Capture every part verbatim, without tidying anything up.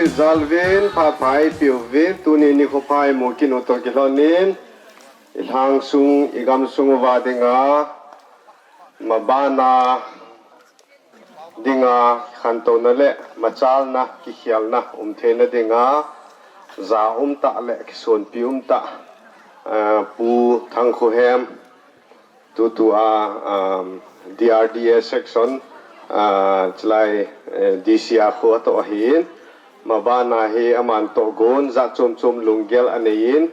Jalvin phat pha ipeuvin, tuni nikho pha imu kit u toh kilhonin, ilhang sung, igam sung uva dinga, mabana dinga khantouna le machalna, kikhelna umtheina dinga, ja umtah le kisonpi umtah, eh, Pu Thangkhohem, tutua, um, D R D A section, uh, chulai, eh, D C a kho toh ahin. Mabana hi aman tohgon jat chom chom lunggel aneiyin,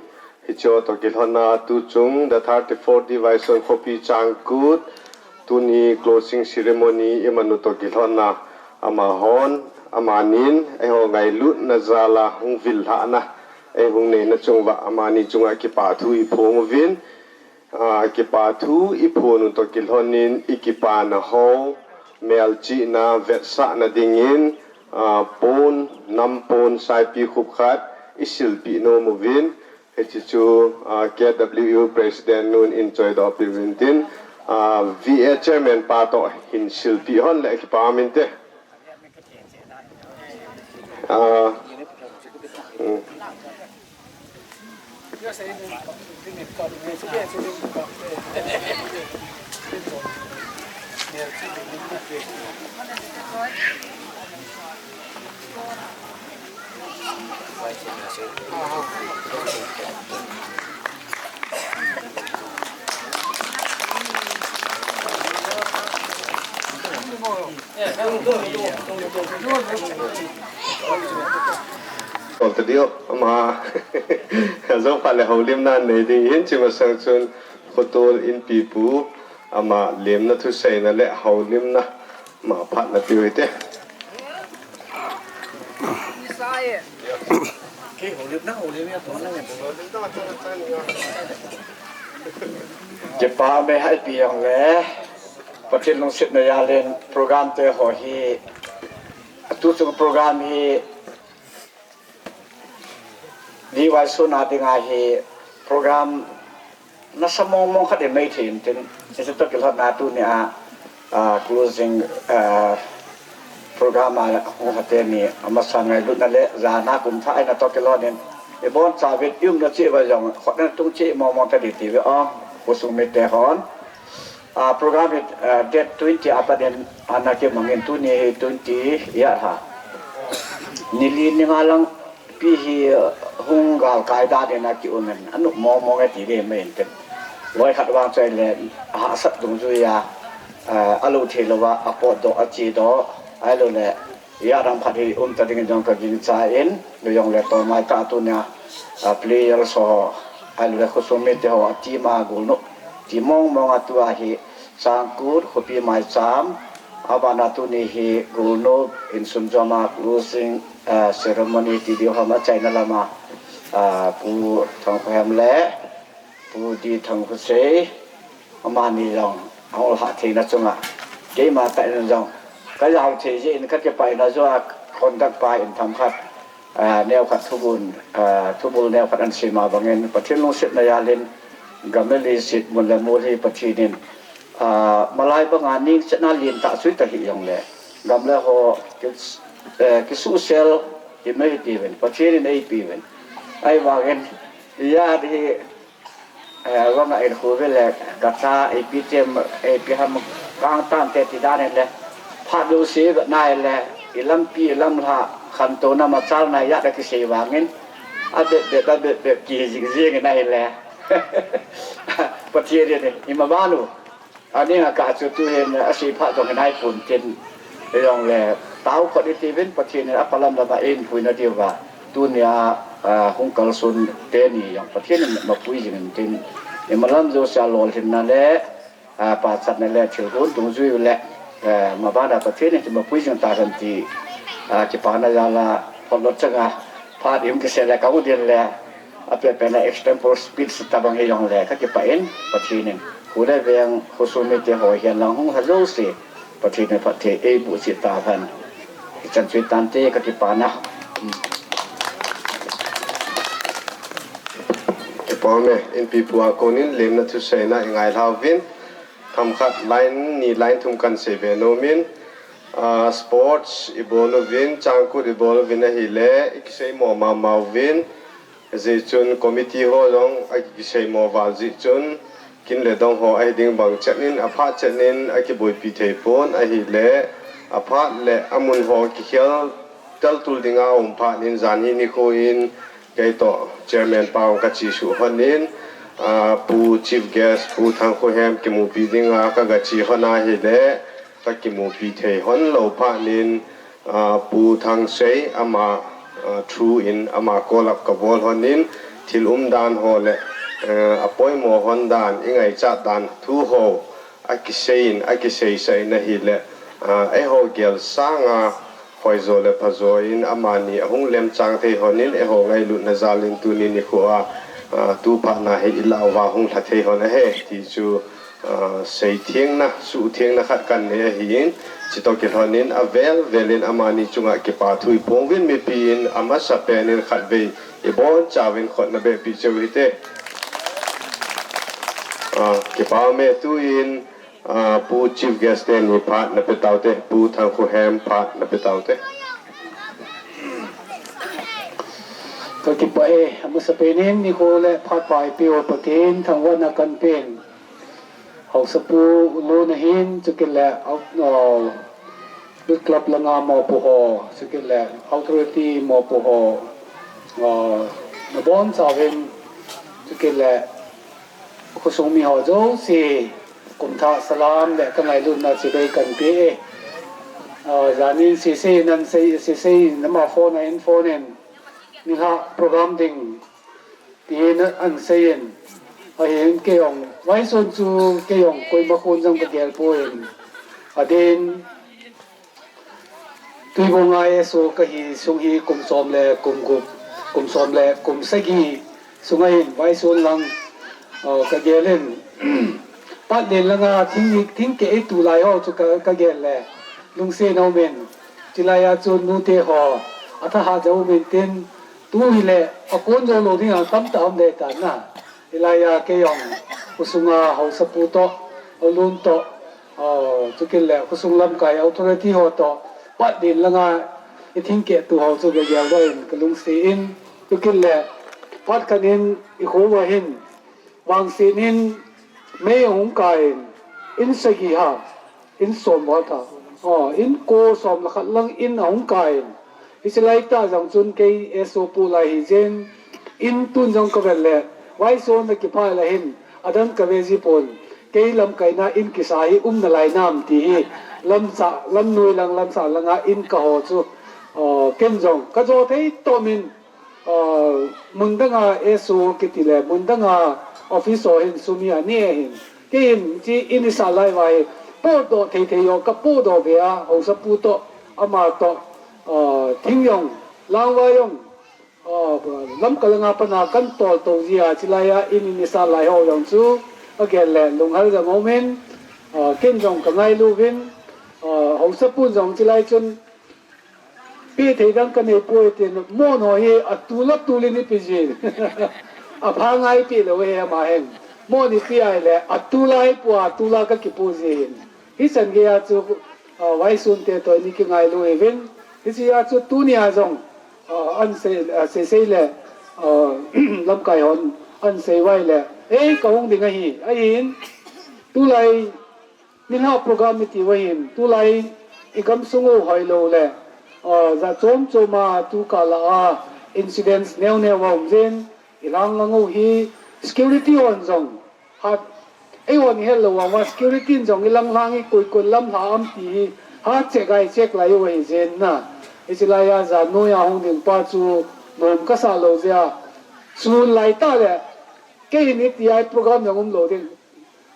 hiche toh kilhonna tuchung the thirty-four D Y Songkhopi Changkut, tuni closing ceremony iman u toh kilhonna amahon, amanin, eiho ngailutna jal a hung vil lhahna, eihung neina chung uva, amani chunga kipathu iphong uvin, ah, kipathu iphon u toh kilhonin, ikipana ho, melchihna, vetsahna dingin, ah, pon, nam pon, saipi khup khat, isilpeh nom uvin, hiche chu, ah, K W U President nun eihin choidoh peh uvin tin, ah, V A Chairman pa toh hin silpeh hon le kipa um inte. Ah, hmm. Tol ta diu, ama. Ajong phat le houlimna nei ding hin, hiche masang chun khotol inpipu, ama lemna thuseina le houlimna, ama phat na piu hite. Kipa me hai pi jong le, Pathen lungsetna jal in program te ho hi, atu chung program hi, D Y Songkhopi a dinga hi program nasa mong mong khat imei thei in tin, hiche toh kilhonna tunia, ah, closing, ah, program a hung lha teni, amasa ngailutna le jana kum thah eina toh kilhonin, ibonchauvin iumna cheh uva jong, khut na tung cheh mong mong ta ding ti uve o, khosung mite hon. Ah, program hi, ah, date twenty a pat in ana kimangin, tuni hi twenty eight ahi. Ni li ni nga lang pi hi, ah, hung galkai dan in akium in, anop mong mong e ti ding mai inte. Loi khat vang chu ahile, ahahsat dungjui a, ah, alou thei louva, apotdoh, achedoh, ahilou le, Ijat ham khat hi um ta dingin jong kagingchan, hijongle tolngah tah a tunia, a, players ho, ahilou le khosung mite ho, a team a golnop, ti mong mong a tua hi, Changkut, khopi maicham, abana tuni hi golnop, insunjom a closing, a, ceremony ti diu ham achaina lama, a, Pu Thangkhohem le, Pu D Thangkhosei, amani jong, ahung lhah theina chunga. Keima tah in jong, kajao thei jeh in kakipah in ajou a conduct pa in themkhat, ah, neokhat thubul, ah, thubul neokhat ahin sem a bangin, Pathen lungsetna jal in, gam le leiset mun le mol hi Pathen in, ah, malai banga ningchetna lentah suitah hijongle, gam le ho, ki, eh, kisuhsel, hi mei hi tiuvin, Pathen in eipeuvin. Ahivangin, ijat hi, Eh, vang a in khu ve le, kacha, ipi tem, ipi ham, kang tan te ti dan le, phat jouse ve nai le, ilampi, ilamlha, khantouna machalna ijat a kisei vangin, abep bep, abep bep, kihei jing jing in ahile. Pathen in, ima vang u. Aning a kah chu tuhin asei phat jong hinai pon tin, hijongle tao khut itiuvin Pathen in apalam lama eipuina diuva, tunia, ah, hung kalson teni jong Pathen in mapui jing in tin, imalam jousea lolhinna le, ah, pachatna le thilgon dungjui le, eh, mabana Pathen in mapui jing tahen ti, ah, kipana jal a photlot changa phat im kisei le kamu din le, Apehpeh na extempore speech tabang hijongle kakipah in, Pathen in, khu le veng, khosung mite ho hihen lang hung lha jouse, Pathen in phatthei eiboh cheh tahen. Ichan chu hitante kakipana. Kipa me, inpipu a konin lemna thuseina ingailha uvin, themkhat line ni line thum kahin sei ve nomin, Sports ibol uvin, changkut ibol uvin ahile, ikiseimo mama uvin, hijeh chun committee ho jong akiseimo val jeh chun, kin le dong ho ahi ding bang chet in, aphat chet in akiboipi thei pon ahile, aphat le amun ho kikhel teltul dinga um phat in, janhi nikho in, keitoh chairman pa kachesuh hon in, Pu Chief Guest, Pu Thangkhohem kimupi dinga kagache hon ahile, kakimupi thei hon lou phat in, Pu Thangsei ama through in ama call up kabol hon in, thil umdan ho le apoimo hon dan, ingaichat dan thu ho akisei in, akiseisah in ahile, eiho gel sanga hoijo le phajo in amani ahung lemchang thei hon in, eiho ngailutna jal in tuni nikho a, tuphat na hi ilah uva hung lha thei hon ahi ti chu, seithengna, suhthengna khat kanei ahin, chutoh kilhon in avel vel in amani chunga kipa thu iphong uvin, mipi in amasapen in khatvei ibonchauvin khut nabehpeh cheu hite. Kipa ume. Tuin Pu Chief Guest teni phat napeh taute, Pu Thangkhohem phat napeh taute. Kakipah e, amasapen in nikho le phat pha eipeh u Pathen thangvahna kapen. Haosapu lun ahin, chukit le youth club langa mopo ho, chukit le authority mopo ho, nabonchauvin, chukit le khosung miho jouse, kumthah salam le kangailutna chibai kanpe e. Janin sesei nan sei, sesei nama phone a hin phone in, nilhah program ding, tin ahin seiyin, ahin keijong, vaison chu keijong koima kon jong kagelpoi, adin, Tuibong a S O kahi sung hi kum som le kum gup, kum som le kum sagi sunga hin vaison lang, kagel in, Patlen langa thing, thingkeh eitu lai ho chu ka, kagel le, lungset aumin, chulai a chu nute ho athahat jeh umin tin, tu hile akon jou lou ding atamtah um ding ahitan na. Hilai a keijong khosunga haosapu toh, alun toh, chukit le khosung lamkai authority ho toh, Patlen langa ithingkehtu ho chu kageldoh in kalungset in, chukit le phat khat in ikho uva hin, vangset in mei ahung kai in, in sagi ha, in som val tha, in ko som le khat lang in ahung kai in, hiche laitah jong chun kei S O pu lai hijeh in, in tun jong kavet le, vaison a kiphai le hin, adang kave jipon, kei lamkaina in kisa hi um nalai nam ti hi, lamsah, lamnoi lang, lamsah langa in kaho chu, ken jong kajo thei tomin, mun danga S O kiti le, mun danga office ho hin sum hi anei ahin, kei hin hiche in isah lai uva hi, potdoh thei thei jong kapohdoh be a, haosapu toh, ama toh, thing jong, langvai jong, lamkai langa pana kan toltou jia, chulai a in in isah lai ho jong chu, agel le lunghel jong aumin, ken jong kangailu uvin, haosapu jong chulai chun, peh thei dang kaneipoi tin, mon ho hi atul atul in ipe jin. Apha ngai peh lou hi ama hin. Mon ipe ahile, atul a ipua, atul a kakipu jin. Hichan geiya chu, vaisun te toh in ikingailu uvin. Hichea chu tunia jong, an sei, sei sei le, lamkai hon, an sei uva ahile, ei kahung ding ahi, ahin, tulai, nilhah program iti uva hin, tulai igamsung u hoilou le, jat chom chom a tukal a incidents neo neo aum jin, ilang lang u hi security hon jong, hat, eihon ihet lou vang uva security in jong ilang lang hi koi koi lamlhah am ti hi, hat check a icheck lai u ahi jin na. Hiche laiya jan noiya hung ding pa chu nom kasah lou jeh a, sun laitah le, kei hin iti a program jong umlou ding.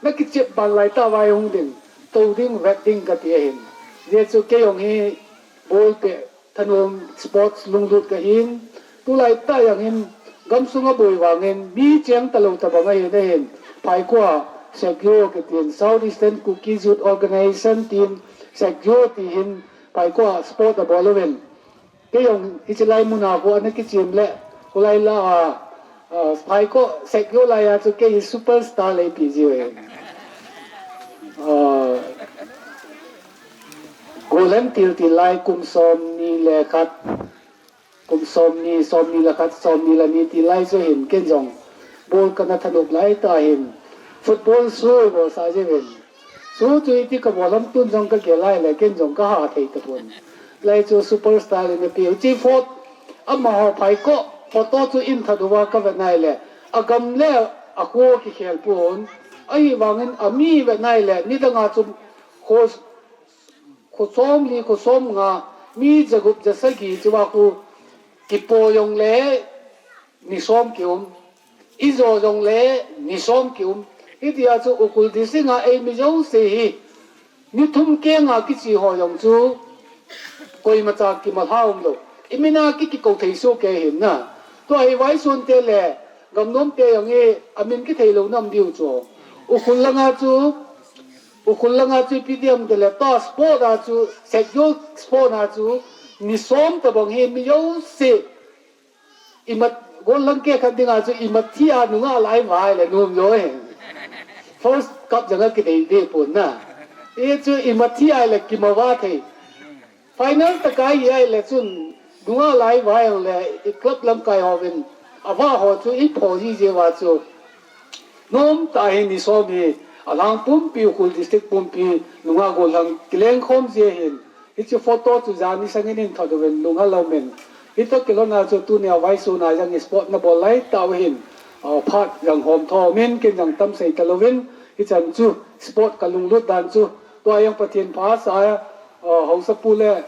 Nakichep ban laitah uva hung ding, tou ding, vet ding kati ahin. Hijeh chun kei jong hi ball peh thanom, sports lunglut kahin, tulaitah jong hin gamsung aboi vangin mi cheng talou tobang ahin ahin. Phaikua a SEKYO kitin, South Eastern Kuki Youth Organisation tin, SEKYO ti hin, Phaikua a sport abol uvin. Kei jong hiche lai muna khu ana kichem le, khulai la a, Phaikua SEKYO laiya chu kei hi superstar lei ti jiu e. Gollhang til til lai kum somni le khat, kum somni, somni le khat, somni le ni til lai chu hin ken jong ball kana thanop lai tah hin football sui bol sa jeh in. Chu chu iti ka bol ham tun jong ka gel lai le ken jong ka ha thei tapon. Lai chu superstar in a piu chi fot amaho phai ko photo chu in thaduva ka ve nai le agam le akho kikhel pon. Ahivangin ami ve nai le nidanga chu kho Kho somli, kho somnga, mi jagup jasagi chuva khu kipo jongle ni som kium. Ijo jongle ni som kium. Hitia chu Ukhrul district a eimi jouse hi ni thum kenga kiche ho jong chu koimacha kimalha umlou. Imina ki kikou thei soh kei hin na. Tua hi Vaisonte le Gamnomte jong hi amin kithei lou nam diu chu. Ukhrul langa chu Ukhrul langa chu ipi diam tile ta sport a chu, Shakyo sport a chu, ni som tabang hi mi jouse. Imat, gollhang keh khat dinga chu imat thi a nungah lai vai le nom jo e. First cup janga kidei de pon na. E chu imat thi a le kimava thei. Final tah a hi ahile chun, nungah lai vai ang le, i club lamkai hovin, ava ho chu i pho ji jeh uva chu, nom tah hi ni som hi, alang pumpi Ukhrul district pumpi, nungah gollhang kileng khom ji hin, hiche photo chu jan ni sangin in thot uvin, lunghang lou min. Hitoh kilhon a chu tunia Vaisona jong sport na bol lai tah u hin, ah, phat jong hom tho min ken jong tam sei talouvin, hichan chu sport ka lunglut dan chu, tua jong Pathen pha sa, ah, Haosapu le,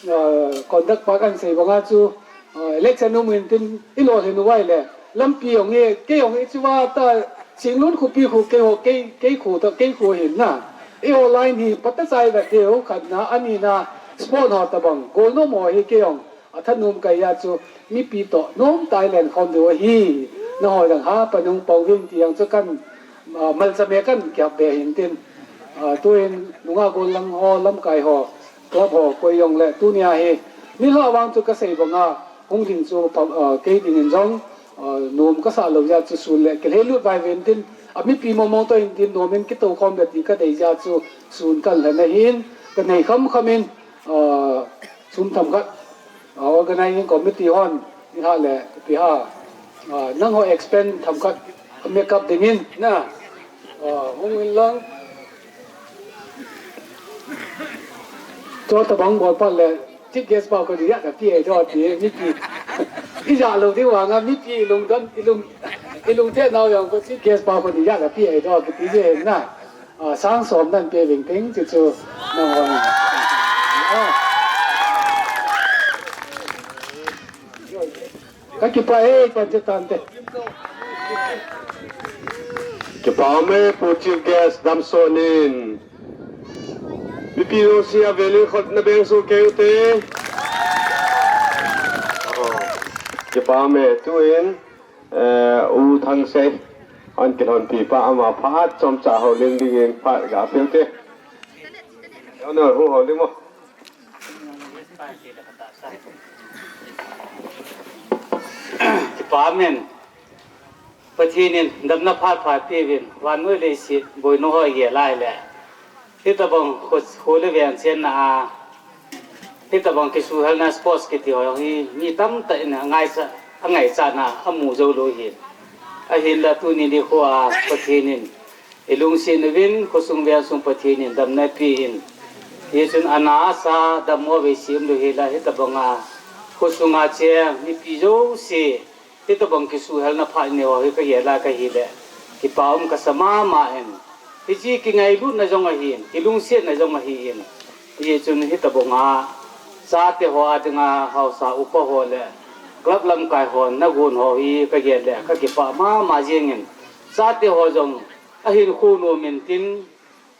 ah, conduct pa kan sei banga chu, ah, election um in tin i lolhin uva ahile. Lampi jong e, kei jong e chuva ta Singlun khopi khu kei ho, kei, kei khu ta, kei khu hin na. Eiho line hi pata chai va teu khatna, anina sport ho tabang. Golnom ho hi kei jong athanom kahi a chu mipi toh nom tah in lenkhom diu ahi. Nangho jong ha panung pouvin ti jong chu kan, ah, malchame kan kiap be hin tin. Ah, tuin nungah gollhang ho, lamkai ho, club ho, koi jong le, tunia hi, nilhah vang chu ka sei banga, hung ding chu, ah, kei dingin jong, ah, nom ka sah lou jeh chu sun le, kilhei lut vai ven tin, a mipi mong mong toh hin tin, nom in kitou khom le ti ka dei jeh chu, sun kan lhen ahin, ka nei kham kham in, ah, sum themkhat, ah, organizing committee hon, nilhah le, ipi ham, ah, nangho expense themkhat, make up dingin, na, ah, hung in lang, Chu tabang bol phat le, chief guest pa koi ni jat a pi e chu ti, mipi. I ja lou ding vanga, mipi i lungdon, i lung, i lungthim nau jong koi chief guest pa koi ni jat a pi e chu kiti jeh na. Ah, sang som nan pe ving ting chu chu nangho. Ah. Ka kipah e, kan che tante. Kipah me, Pu Chief Guest, damsot in. Mipi jouse avel in khut na beng soh kei ute. Kipah me, tuin, eh, U Thangsei, an kilhonpi pa ama phat chomcha houlim dingin phat ga pe ute. Ano, hu houlim mo. Kipah men, Pathen in damna phat pha peuvin, vannoi leiset boina ho gel lai le. Hitabang kho, kho le veng chenna a, hitabang kisuhelna sports kiti ho hi, mi tamtah in angaichat, angaichatna amu jou lou ahi. Ahinla tuni nikho a Pathen in, I lungset uvin, khosung vengsung Pathen in damna apen. Hichun ana asa dammo vei sem lou hela hitabanga. Khosunga cheng mipi jouse, hitabang kisuhelna phat inei ho hi kagel a kahile. Kipa um kasa mama in. Hiche kingailutna jong ahin, kilungsetna jong ahin. Hichun hitabanga, chate ho a dinga haosa upa ho le, club lamkai hon nagon ho hi kagel le, kakipah mama jengin. Chate ho jong, Ahin khu nom in tin,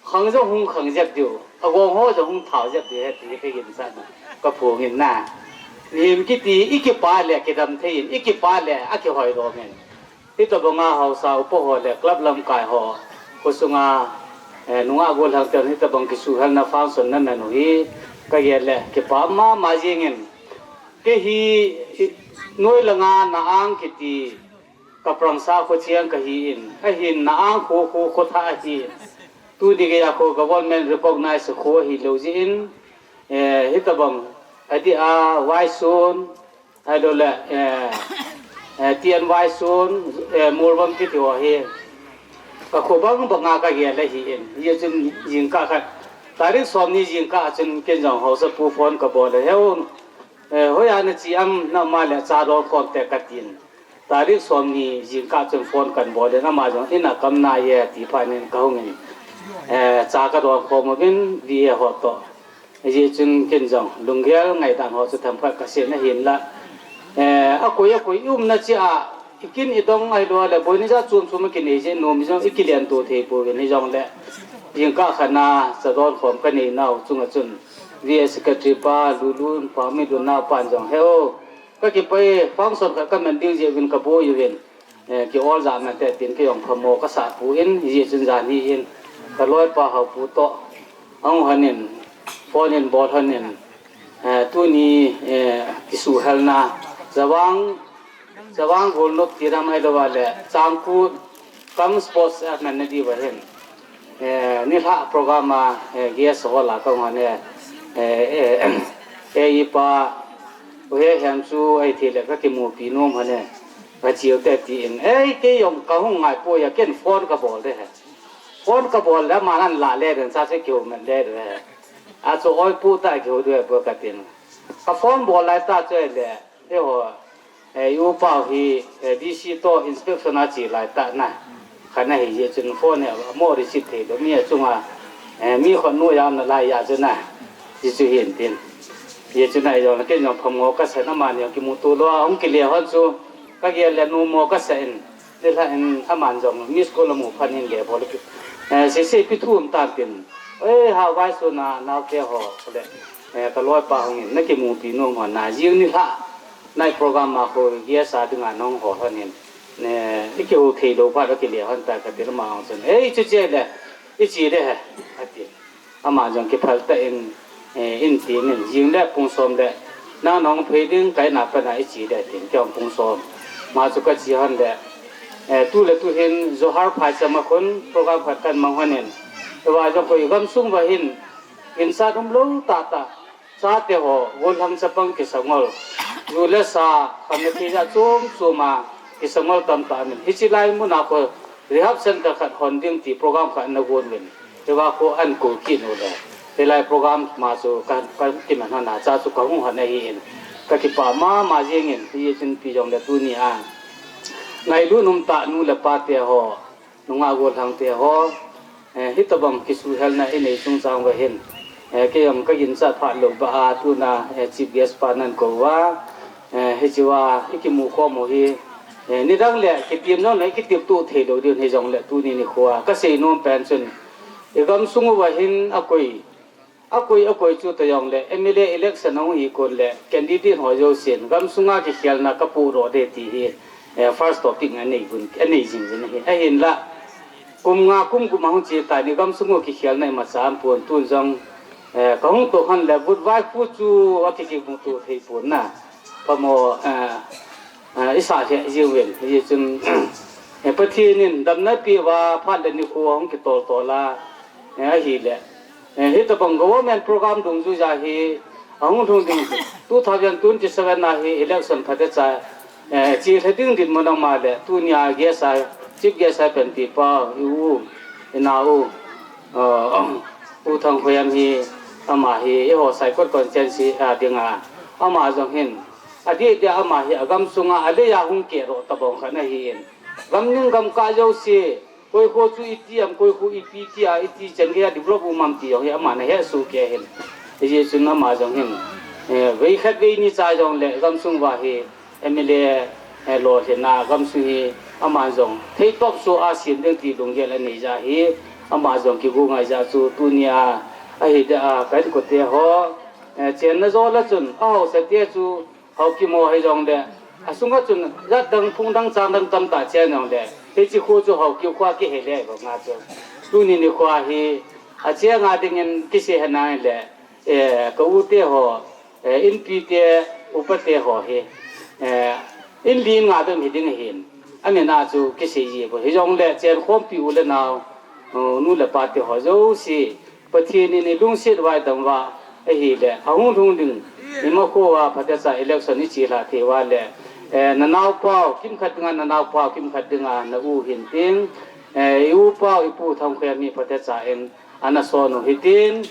khang jong hung khang jep diu, agong ho jong hung thao jep diu, hiti hi ka ginchat na, ka phongin na. Mihem kiti, i kipah le kidam thei in, i kipah le akihoi lom in. Hitabanga haosa upa ho le club lamkai ho, khosunga, eh, nungah gollhang ten hitabang kisuhelna function na nanu hi, ka gel le, kipah mama jingin. Kei hi, i, noi langa na ang kiti, Kaprangsa kho cheng kahi in, ahin na ang kho kho kho tha ahi. Tuni geiya kho government recognize kho ahi lou jeh in, Eh, hitabang, adeh a, Vaisun, ahilouleh, eh, eh, T N Vaisun, eh, Molvom kiti ho hi. Kakho bang banga kagel ahin. Hijeh chun jingkah khat. Tarik somni jingkah a chun ken jong haosapu phone kabol e. He u, eh, hoiya nache am, na um a le cha don khom te katin. Tarik somni jingkah chun phone kanbol in, ama jong in a kam nai e ti phat in kahung in, eh, cha kadon khom uvin, V A ho toh. Hijeh chun ken jong lunggel ngaidan ho chu themkhat kasei na hinlah. Eh, akoi akoi i umna cheh a, i kin i dong ahilouleh, boina jat chom chom a kinei jeh, nom jong i kilen to thei pouvin hijongleh. Jingkah khat na cha don khom kanei nau chunga chun, V A secretary pa, Lulun, Pami Lun nau pan jong he u. Kakipah e, function khat kaman ding jeh uvin kaboi uvin, eh, ki-ol jahna te tin kei jong phamo kasah poi, hijeh chun jan hi in, kaloipa Haopu toh, ahung hon in, phone in bol hon in, eh, tuni, eh, kisuhelna, Jawang, Jawang Golnop ti ram ahilouleh, Changkut, Kam sports a man na diuva hin. Eh, nilhah program a, eh, guest ho la kahung hon e, eh, eh, eh, ipa, u he hem chu ahithei le kakimupi nom hon e, kache u te tin. Eh, kei jong kahung ngai poi a, ken phone kabol de he. Phone kabol le, aman alah le den, cha chu kihou man le de he. Achu oi pu ta kihou de he pu katin. Ka phone bol lai ta chu le, eiho, eh, i upa u hi, eh, D C toh inspection a che lai tah na. Khat na hijeh chun phone hi amo receive thei lou, mi achunga, eh, mi khut noiya um nalai a chu na. Hichu hin tin. Hijeh chun na jong, ken jong phamo kasah na, amani jong kimuto lou a, hung kile hon chu, kagel le numo kasah in. Nilhah in aman jong miss call amu phat in le bol kit. Eh, sese pi thum tan tin. Eh, ha Vaisun a naote ho le. Eh, kaloipa hung in, nakimupi nom hon na, jing nilhah. Night program a khu guest a dinga nahung hol hon in. Ne, i kihou thei lou phat a kile hon ta kati le ama hung chun. Eh, i che che le, i che de he, ati. Ama jong kiphal tah in, eh, in tin in, jing le pung som le, nang nahung phei ding, ka in a pat a i che le tin, kei jong pung som. Ama chu kache hon le, eh, tu le tu hin, Johar phaicham a khun, program khat kan mang hon in. Tua jong koi gamsung uva hin, insat umlou tah tah. Chate ho, gollhang chapang kisangol. Ju le sa, khamna thei jat chom chom a, kisangol tamtah aum in. Hiche lai mun a khu, rehab center khat hon ding ti program khat ana gon uvin. Tua khu ahin kou kit u le. Hilai program ma chu ka, ka kiman hon a, cha chu kahung hon ahi in. Kakipah mama jing in, hijeh chun ipi jong le tuni a. Ngailut um tah nu le pa te ho. Nungah gollhang te ho, eh, hitabang kisuhelna inei chungchang uva hin, eh, kei jong kaginchat phat lou ba a tuna, eh, chief guest pa nahin kou uva, eh, hichea i kimu khom u hi, eh, nidang le kitim nom le i kitip to thei lou ding hijongle tuni nikho a kasei nom pen chun i gamsung uva hin akoi Akoi, akoi chu ta jong le, M L A election ahung hi kon le, candidate ho jousen, gamsunga kikhelna kapoh doh ding ti hi, eh, first topic anei gun, anei jing jing hi. Ahinla, kum nga, kum gup ahung che ta ni gamsung u kikhelna imacha aumpon tun jong, eh, kahung toh hon le, vote vai khu chu akikimu to thei pon na. Phamo, eh, eh, i sah lheh jing uvin, hijeh chun, eh, Pathen in damna peh uva, phat le nikho ahung kitol tol a, eh, ahile, eh, hitabang government program dungjuija hi, ahung lhung ding, two thousand twenty-seven a hi election phatecha, eh, chelha ding dinmun ama le, tunia guest a, chief guest a panpi pa, i u, i nao u, eh, U Thangkhoiam hi, ama hi, eiho Saikot constituency a dinga, ama jong hin, adeh deh ama hi, agamsunga, alei a hung kehdoh tabang khat ahin. Gam ning gam kah jouse, koi kho chu iti am, koi kho ipi tia, iti chan geiya develop um am ti jong hi, ama nahet soh kei ahin. Hijeh chun ama jong hin, eh, vei khat vei ni cha jong le, gamsung uva hi, M L A, eh, lolhinna gamsung hi, aman jong, theitop soh a sem ding ti lunggel anei jeh hi, ama jong kigo ngai jeh chu, tunia, ahi deh a, ka inkote ho, eh, chenna jou le chun, ahaosa te chu, Haokip ho hijongle, asunga chun, jat dang, phung dang, chang dang tamtah chen jongle, hiche kho chu Haokip kho a kihe le, banga chu. Tuni nikho hi, achenga dingin kisei hena le, eh, ka u te ho, eh, inpi te, upa te ho hi, eh, in li in nga bep hiding ahin. Amin a chu kisei ji bou. Hijongle chen khompi u le nao, uh, nu le pa te ho jouse, Pathen in eilungset uva eidam uva, Ahile, ahung lhung ding, ima kho a phatecha election i chelhah thei uva le, eh, na naopa u kimkhat dinga, na naopa u kimkhat dinga, na u hin tin, eh, i upa u, i Pu Thangkhel hi phatecha in ana son u hitin,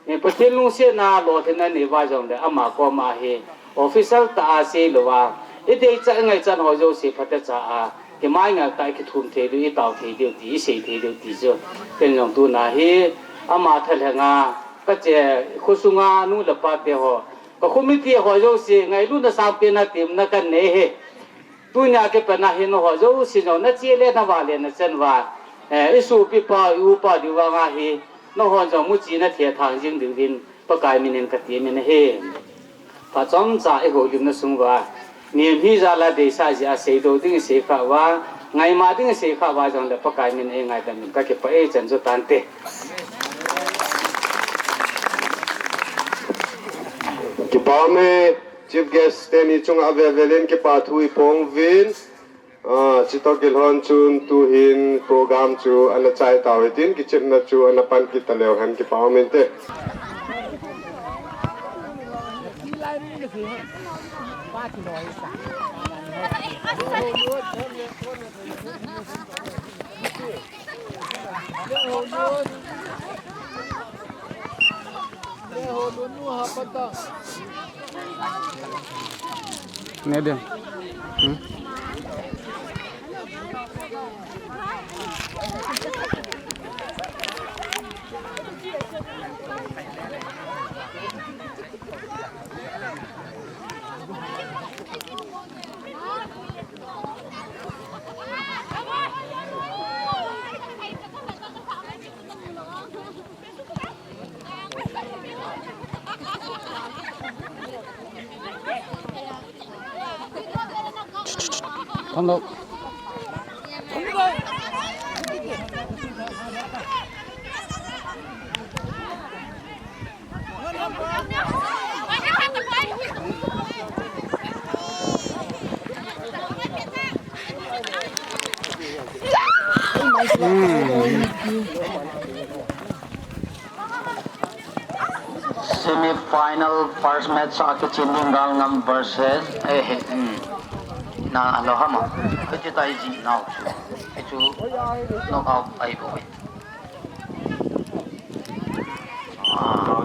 eh, Pathen lungsetna lolhinna nei uva jongle ama koma hi official tah a sei louva, i deichat i ngaichat ho jouse phatecha a, i mai ngal tah a i kithum thei diu, i tao thei diu ti, i sei thei diu ti chu. Ken jong tuna hi ama thalhenga, ka che khosunga nu le pa te ho, ka committee ho jouse, ngailutna sangpen a temna kan nei e. Tunia kipat a hin nangho jouse jong na che le na vale na chan uva, eh, i sopipa, i upa diu vanga hi, nangho jong muchi na thethang jing diuvin, Pakai min in ka temin ahi. Phat chomcha i houlimna sung uva, niam hi jal a deisah jeh a seidoh ding i sei khah uva, ngaima ding i sei khah uva jongle Pakai min ei ngaidam in ka kipah e, chan chu tante. Kipah e, Chief Guest teni chunga avel vel in kipa thu i phong uvin. Ah, chutoh kilhon chun tuhin program chu ana chai tau hitin, kichepna chu ana pan kit taleu hen, kipa um inte. Ne dia. Hmm? Thang lo. Semi final first match a kichen ding Galngam versus, eh, eh, hmm. Na alo hama. Kiti tai ji nau chu. Chu knockout ai bo. Ah,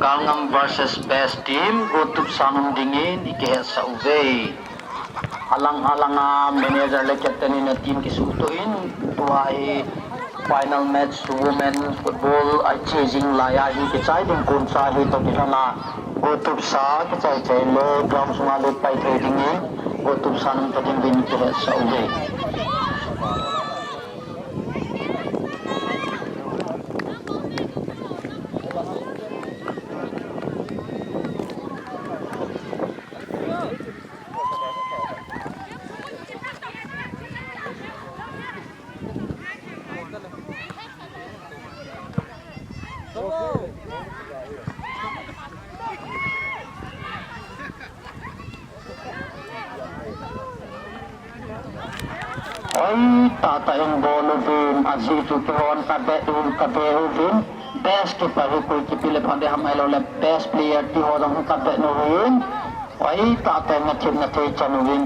Galngam versus Best Team, gotup san um dingin i kihetsah uve. Alang alang a manager le captain in a team kisuhtoh in, tua hi final match women football a che jing lai a hi kichai ding kon cha hi toh kilhon a, gotup sa kichai chai le ground sunga lut pai thei dingin, gotup san um ta ding din kihetsah uve. Oi, tata in bol uvin, ajeh chu kihon kabeh in, kabeh uvin, best keeper hi koi kipe le pha ding ham ahilou le best player ti ho jong kabeh uvin. Oi, tata in na thip na thei chan uvin.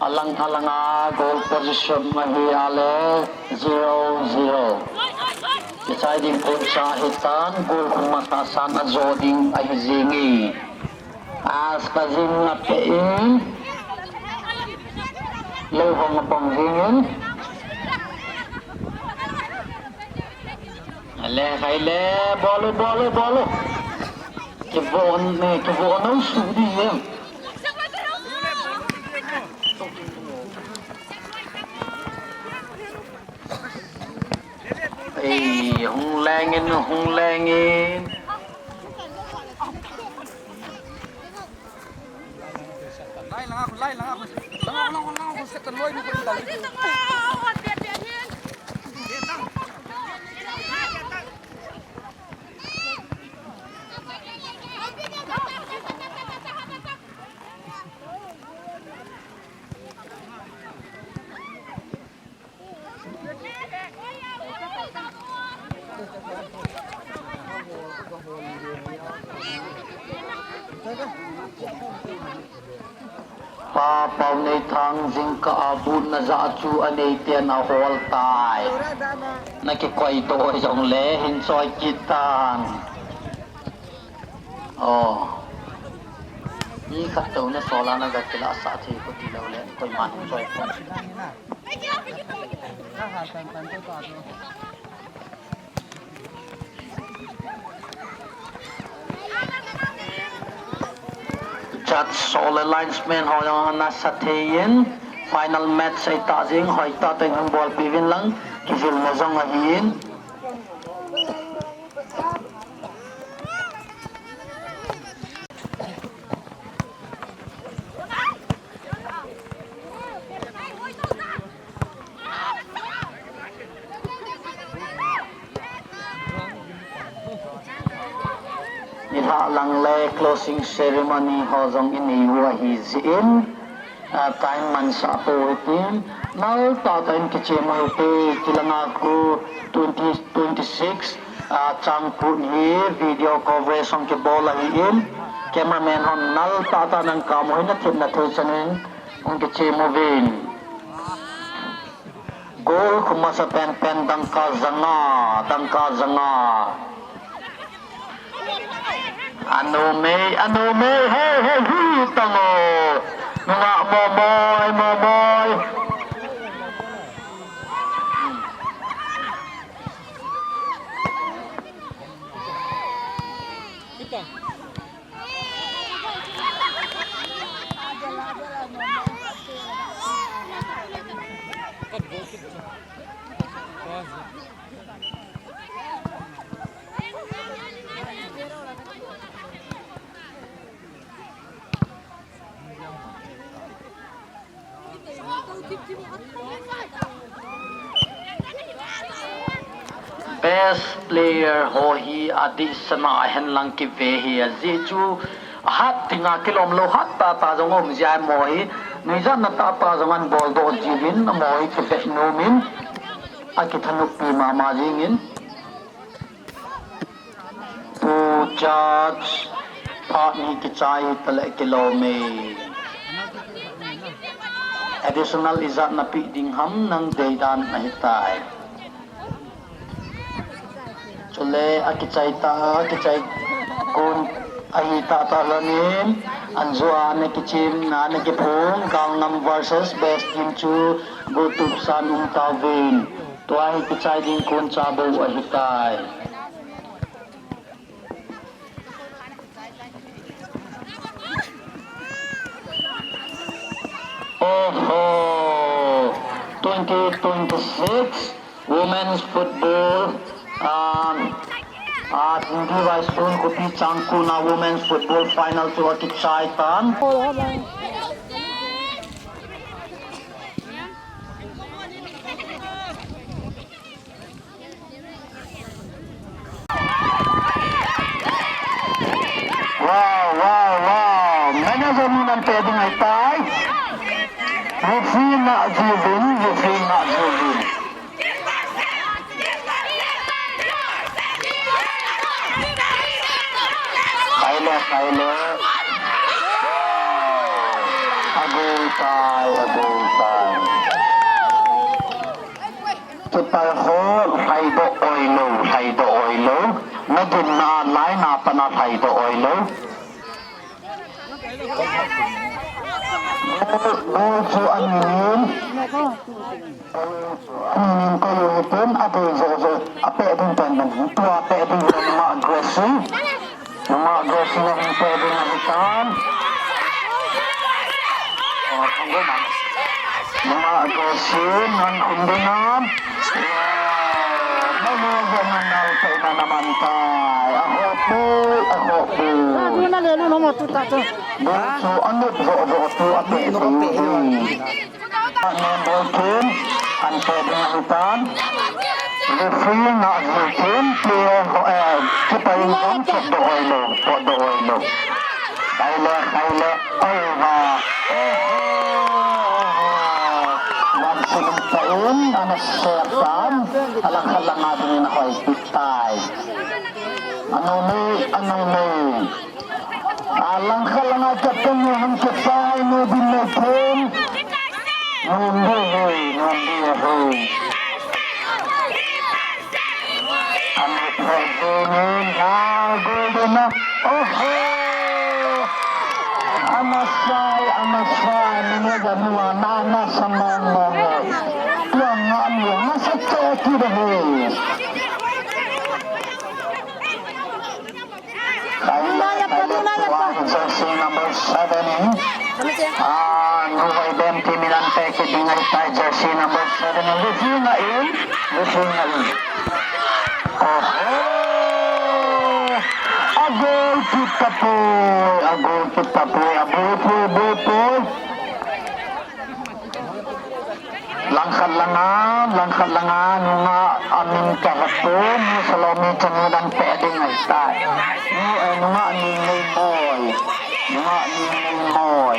Alang alang a goal position ahi a le zero zero. Kichai ding kon cha hitan, goal khum masa san ajo ding ahi jing e. As ka jin na pe in. Lou hong a pong jing in. Le khai le, bol u, bol u, bol u. Kivon ne, kivon u su di em. Hung lengin, hung lengin. Pa Paunei Thang jingkah a butna ja chu anei ten ahol tai. Na kikoi doh jong le hin choi kit tan. Oh. Mi khat to na sola na ga kila sa thei ko ti lo le, koiman choi ko. Judge ho le linesman ho jong ana sa thei in, final match ahitah jeh in hoitah tah in hung bolpi uvin lang, kijilna jong ahi in. Nilhah lang le closing ceremony ho jong inei u ahi jeh in, ah, time mansah pou hitin, nal tahtah in kichem u hite, tilanga khu twenty twenty-six, ah, Changput hi video coverage hung kibol ahi in, cameraman hon nal tahtah in kamo hi na thip na thei chan in hung kichem uvin. Goal khu masa penpen dangka janga, dangka janga. Anomei, anomei, hei, hei, hui tango. Nunga momoi, momoi. Best player ho hi adih sana ahen lang kive hi ajeh chu ahat dinga kilom lou hat tahtah jong um jia mo hi nuijatna tahtah jong an bol doh jiuvin mo hi kivet nom in akithanop pi mama jing in. Pu judge, phat ni kichai tale kilom e. Additional ijat na pe ding ham nang deidan ahitai. Chule akichai ta, akichai kon ahi tahtah lhonin, anjo a ana kichim, ana kiphong, Galngam versus Best Team chu gotup san um tauvin. Tua hi kichai ding kon cha bou ahitai. Oho, twenty twenty-six women's football, um, uh, Hindi Vice Zone Kupi Changkuna women's football final chu akichai tan. Wow, wow, wow. Manager nu nan pe ding ahitai. Referee na juvin, referee na juvin. Khai le, khai le. Agol tai, agol tai. Keeper ho lhaidoh oilou, lhaidoh oilou. Nagin na line a pat na lhaidoh oilou. Goal, goal chu anin. Anin koi u hitin, abul jo jo. Apeh ding pen pen. Tua apeh ding pen ma aggressive. Nungah Gracie in pe ding ahitan. Nungah Gracie in hung ding ahi. Kaina naman tai, ahop poi, ahop poi. Adu na le lu no mo tu ta tu. Bol chu anop jo jo tu ape tu hi. Ane bol kin, an pe ding ahi tan. Referee na ju kin, player ho, eh, keeper in jong chop doh oi lo, pot doh oi lo. Khai le, khai le, oi va. Oho, oho. Wan siling ta in, ana sep tan. Alang khat lang a ding in ahoi kit tai. Anung nei, anung nei. Alang khat lang a captain nu hung kit tai, nu bin nei then. Number hoi, number hoi. Amit hoi, number hoi, number hoi. Oho! Amasai, amasai, manager nu a, na, na, samang, mong, mong. Tuang nga, mi, na, sa, che, ki, de, he. Jersey number seven in. Ah, New Hoibem team in an pe kit ding ahitai, jersey number seven in. Referee nga in. Referee nga in. Oho! A goal kit tapoi, a goal kit tapoi, a bol poi, bol poi. Langkhat langa, langkhat langa, nungah amin kahe poi, nu Salome chanu dan pe ding ahitai. Nu, eh, nungah Ningneimoi. Nungah Ningneimoi.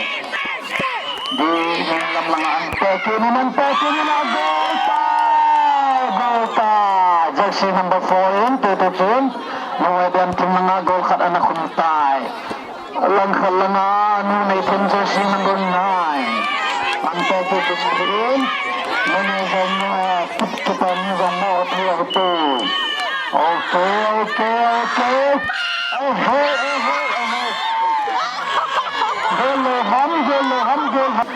Di, nung lam langa an pe kit, nu nan pe kit, nu na goal tai, goal tai. Jersey number four in, Tutu Kim. Nu Hoibem team langa goal khat ana khum tai. Langkhat langa, nu nei then jersey number nine. An pe kit ding ahin. Manager nu, eh, keeper nu jong mo, o, tu, o, tu. Okay, okay, okay. Oho, oho, oho. Goal lo ham, goal lo ham, goal ham.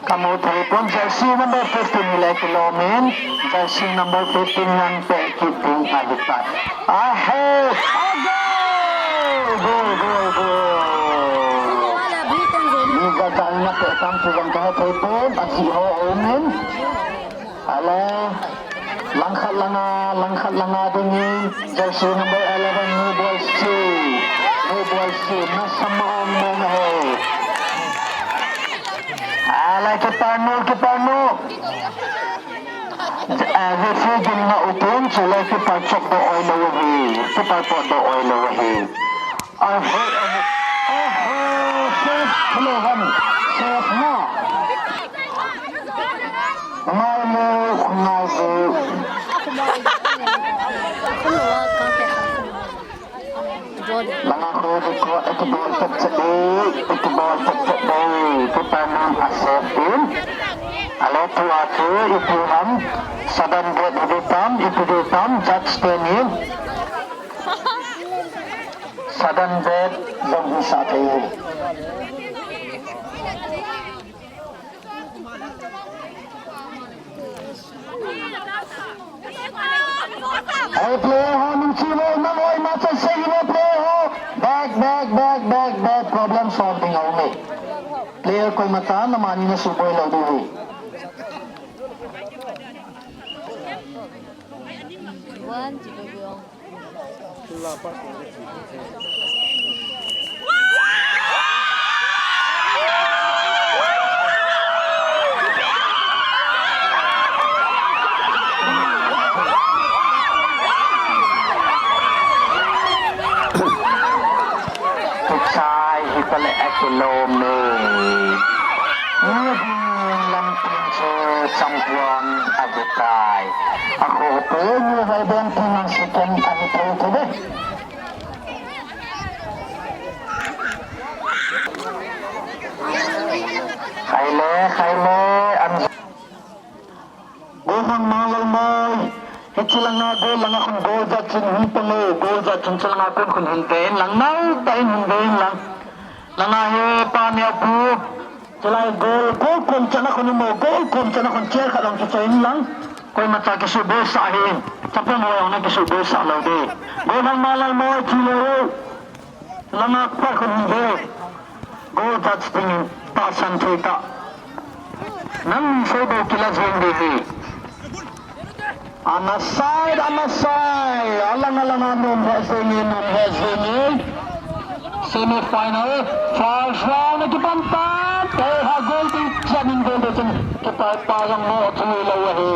Kamu thei pon, jersey number fifteen hi le kilom in, jersey number fifteen nan pe kit ding ahitai. Ahe! A goal! Goal, goal, goal! Mi ja ja in a pe tam tu jong kahe thei pon, ajih ho um in. Ale, langkhat langa, langkhat langa ding in, jersey number eleven, Nu Bolsi. Nu Bolsi, na samang mong ahi. Ale, keeper nu, keeper nu. Eh, referee gimna u tin, chule keeper chop doh oi lou ahi. Keeper pot doh oi lou ahi. Ahe, ahe, ahe, save lou ham, save na. Ngai lou, ngai lou. Langa khu di khu, iti bol chet chet di, iti bol chet chet di, keeper nun a save in. Ale tua chu, ipi ham, sudden death hi di tam, ipi di tam, judge ten in. Sudden death jong hisah thei hi. Ei, player ho, nung chi lou, nang oi ma chan sei lou, player ho. Back, back, back, back, back. Problem solving a um e. Player koima chan, na mani na suboi lou diu hi. One, two, three, four. Tuchai hi pale akilom e. Niding lam tin chu champion ahitai. Akhopu New Hoibem team in second ahi thei thei ve. Khaile, khaile, an Gollhangma Lalmoi. Hiche langa goal langa khun goal judge in hin pang o, goal judge in hiche langa kon khun hin ve in lang, nal tah in hin ve in lang. Langa hi pa neo pu. Chulai goal, goal kom chana khun mo, goal kom chana khun chair khat lang kichoi in lang. Koimacha kisuboi sah hih in. Chapang ho jong na kisuboi sah lou ding. Gollhangma Lalmoi, thi lou. Langa pat khun hin ve. Goal judge dingin tahsan thei tah. Nang sei bou kila jeng ding hi. Ana sai, ana sai. Alang alang a nom he jing e, nom he jing e. Semi final, first round akipan tan. Te ha goal ding chan in goal ding chan. Kipa pa jong mo thui lou ahi.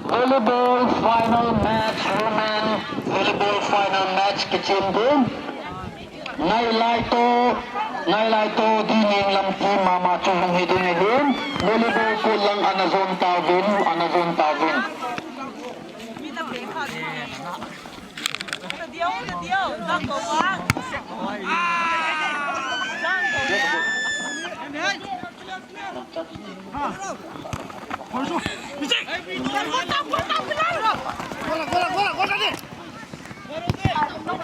Volleyball final match, women volleyball final match kichem ding. Nailai to, nailai to, ding lam team mama chu hung hi ding ahin, volleyball court lang ana jon tauvin, ana jon tauvin.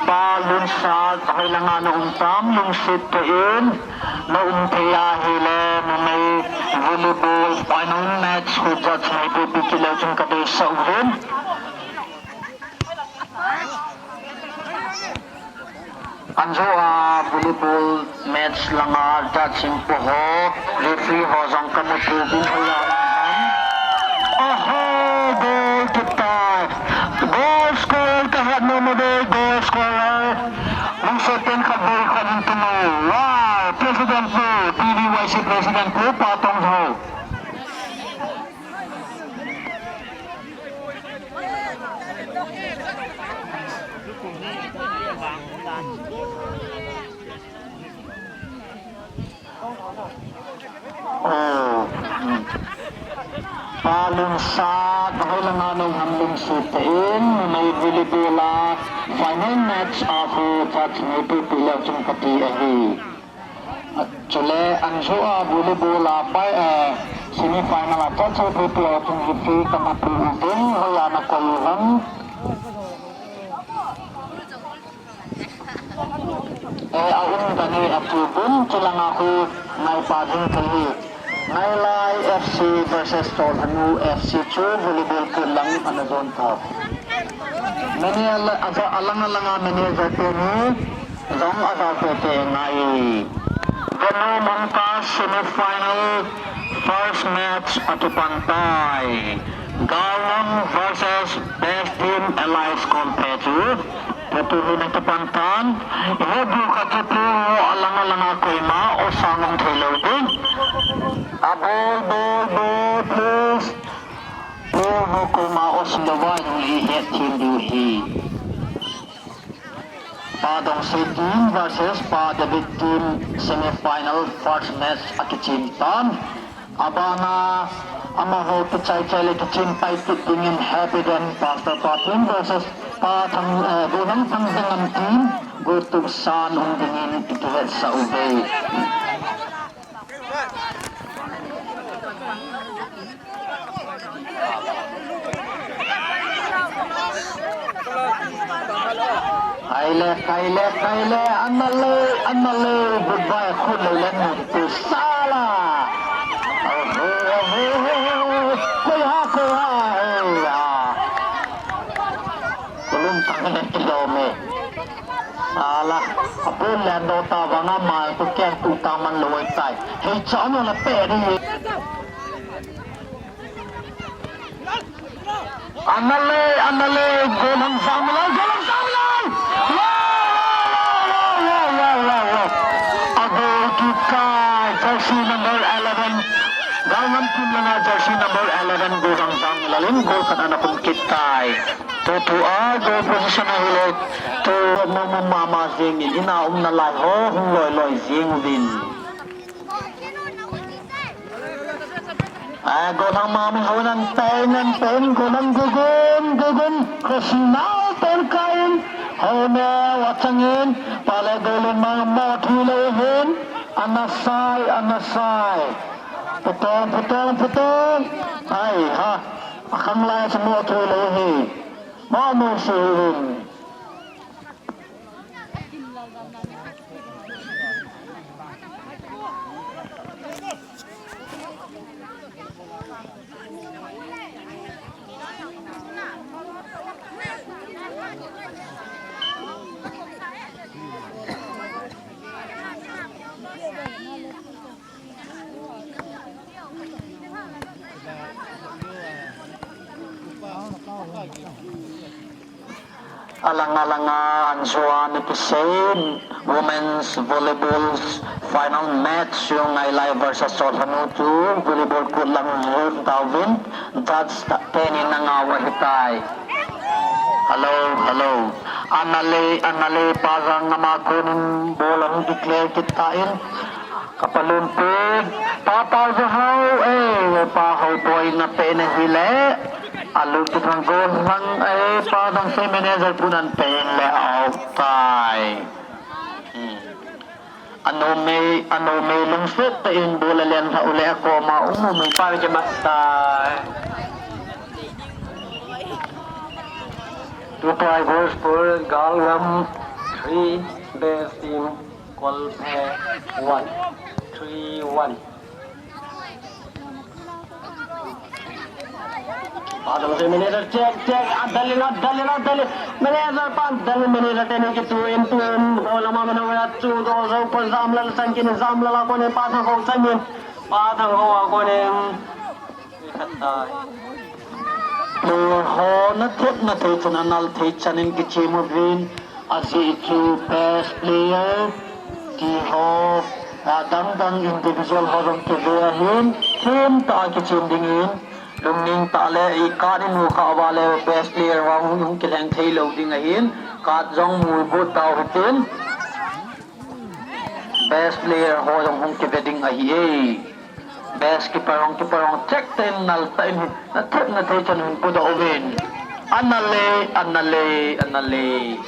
Pa Lunsat, hoilanga na um tam, lungset tah in na um thei ahile, numei volleyball final match khu judge neipuipi kit leu chun kadeisah uvin. Anjo a volleyball match langa judging po ho, referee ho jong kamu thei uvin hoiya. Aho, goal kitai. Goal score kahet nom uve, goal score. Lungset tah in khatvei khat in tum u. Wow, President pu, D V Y C President pu, Pa Tongjo. Oh, hmm. Pa Lunsat, hoilanga na um ham, lungset tah in, numei volleyball a final match a khu judge neipuipi leu chun kati ahi. Chule anjo a volleyball a pai, eh, semi final a judge neipuipi leu chun referee kamu thei uvin, hoiya na koi uvem. Eh, a um dan hi ati uvin, chulanga khu ngaipa ding kahi. Ngailai F C versus Cholhanu F C chu volleyball court lang ana jon tau. Manager, alang alanga manager teni jong ajao teitei ngai. Venu Mangta semi final first match akipan tai. Gaonam versus Best Team Allies Compare chu. Tutu hi na kipan tan. Iho bu khat chu pu ho alang alanga koima o sang um thei lou ding. A ball, ball, ball, please. Pu ho koima o sing lou va jong i het them diu hi. Pa Dongse team versus Pa David team semi final first match akichem tan. Abana amaho kichai chai le kichem pai kit dingin Happy Den Pastor Pa team versus Pa Thang, eh, Golang Thangjangam team, goal tup san um dingin ikihetsah uve. Kaile, kaile, kaile, anale, anale, goodbye, khut le len nun tu sala. Oho, oho, oho, oho, koi ha, koi ha, hei, ah. Kulum tang he kilome. Sala, apun le no ta vanga mal tu ken tu ta man loi tai. Hei cha no la pe ni. Anale, anale, Golang Sangmilal, Golang Sangmilal! Wow, wow, wow. A goal kitai, jersey number eleven. Gaonam team langa jersey number eleven, Golang Sangmilal in goal khat ana khum kitai. Tutu a goal position ahile, tu mama mama jingin, ina umna lai ho, hung loi loi jing uvin. A, Golang mami ho nan pen, nan pen, Golang gugun, gugun, Krishna pen kain, ho ne, wachangin, pale golin ma, mo thui le hin, anasai, anasai. Putong, putong, putong. Ai, ha, akhang lai sa mo thui le hin. Mo mo si hin. Alang alang a ansuan kisei women's volleyball final match Sungailai versus Solhanu chu volleyball court lang lut tauvin judge tenin angau ahitai. Hello, hello. Anale, anale, Pajang ngam a konin ball ahung declare kit tan. Kapalun pin, Pa Pau Johau, eh, Pa Hau Boy na pe na hile. Alu kit hang goal hang, eh, Pajang sei manager punan pe le out tai. Hmm. Anomei, anomei lungset tein ball alen ha ule akoma umu mei pa ke mata. Two point goals for Galram, three best team, Kolphe one, three one. Padang se manager check, check, adalin, adalin, adalin. Manager pan, dalin manager teni ki two in two in. Goal ama mana waya two, do, so, kon Zamlal sangkin, Zamlal a konin, Pathang ho sangkin. Pathang ho a konin. Player ho na thep na thei chan, anal thei chan in kichim uvin. Ajeh chu best player ti ho, a, dang dang individual ho jong kive ahin, team tah a kichim dingin, lungning tah le i card i mu kha uva le best player ho hung, hung kilheng thei lou ding ahin, card jong mu i bol tau hitin. Best player ho jong hung kive ding ahi e. Best keeper hung, keeper hung, check ten nal ta in hi. Na thep na thei chan hung pudoh uvin. Anale, anale, anale.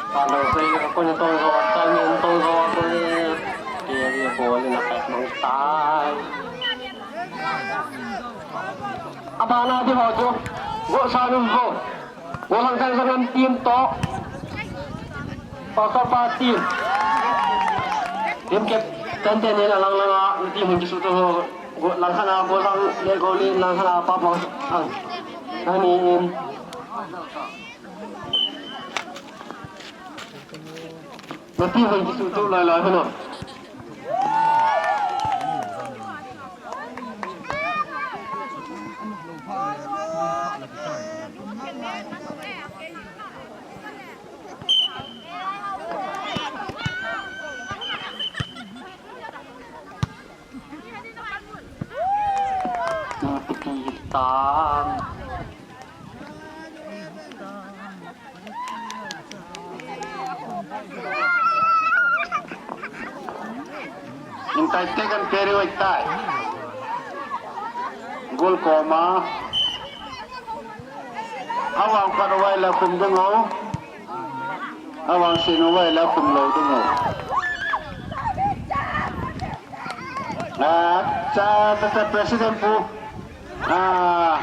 Palo sei ko ni tong ko, tong ko, tong ko, ko ni. Dia, dia, ball na kat mang tai. Abana di ho chu. Go sa nun go. Go lang sang sang team to. Pastor pa team. Team captain ten ni lang lang a team hung kisu to ho. Go lang sang a go sang le go le lang sang a pa pa. Ang. Ani in. Nati hoi kisu tu lai lai hana. Nati tang. Intai te kan peri wai tai. Gol koma. Awang kan wai la kum ding o. Awang sin wai la kum lou ding o. Ah, cha, cha, cha, President pu. Ah.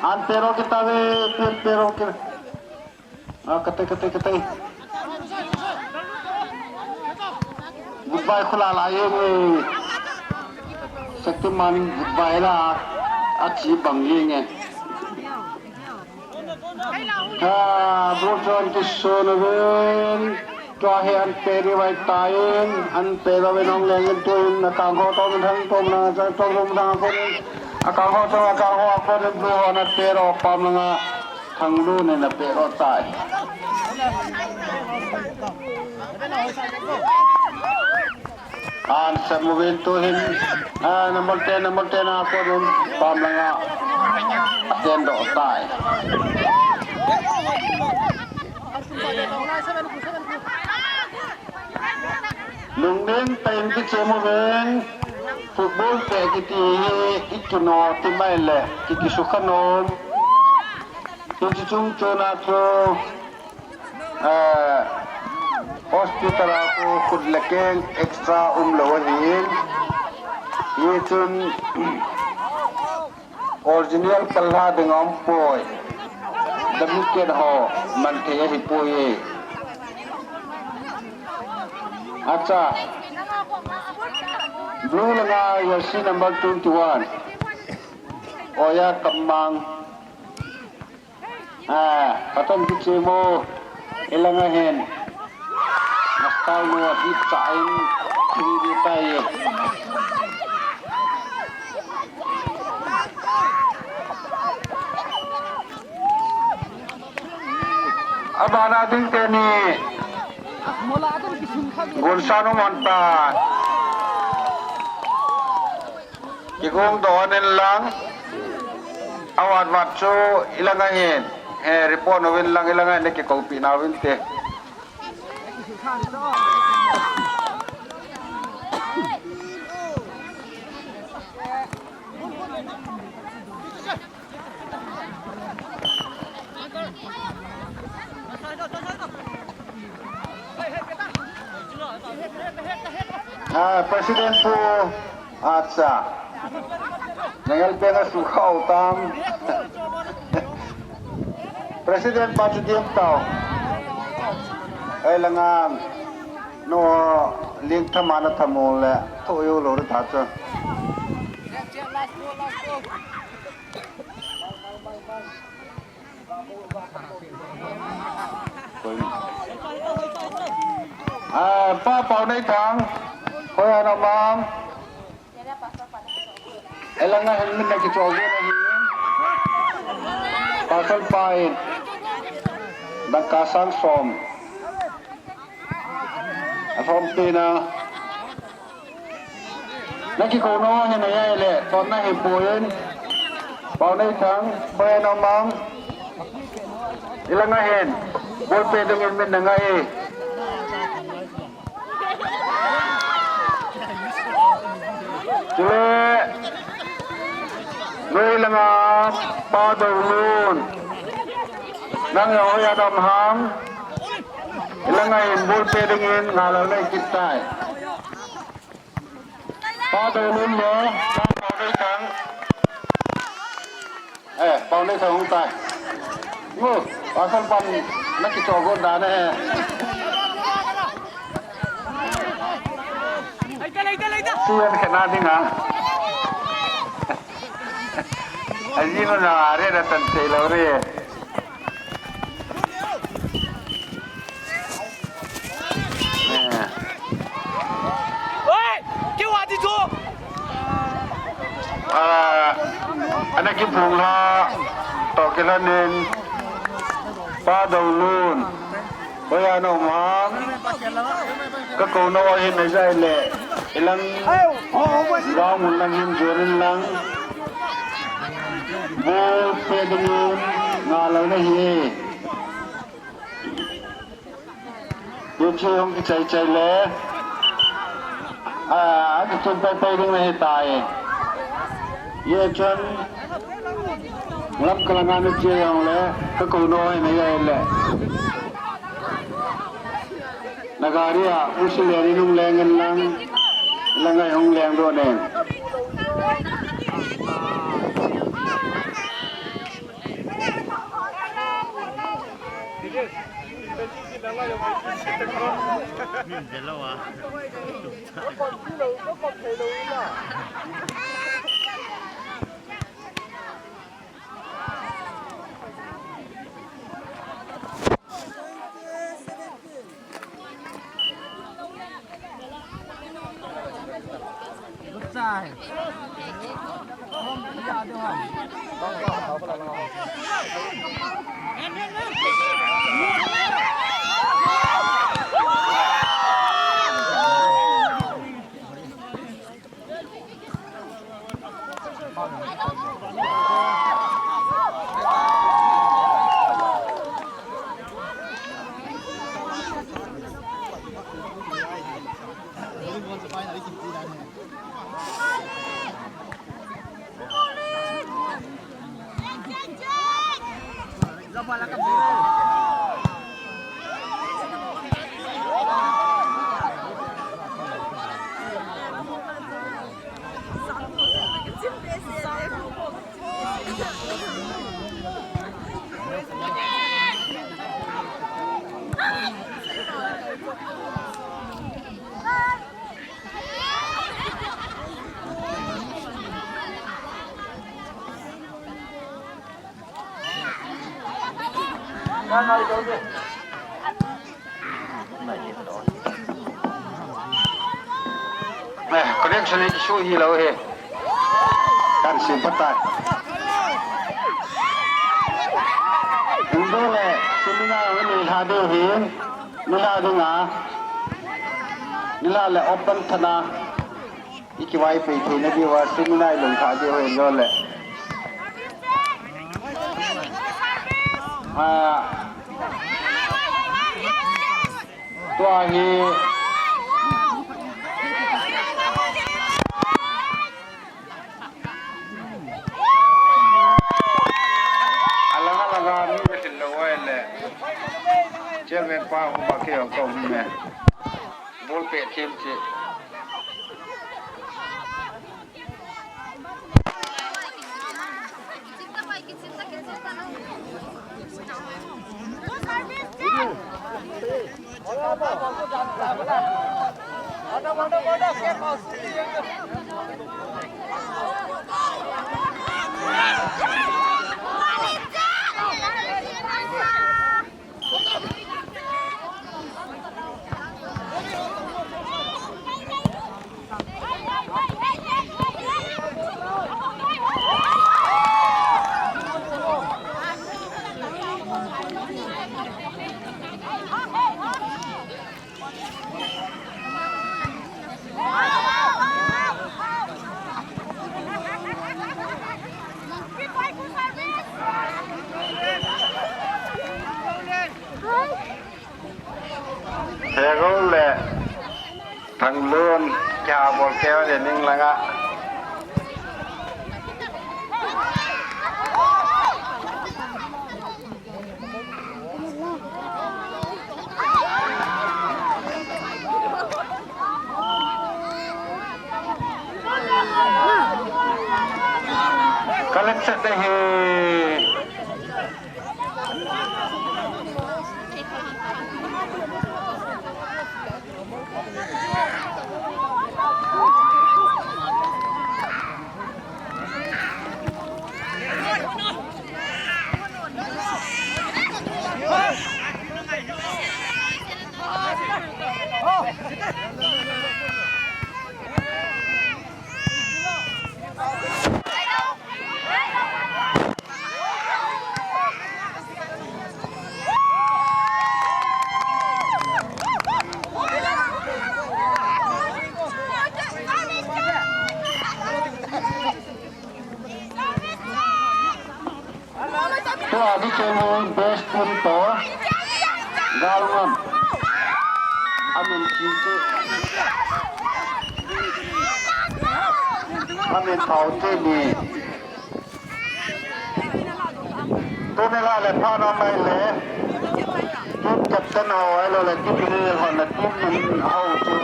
An pero kita ve, pe-, pero kita. Ah, kate, kate, kate. Goodbye khula la ye nge. Shaktiman goodbye la. Achi bang ye nge. Ka bu chon kisun uvin. Tua hi an peri vai tain, an peri vai nong leng in tuin, a kang ho tom thang tom na, thang tom tom thang ko ni. A kang ho tom, a kang ho ko ni, bu ho na pero pam nga, thang lu ne na pero tai. An sa mu vin tu hin, a, number ten, number ten a ko ni, pam nga, a ten do tai. Lungning tah in kichem uvin, football te kiti hi i tuno ti mai le, ki kisukha nom. Hiche chung chuna chu, eh, hospital a khu khut le keng extra umlou ahin. Hichun, Original kalha ding a um poi. Duplicate ho man thei ahi poi e. Acha. Blue langa jersey number twenty-one. Oya Kamang. Ah, patom kichemo. Ilanga hin. Master nu ahi cha in. Three D tai. Abana ding teni. Gunsa nu man ta. Kigong doh in lang. Awat wat chu ilang ahin. He report uvin lang ilang ahin kikopi nauvin te. Ah, President pu, acha. Nangal penga su khau tam. President pa chu diam tau. Ai langa no ling thama na thamu le tho yo lo ta chu. Ah, pa Pau Nei Thang, hoi ana mang. Elanga hin min na kicho ve na hi. Pasal pa in. Dangka sang som. Asom pina. Na kikou nom ahi na ya le, ton na hi puin. Pau Nei Thang, hoi ana mang. Ilanga hin, ball pe dingin min na ngai. Chule, noi langa, Pa Doulun. Nang ya hoi ana mang. Ilanga hin, ball pe dingin, ngalal na ikit tai. Pa Doulun le, Pa Pau Nei Thang. Eh, Pau Nei Thang hung tai. Ngu, pasal pan na kicho gon dan e. Sian kena ding a. Aji mana are da tan sei lo re. Oi! Keu a ti chu! Ah, ana kiphung la, to kilanin, Pa Doulun, hoi ana mang, ka kou nom ahi na jai le, ilang, ground mun lang hin jonin lang, ball pe dingin, ngalal na hi. Hiche hung kichai chai le. Ah, akichun pai pai ding le hitai. Ye chun. Lam kalanga na che jong le. Ka kou nom ahi na ya le. Na gari a, usi le ni nung leng in lang. Lang ai hung leng do ne. Eh, connection hi kisu hi lou hi. Kan sim pat tai. Indoor le seminar hung nei lha diu hi, nilhah dinga, nilhah le open thana, i kivaipoh theina diuva seminar i lunglha diu hi indoor le. Ah, tua hi. Alanga langa mi le thil lo ai le. Chairman pa hu ba ke ong ko mi me. Ball pe thim chi. Hegol le Thanglun, kya bol keo le ning langa. Kalek set deh. Tua di chemu best team to. Galngam. Amin Chinchi. Amin Thao Tini. Tuni la le pha na mai le. Team captain ho, ahilou le team leader ho, na team min ho chu.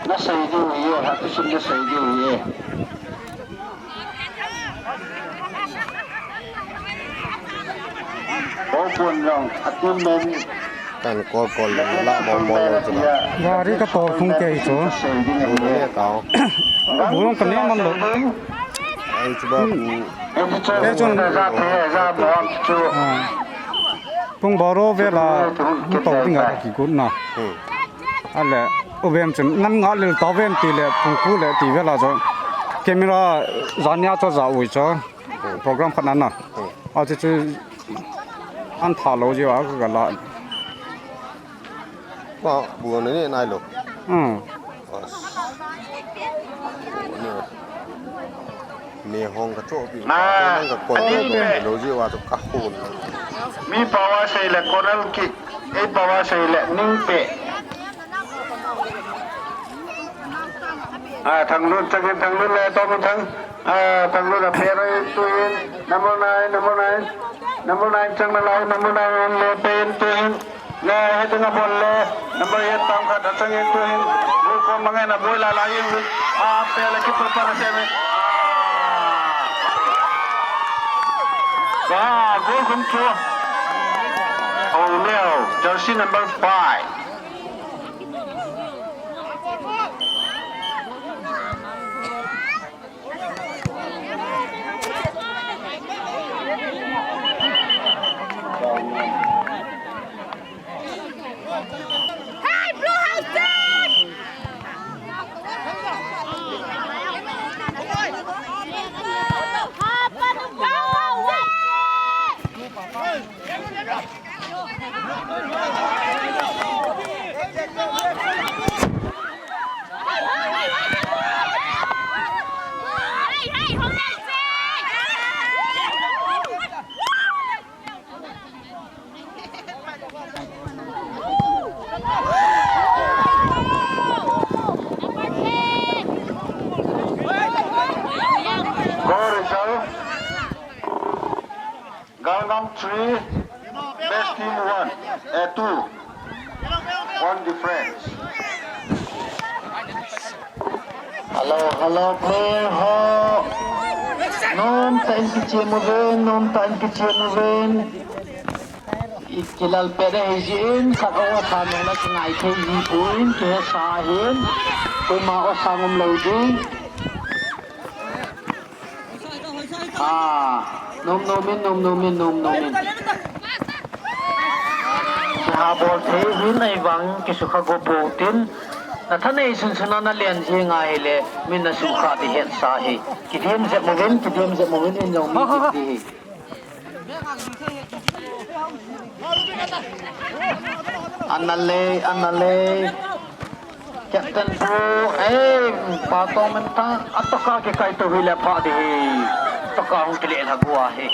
Na sei diu hi, ha tu sim na sei diu hi. Bopun jong, a team man. Kan kol kol le la mo mo lo chu la. Gari ka tol thung kei chu. Lo le ka. Bulong ka ne man lo. Ai chu ba ku. Te chun. Ah. Pung baro vela. Mu to ding a ki gun na. Hmm. Ale, u vem chun, nam nga lil tau vem ti le, pung ku le ti vela chu. Camera, zania chu za ui chu. Program khat na na. A chu chu, an tha lo ji a ka la. Ba, bu ne ne nai lo. Hmm. As. Bu ne. Ni hong ka cho pi. Na. Ka kon ani pe. Lo ji wa cho ka hon. Mi pa wa sei le corner kick. Ei pa wa sei le ning pe. Ah, Thanglun chang in, Thanglun le, Thanglun chang. Ah, Thanglun a pe ro in tu in. Number nine, number nine. Number nine chang na lai, number nine le pe in tu in. Le, heading a bol le, number eight, Tangkhat, achang in tu hin, goal khom mang in, aboi la la in, a pe le keeper pa na sem in. Ah. Wow, goal khom chu. Oh no, jersey number five. Gollhang three, best team one, eh, two. One difference. Hello, hello, player ho. Nomtah in kichem uvin, nomtah in kichem uvin. Ikilal pet ahi jeh in, khat over tha nung la kingai thei ji pon, kihesa ahin. Koima osang um lou ding. Ah, nom nom in, nom nom in, nom nom in. Kiha bol thei hin ahivang, kisukha go pou tin. Na thanei sunsun a na len jing ahile, min na sukha di hetsa hi. Kidem jep uvin, kidem jep uvin, in lou mi kit di hi. Ana le, ana le. Captain pu, eh, pa tong men ta, atoka kikaito hi le pha di hi. Toka hung kile la gua hi.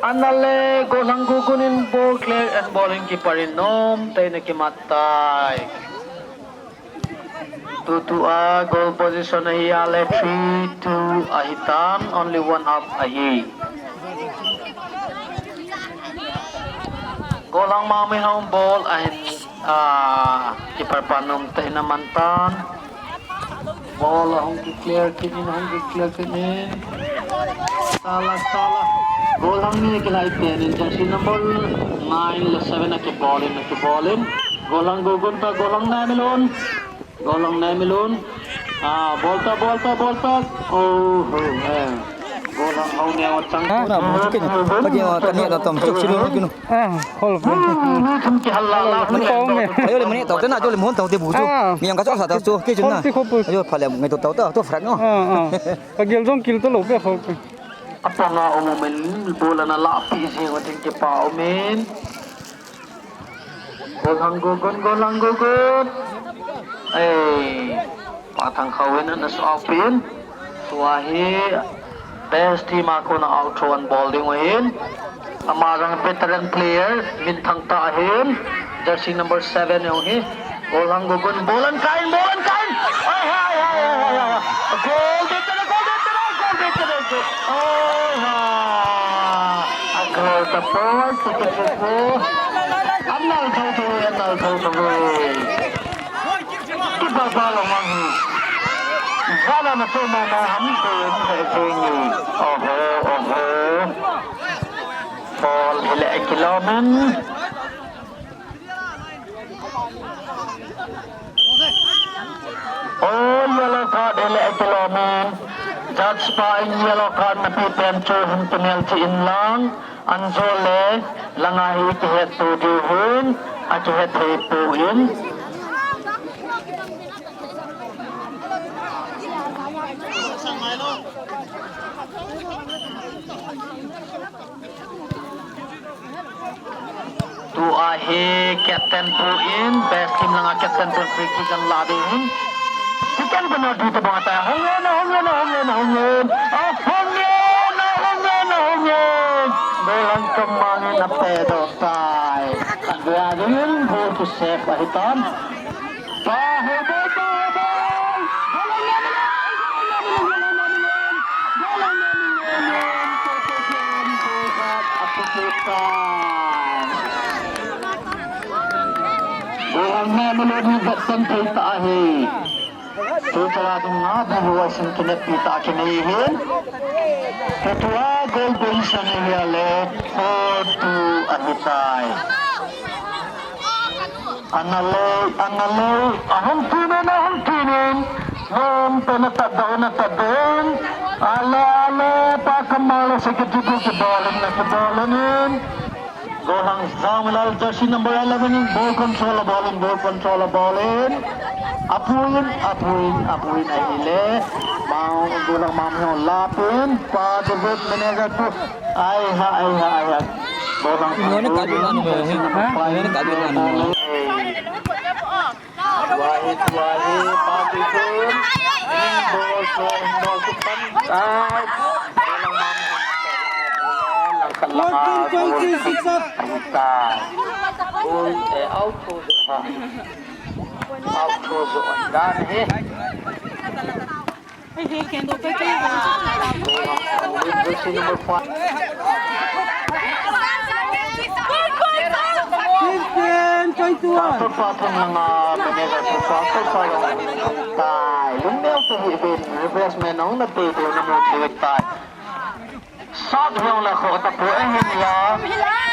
Ana le, Gollhang Gogon in ball clear and bowling keeper in nomtah in akimat tai. Tutua goal position ahi a le three two ahi tan, only one up ahi. Gollhang Mami hung ball ahin, ah, keeper pa nomtah in aman tan. Ball ahung ki clear kit in, ahung ki clear kit in. Sala, sala. Gollhang ni kilai pen in, jersey number nine le seven akibol in, akibol in. Gollhang Gogon ta, Gollhang Naimilun. Gollhang Naimilun. Ah, bol ta, bol ta, bol ta. Oh, oh, eh. Gollhang hau neo chang. Ha? Na, bu chu kin. Pagi, ah, kani na tom, chuk silu kin. Ah, hol. Ni thum kihal la la. Ayo le mani tau te na, ayo le mon tau te bu chu. Ah. Mi yang ka chok sa tau chu, ki chu na. Khol ti khol pu. Ayo, pha le ngai tau tau tau, tau frak no. Ah, ah. Ka gel jong kil to lo pe khol pe. Apanga um um in, ball ana la pi jing u tin kipa um in. Gollhang Gogon, Gollhang Gogon. Ei, Pa Thangkhao in ana su out pin. Tua hi best team a kona out throw an bol ding u ahin. Ama jong veteran player, minthang tah ahin. Jersey number seven jong hi. Gollhang Gogon, ball an kai in, ball an kai in. Ai, hai, hai, hai, hai, hai. Goal, goal, goal, goal, goal, goal. Ai, ha. A goal ta poi, second goal. An nal thou thou, an nal thou thou. Keeper pa lou mang hi. Jana na to ma ma ham to ni sa se ni. Oho, oho. Foul hi le kilom in. Oh, yellow card hi le kilom in. Judge pa in yellow card na pe pen chu hin penalty in lang. An jo le langa hi kihet to diu hin. A kihet thei poi in. Tua hi captain pu in, best team langa captain pu in free kick an la ding in. Second penalty tabang atai. Hung in, hung in, hung in, hung in. Hung in, hung in, hung in. Goal hang chom mang in ape doh tai. Khatvei a ding in goal to save ahi tan. Gollhang Naimilun hi vetsan thei tah ahi. Tuchala ding a, Bihu a sin kineppi tah kinei hin. Tutua goal position hi a le four two ahi tai. Ana le, ana le, ahung tun in, ahung tun in. Nomtah in atat doh in, atat doh in. Ale, ale, Pa Kamal le secretary pu kibol in, kibol in. Gollhang Jamlal jersey number eleven in ball control a bol in, ball control a bol in. Apui in, apui in, apui in ahile. Mao, Gollhang Mami hon lap in. Pa David manager pu. Ai ha, ai ha, ai ha. Gollhang Mami hon lap in. Gollhang Mami hon lap in. Tua hi, tua hi, pa David. Ball, ball, ball, pan. Ai. Gollhang Mami. Lang khat lang a, goal. Ai ta. Goal, eh, out to the, ha. Out to the, dan hi. Fifteen, twenty-one. Sa pa thong langa manager sa pa pa tai. Lungmel te hi vin refreshment ong na te te na mu te tai. Sat hiong la kho ta po e hin la.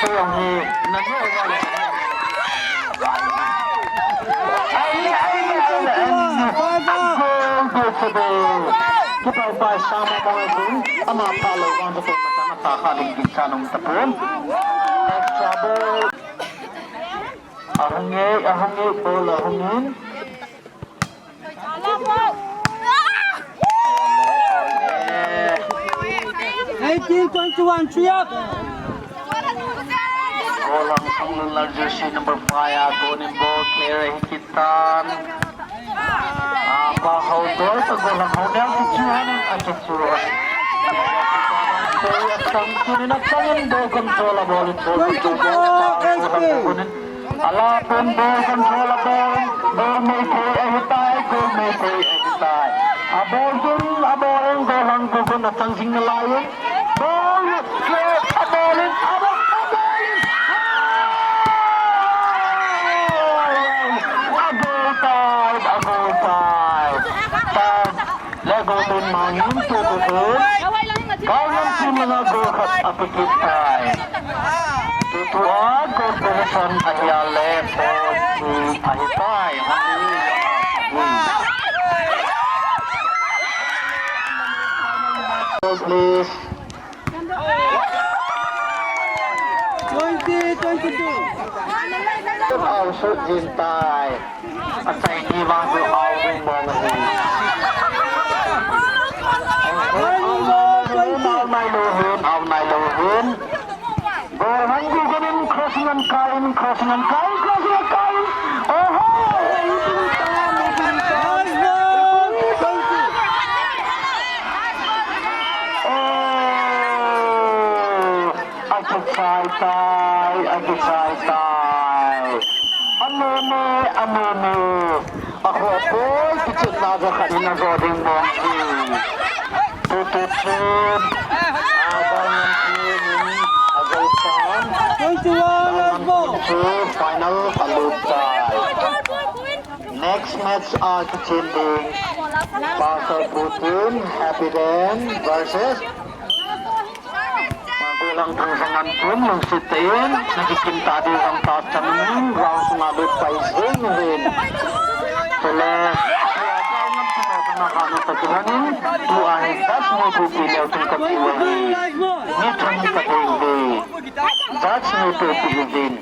Hiong hi na no wa le. Ai, ai, ai, ai, ai. Go, go, go, go. Kipai pai sa ma ma sin. Ama pa lo wang ta ma ta ma ta kha ding kin sa nong ta po. Extra ball. Ahung e, ahung e, ball ahung in. Eighteen twenty-one, three up. Golang Thanglullal jersey number five, a gonin ball clear ahi kitan. Apa hou dol ta golang hou dol ta chu han a chu chu. Tangkinin a tangin ball control a ball in ball control. Ala pen ball control a ball, ball mei thei ahi tai, goal mei thei ahi tai. A ball dun, a ball in goal hang gu gun a chang jing nalai in. Ball, a ball in, a ball, a ball in. A goal tai, a goal tai. Le goal in mangin tu tu tu. Galngam team langa goal khat a pe kit tai. Tu tu a goal position a hia le four three ahi tai. Goal please. Twenty twenty-two. Out shoot jin tai. Achai ni vang chu out ding bol ahi. Out nai lou hin, out nai lou hin. Goal hang gu gun in crossing an kai in, crossing an kai in, crossing an kai in. Oho! Oh! Akichai tai, akichai tai. Ameme, ameme. Aho poi, kichepna ja khat in ajo ding mong hi. Tu tu tu. Abang team in ajo tan. Twenty-one, last ball. Tu final alut tai. Next match a kichem ding. Pastor Putin, Happy Dan versus Golang Thangsangan team, lungset tah in, na kikim ta ding vang ta chan in, round sunga lut pai jeng uvin. Chule, Golang Thangsangan team na hana ta kihanin, tua hin judge mi thu pi leu tung ka pi uve. Mi thum ka pe uve. Judge mi thu pi uvin.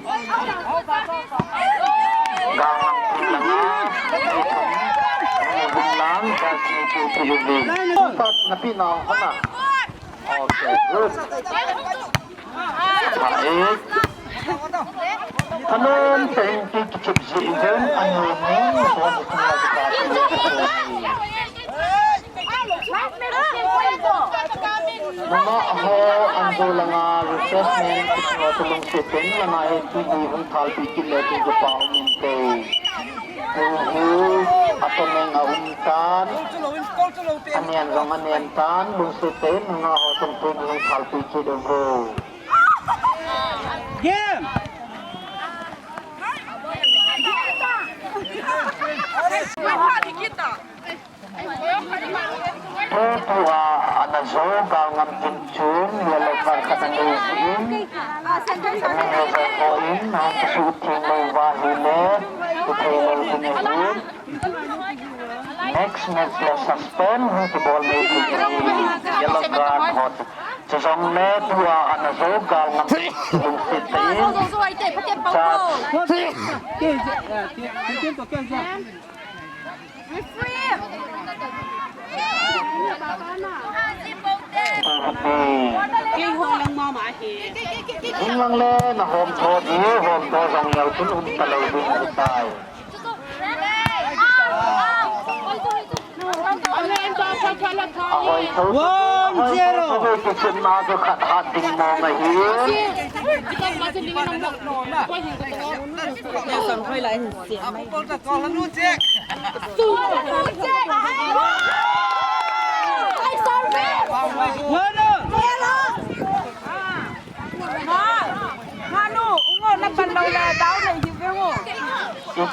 Golang Thangsangan team, mi thum, mi thum lang, judge mi thu pi uvin. Pat na pi na hana. Okay, good. Eight. Anom teng ki kichep ji ven, anom ni, bon ni la kita. Nunga ho, anjo langa refreshment, kichep ho, tulung se pen, langa he, ki ni hung thal pi ki le, ki pa hung in te. Uhu, atoneng a um tan. Anian jong anian tan, lungset tah in, nunga ho tungtun hung thalpi kit uvo. Game! Tutua ana jou Galngam team chun yellow card khat anei jin, manager ho in, hung kisuhtheng lou uva ahile, kithei lou ding ahi. Next match le suspend hung kibol mai ding ahi, yellow card ho. Chujongle tua ana jou Galngam lungset tah in. Judge. Hung lang le na hom tho di, hom tho jong leu chun um talou ding ahitai. One zero. Ahoi tho, ahoi tho, kichin na chu khat hat ding mong ahi. Nelson khoi lai hin siam mai. Nelson khoi lai hin siam mai. Nelson khoi lai hin siam mai.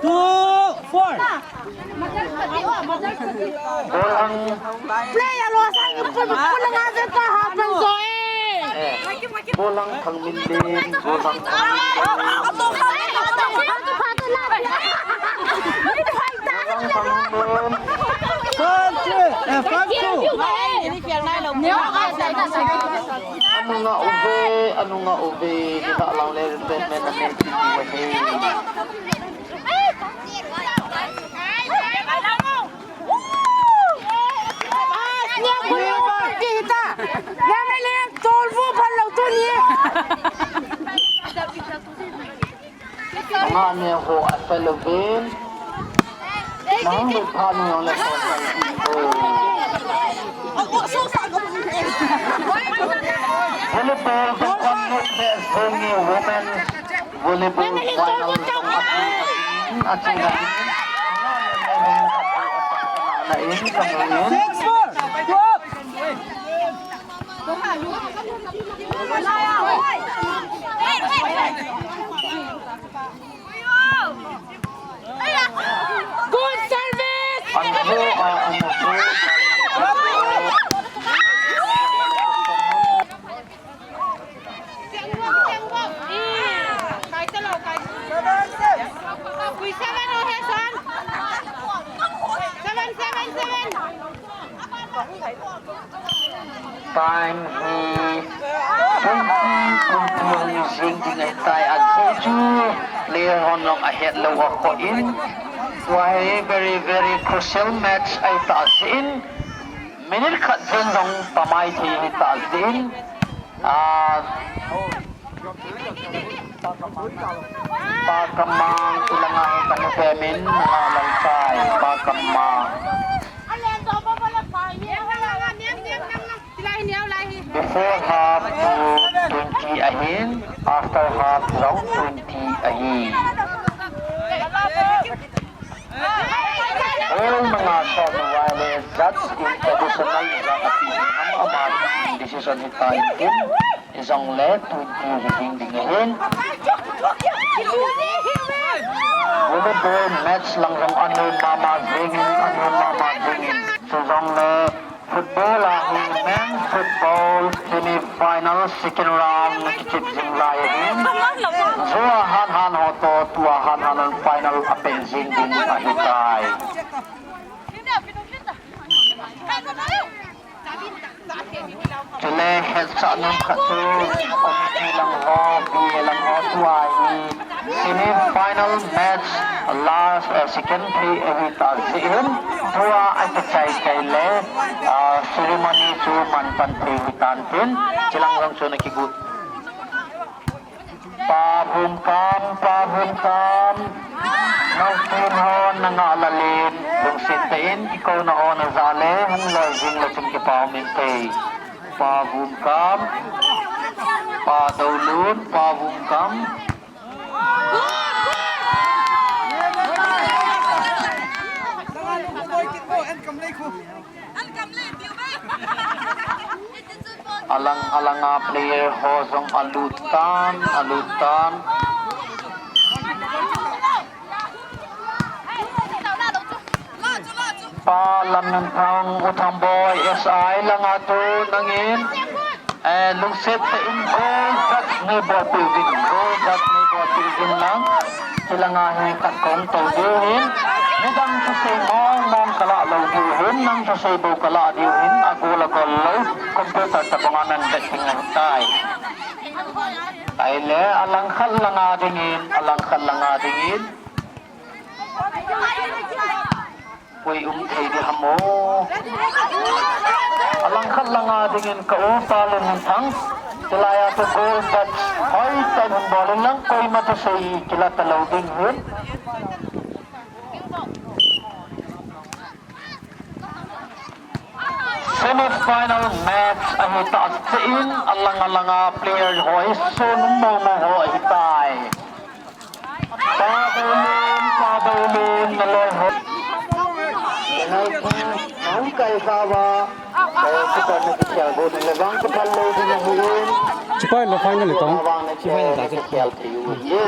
Two, four. Bolang. Player lo sang pun pun nga je ka ha pan so eh. Bolang Thangminlen, Bolang Thangminlen. Bolang Thangminlen. Five two, eh, five two. Anunga uve, anunga uve, ni ta lang le pen men na men ti uve. Nga ne ho a fellow ben. Nang le pa ni le ho. Volleyball, the women. Volleyball final jong a, a, Good service! Time hi twenty twenty-one jing ding ahitai, ajeh chu player hon jong ahet lou a ko in. Tua hi very, very crucial match ahi tah jeh in. Minute khat jen jong pamai thei ahi tah jeh in. Ah, Pa Kamang, ilanga hi kanu pemin, nanga lalkai, Pa Kamang. Before half two twenty ahin, after half jong twenty ahin. All manga sawm uva le judge in additional judge api in ama ama decision hi ta in tin, ijongle twenty hi ding ding ahin. Volleyball match lang jong anu mama jing in, anu mama jing in. Chujongle Football a hi men's football semi final second round kichep jing lai ahin. Ju a han han ho toh, tu a han han hon final apeh jing ding ahitai. Chule hetsah nom khat chu committee lang ho, B A lang ho tua hi semi final match last, eh, second phei ahi ta jeh in, tua akichai chai le, ah, ceremony chu manpan thei ahi tan tin, chilang jong chu na kigot. Pa Vumkam, Pa Vumkam, nangtin ho nanga lalin, lungset tah in kikouna ho naja le, hung loi jing le chun kipa um inte. Pa Vumkam, Pa Doulun, Pa Vumkam. Alang, alanga player ho jong alut tan, alut tan. Pa Lamminthang, U Thangboi, S I langa tu nangin, eh, lungset tah in goal judge nei bolpeh uvin, goal judge nei bolpeh uvin lang. Langa hi khat kon to diu hin, midang thusei mong mong kalah lou diu hin, nang thusei bou kalah diu hin, agol agol lou, computer tabang a nan vet ding ahitai. Ahile, alangkhat langa dingin, alangkhat langa dingin. Pui um thei di ham o. Alangkhat langa dingin ka upa Lenminthang. Chulai a chu goal box hoitah in bol in lang koima thusei kila talou ding hin. Semi final match ahi tah cheh in alang alanga player ho hi sun um mong mong ho ahitai. Padolin, Padolin, naloi ho. Penalty, nang kai kha va. Eh, kipan na kikhel go ding le vang kipan lou ding ahi in. Chipai la final le tong. Vang na kikhel thei u ye.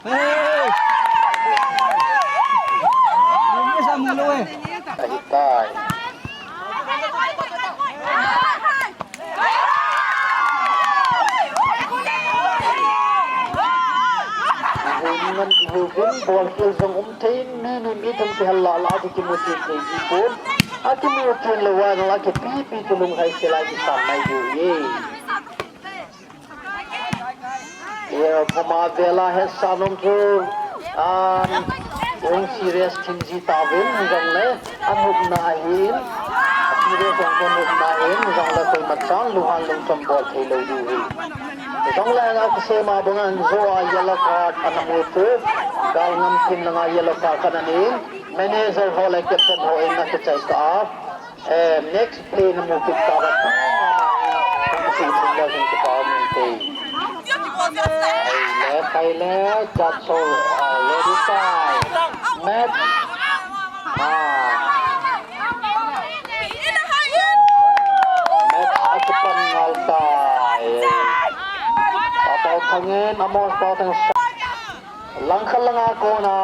Hey! Ni sa mu lo eh. Ahitai. Ihuvin, ihuvin, bol khel jong um thei, mi ni mi thum kihal lah lah a kimu thei thei ji pon. Akimu thei lou a, akipi pi tu lunghai sel a kisam mai diu ye. Ye, phama vela he sanom chu, um, ung serious thim ji tauvin, jong le, anopna ahin, serious jong chu anopna ahin, jong le koima chan lunghan lungchom bol thei lou diu hi. Jong le, a kisei ma bang a anjo a yellow card ana mu chu, Galngam team langa yellow card khat ana nei in, manager ho le captain ho in ana kichai ta a. Eh, next play na mu kit ta ba. Kung si thum la kung si pa min te. Ai le, ai le, judge ho, ah, ready time. Match. Ah. Match akipan ngal tai. Pau Thang in, Amos Pau Thang. Langkhat langa kona,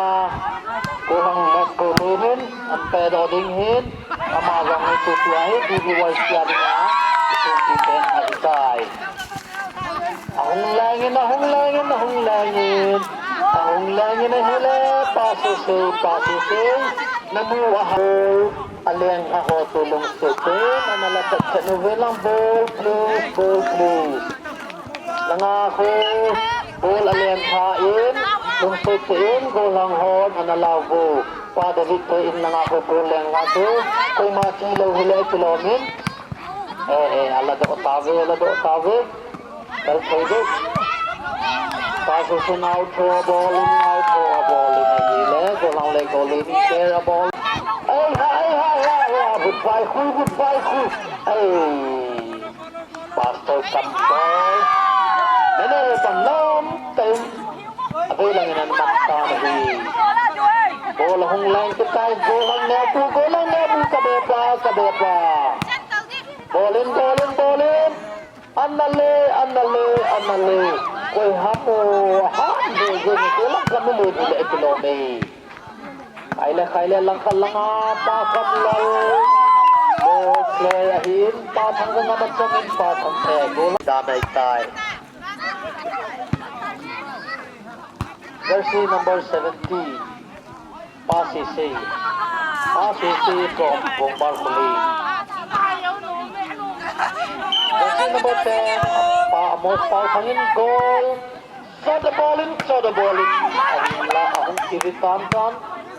Golhang Met Golin in, an pedoh ding hin, ama jong hi tutua hi, D B Y C a dinga, isuhpi pen ahitai. Ahung lengin, ahung lengin, ahung lengin, ahung lengin ahile, pa sese, pa sese, namu aho, aleng aho tu lungset in, ana la phet phet uve lang, ball please, ball please. Langa khu, ball alen pha in, lungset tah in, Golhang hon, ana la uve. Pa David te in langa khu, ball leng nga chu, koima chi lou hile kilom in. Eh, eh, ala doh tave, ala doh tave. Kal thei de. Pa Susun out throw a ball in, out throw a ball in, ahile, Golhang le Golin in share a ball. Ai ha, ai ha, ai ha, ai ha, goodbye khu, goodbye khu. Ai. Pastor Kampol. Nene pan lam tah in. Avei langin an man tan ahi. Ball ahung leng kitai, Golhang nepu, Golhang nepu, ka be pa, ka be pa. Ball in, ball in, ball in. Ana le, ana le, ana le. Koi ham o, ham de, de, de, Golhang ka mi le, de, de, kilom e. Ahile, ahile, langkhat langa, Pa Kamlal. Ball play ahin, Pa Thang jong ama chang in, Pa Thang, eh, goal dan ahitai. Jersey number seventy, Pa Sese. Pa Sese from Bongbar Khuli. Jersey number ten, Pa Amos Pau Thang in goal. Shot the ball in, shot the ball in. Ahung la, ahung kivi tan tan.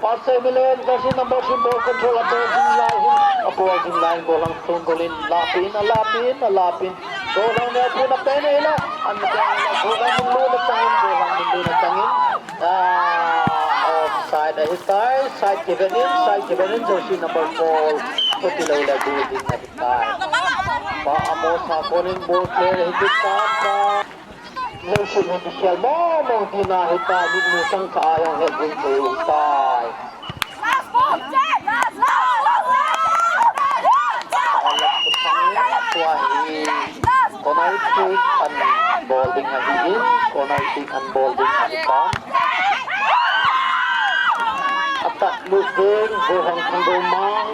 Pass to Milen, jersey number three, ball control, abol jing lai hin, abol jing lai hin, Golhang Stone goal in, lap in, alap in, alap in. Golhang nepu na pen in la, an pen in la, Golhang min lu na chang in, Golhang min lu na chang in. Ah, offside ahitai, side kiven in, side kiven in, jersey number four. Khuti lou le goal ding ahitai. Pa Amos a kon in ball clear ahi kit tan tan. Lungset hi kikhel mong mong tina hita, mitmu chang kha a jong het jing thei u tai. Tua hi corner kick an bol ding ahi in, corner kick an bol ding ahi tan. Attack lut ding, Golhang Thangdoumang,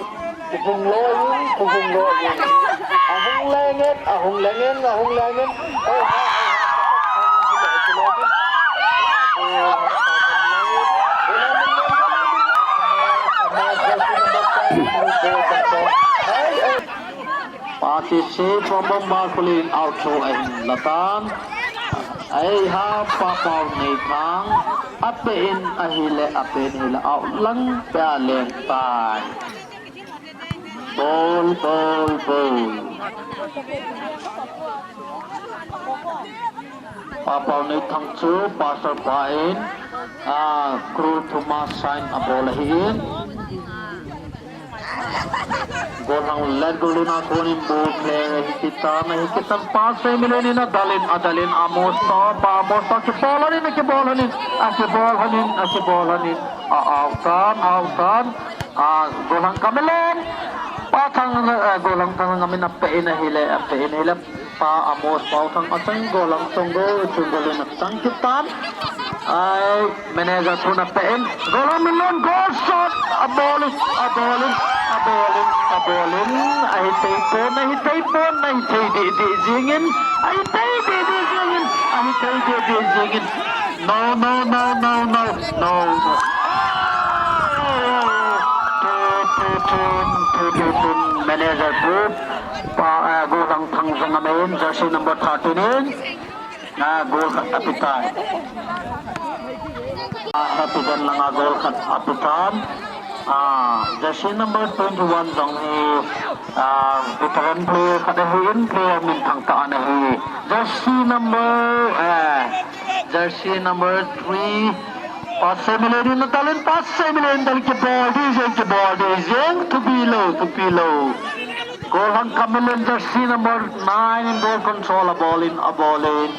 kivung loi in, kivung loi in. Ahung lengin, ahung lengin, ahung lengin. Pasisi pom bom ba kulin out throw ahin latan. Eiha Papaoneithang ape in ahile, ape in ahile out lang pe a leng tai. Ball, ball, ball. Papaoneithang chu pastor pa in, ah, Kru Thomas sign a ball ahin. Golhang let goal in a konin ball play ahi kitan, ahi kitan, Pastor Emilian in adalin, adalin, Amos to, Pa Amos to, kibol ahin, kibol ahin, akibol ahin, akibol ahin, a out tan, out tan. Ah, Golhang Kamelen. Pa Thang, eh, Golhang Thang ngamin ape in ahile, ape in ahile. Pa Amos Pau Thang achang Golhang Chonggol, Chonggol in achang kitan. Ai, manager pun ape in. Golhang Kamelen, goal shot. Abol in, abol in, abol in, abol in. Ahi thei pon, ahi thei pon, ahi thei didi jingin. Ahi thei didi jingin. Ahi thei didi jingin. No, no, no, no, no, no, no. Tun, tun, tun, tun, tun, tun. Manager pu, Pa, eh, Golhang Thang jong amen, jersey number thirteen in. Ah, goal khat apetai. Ah, happy dan langa goal khat apetan. Ah, jersey number twenty-one jong hi, ah, veteran player khat ahin, player minthang tah ana hi. Jersey number, eh, jersey number three, Pastor Emilian in adalin, Pastor Emilian in adalin, kibol ding jeng, kibol ding jeng, thupi lou, thupi lou. Golhang Kamelen jersey number nine in ball control, abol in, abol in.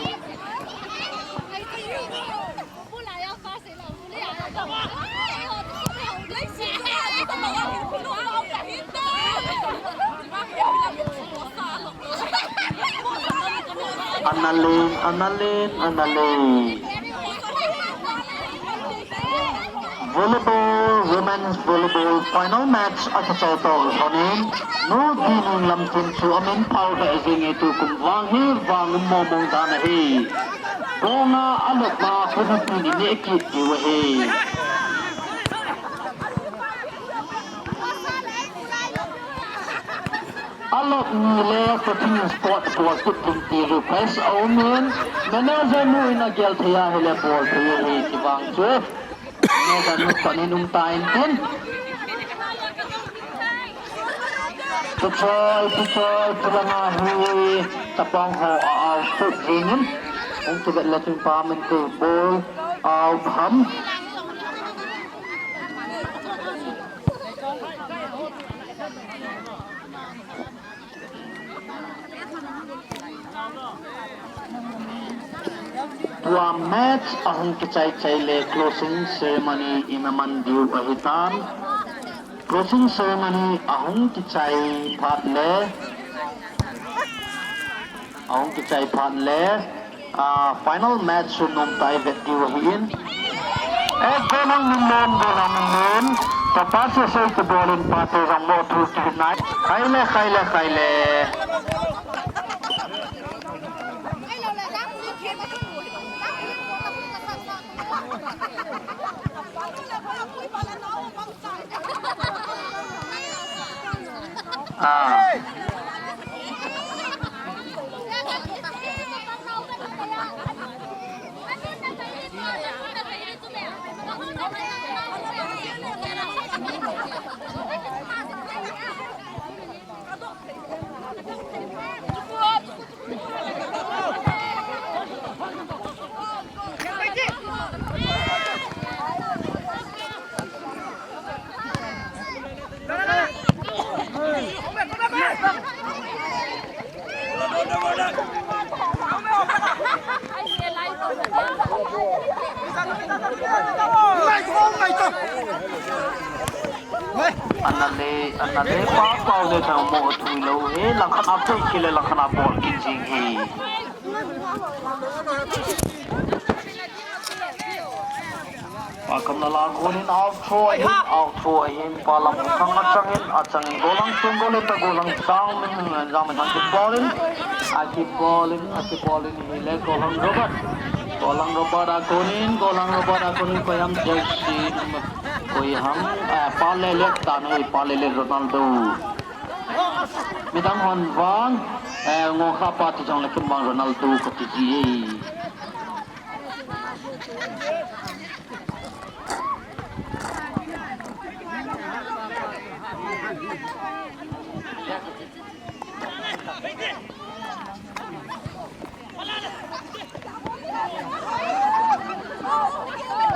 Ana len, ana len, ana len. Volleyball, women's volleyball final match akichai to lhonin, Nu Dinung Lamthin chu amin phau lheh jenge, tukum vang hi vang um mong mong dan ahi. Konga alop ma khu ni pi ni ne kit diu ahi. Alop ni le Kaching Sport Board kut ding ti request aumin, manager nu in agel thei ahile bol thei ahi ti vang chu. Manager nu kut in um tan tin. Tuchoi, tuchoi, tulanga hi chapang ho a out put jingin. Hung kivet le chun pa min ku ball out ham. Tua match ahung kichai chai le closing ceremony in aman diu ahitan. Closing ceremony ahung kichai phat le, ahung kichai phat le, ah, final match chu nom tah a i vet diu ahin. Eh, Golhang min lom, Golhang min lom. Tapa sesei kibol in pate jong mo thu kibit nai. Khai le, khai le, khai le. Ah. Ana le, ana le, Papaoneithang mo thui lou hi, langkhat a pui kile, langkhat a bol kit jing hi. Akamlal a konin out throw ahin, out throw ahin, palam khang achangin, achangin, golang chung goal in, golang sang min, sang min thang kibol in, akibol in, akibol in, hile golang Robert. Golang Robert a konin, golang Robert a konin, koiham jersey number, koiham, eh, pa lele tan, hoi pa lele Ronaldo. Midang hon vang, eh, ngokha pa ti jong le kin vang Ronaldo kati ji e.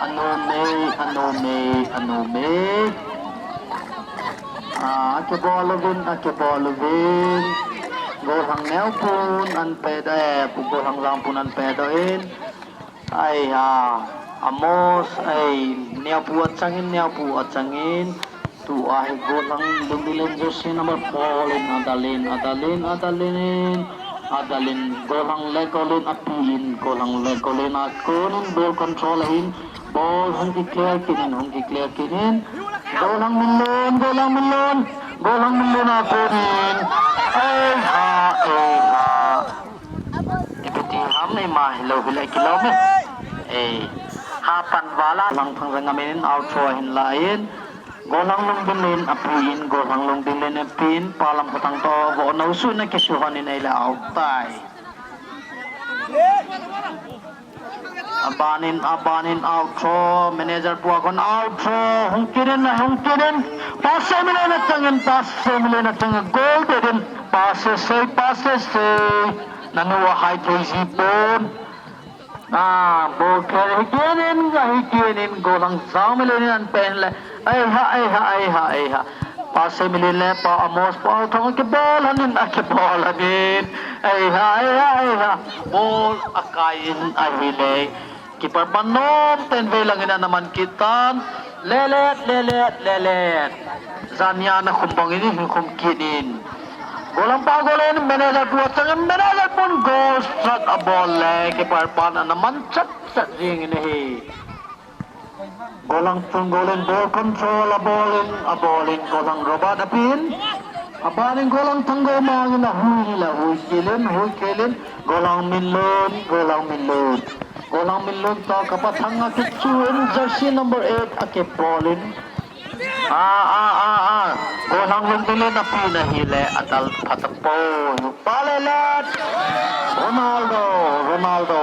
Anom e, anom e, anom e. Ah, akibol uvin, akibol uvin. Golang neopun an pe doh e, golang jangpun an pe doh in. Ai ha, Amos, ai, neopu achangin, neopu achangin. Tua hi golang Lungdinglen jersey number four in adalin, adalin, adalin, adalin, golang le goal in api in, golang le goal in a konin ball control ahin, ball hung kiclear kit in, hung kiclear kit in. Golang min lhun, golang min lhun, golang min lhun a konin. Ai ha, ai ha. Ipi ti ham, eima hilou hile kilom e. Ei, hapan val a lang thang jang amin in out throw ahin la in. Golang Lungdinglen api in, golang Lungdinglen api in, palam khatang toh vo nou su na kisuhon in eile out tai. Abanin, abanin out throw, manager pu a kon out throw, hung kit in, hung kit in, Pastor Milen achangin, Pastor Milen achangin, goal te din, Pastor sei, Pastor sei, nanu a hai thei ji pon. Ah, ball clear, hi kit in, hi kit in, golang jang Milen in an pen le, Ai ha, ai ha, ai ha, ai ha. Pastor Milen le Pa Amos, Pa Thang akibol hanin, akibol hanin. Ai ha, ai ha, ai ha. Ball akai in ahile. Keeper pan nom ten vei langin ana man kit tan. Lelet, lelet, lelet. Jania na khum bang in, hin khum kit in. Golang pa goal in, manager pu achangin, manager pun goal shot abol le. Keeper pan ana man chat chat jing in ahi. Golang chung goal in ball control abol in, abol in golang Robert api in. Abanin golang Thanggou mangin ahui le, hui kit in, hui kit in, golang min lhun, golang min lhun. Golang min lhun toh kapa Thang akichu in jersey number eight akibol in. Ah, ah, ah, ah. Golang Lungdinglen api in ahile, adal pha tapon. Pa lelet. Ronaldo, Ronaldo.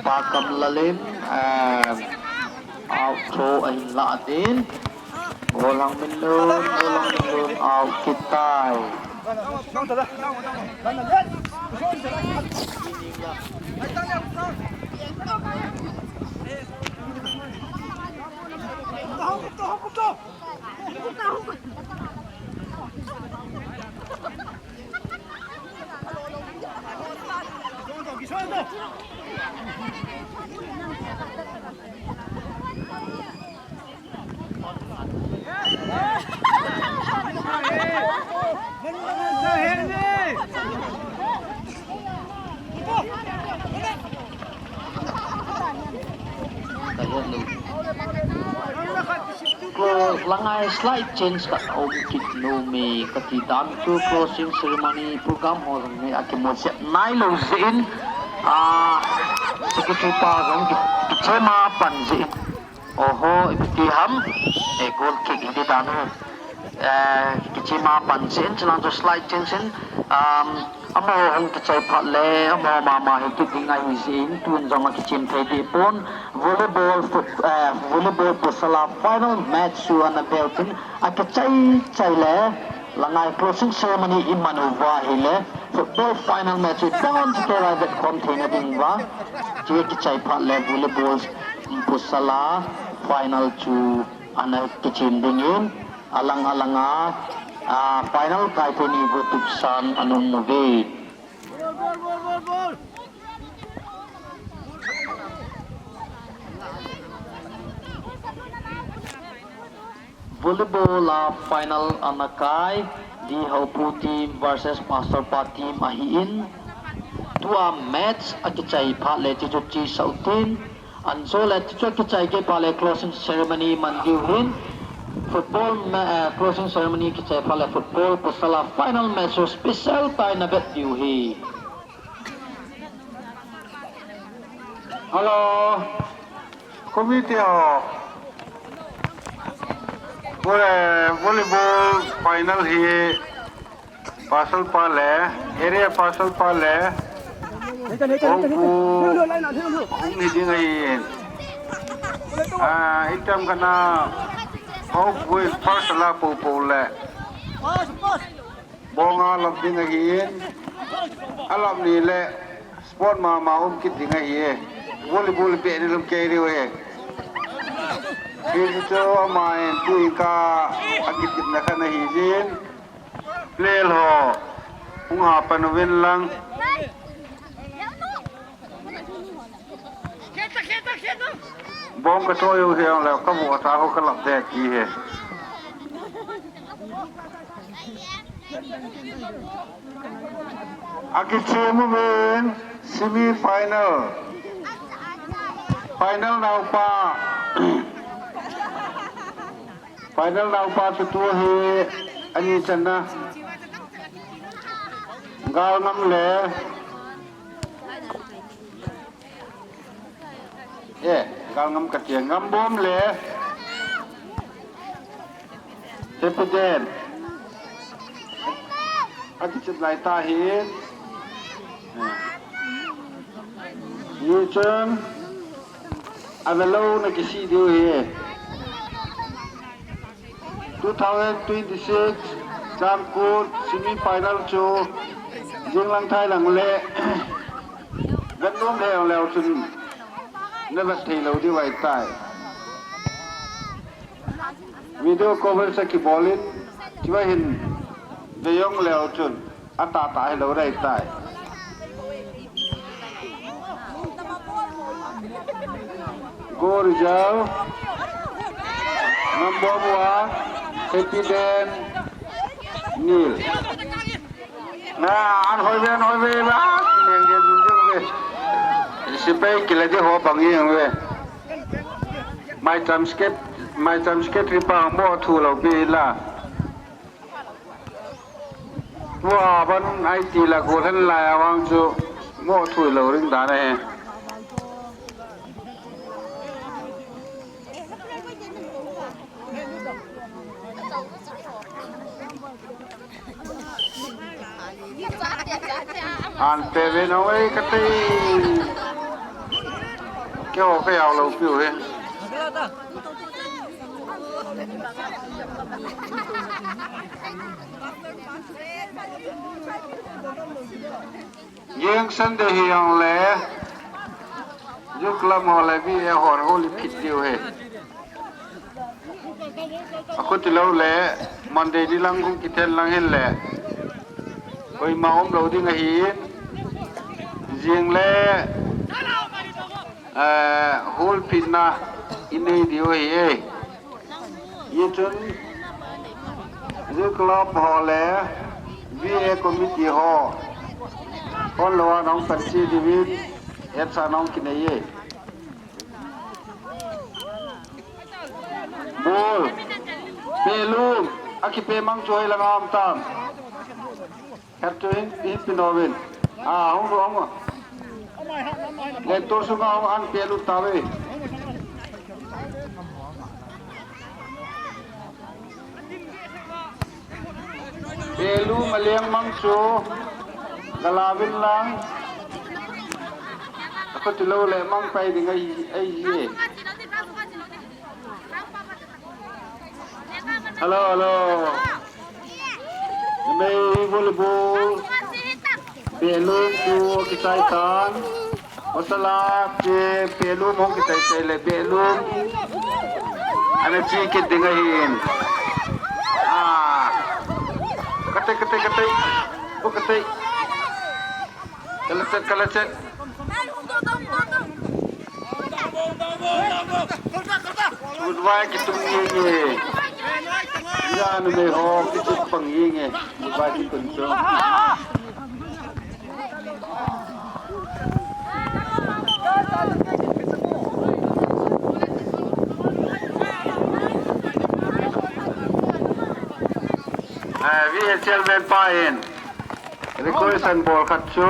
Pa Kamlal in, eh, out throw ahin la din. Golang min lhun, golang min lhun, out kit tai. Ko langai slight change khat aum kit nom e kati dan chu closing ceremony program ho jong hi akimu chet nailou jeh in, ah, secretary pa jong ki, kichema pan jeh in. Oho, ipi ti ham, eh, goal kick hiti dan ho. Eh, kichema pan jeh in, chulang chu slight change in, um, amaho hung kichai phat le, amaho mama hi kit ding ahi jeh in, tun jong akichem thei deh pon, volleyball, foot-, eh, volleyball pasal a final match chu ana bel tin, akichai chai le, langai closing ceremony iman uva ahile, football final match chu dang on chu tua vetkhom theina ding uva, chu kichai phat le, volleyball pasal a final chu ana kichem ding in, alang alang a, a, final kai thei ni go tupsan ana um uve. Volleyball a final ana kai, D Haopu team versus Pastor Pa team ahi in. Tua match akichai phat le chu chu chi sau tin. Anso le tichua kichai kei phat le closing ceremony man diu hin. Football ma-, eh, closing ceremony kichai phat le football pasal a final match special tai na bet diu hi. Hello. Committee ho. Volley-, volleyball final hi pasal pa le, area pasal pa le. Hung hi ding ahi. Ah, itam kana. Hung first la po po le. Bonga lop ding ahi. Alop ni le. Sport mama um kit ding ahi e. Volleyball beh ni lum kei riu e. Hichu ama in tu in ka akit kit na khan ahi jin. Play ho. Hung ha pan uvin lang. Bong ka thoi u hiang le ka bu ata ho ka lap de ti he. Akichem uvin semi final. Final naupa. Final naupa chu tu hi ani channa. Galngam le. Eh, Galngam kati a, Ngambom le Happy Den. Akichet lai ta hi. Hichun, ana lou na kisih diu hi. Two thousand twenty-six Changkut semi final chu jinglang thai lang le. Gannom leu leu chun na vet thei lou diu ahi tai. Video coverage a kibol in, chibai hin vejong leu chun, ata ta hi lou rei tai. Goal result, number one, Happy Den, nil. Na, an hoi ve, an hoi ve, ba, neng gen jing jing ve. Sipai kila di ho bang jing ve. Mai cham skate, mai cham skate ri pa mo thu lo bi la. Tua ban ai ti la gol hen lai a vang chu mo thu lo ring dan e. An pe ve no ei ka tei. Keiho ka jao lou piu he. Jing Sunday hi jong le, Youth Club ho le V A hon holi phit diu he. Akhuti lou le, Monday ni lang hung kithel lang hin le. Koima um lou ding ahi. Jing le, eh, hol phitna i nei diu ahi e. Hichun, Youth Club ho le V A committee ho hon lou a nong pan chi diuvin, etsa nong kinei e. Ball. Pelum. Akipe mang chu hoi lang a um tam. Khat chu hin, hin pin uvin. A, hung ru, hung ru. Len to sunga hung an pe lut tave. Pelum a leng mang chu. Gala vin lang. Akhuti lou le mang pai ding ahi, ahi e. Hello, hello. Mei volleyball. Pelum chu kichai tan. Masala ke pelum hung kichai chai le pelum. Ana chi kit ding ahin. Ah. Kate, kate, kate. Bu kate. Kala chet, kala chet. Chut vai kitung nge nge. Ya numei ho kichut pang nge nge. Chut vai kitung chu. Eh, V A chairman pa in request an bol khat chu.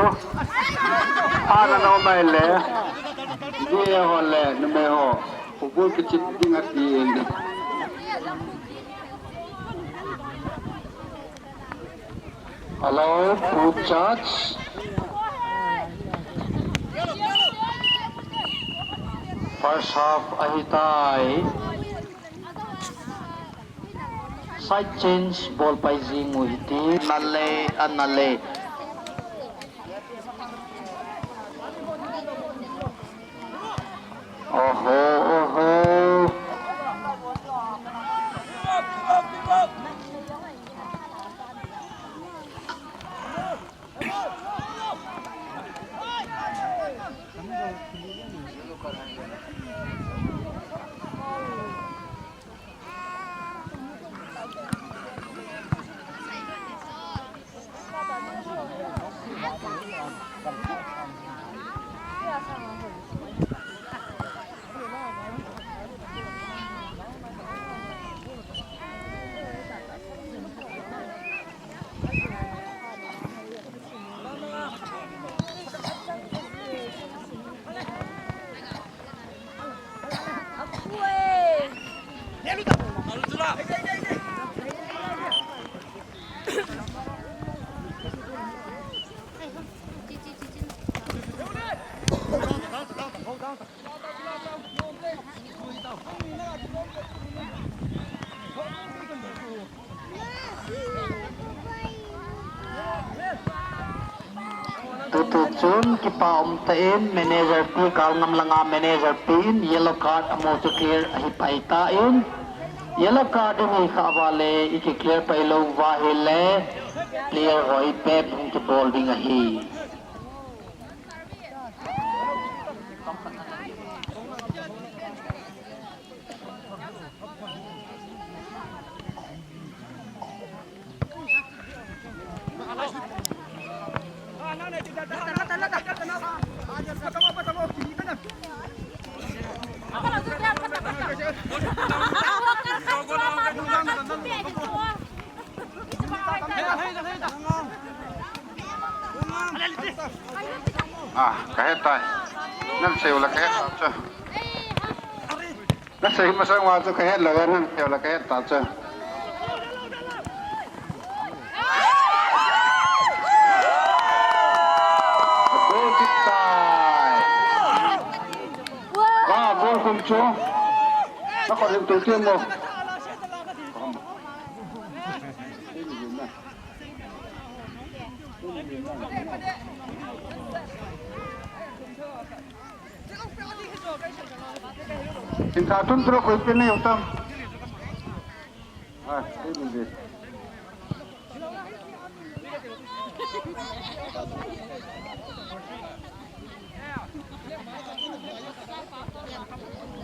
Pha na no mai le. V A ho le numei ho. Football kichep ding ati in. Hello, Pu Charge. First half ahitai. Side change, ball pai jing u hite. Nale, anale. Oho, oho. Tutu chun kipa um tah in, manager pi, Kalngam langa manager pi in yellow card amu chu clear ahi pai tan, yellow card in hi kha va le i ki clear pai lou va hi le player hoi pep hung kibol ding ahi. Ah, ka het tai. Nan sei u la ka het tai. Na sei masang uva chu ka het lou, nan sei uva ka het ta chu. Goal kick tai. Goal khum chu. Na ko rin tu ti mo. Singkatun tro koi pe nei utam. Ah, ei mun de.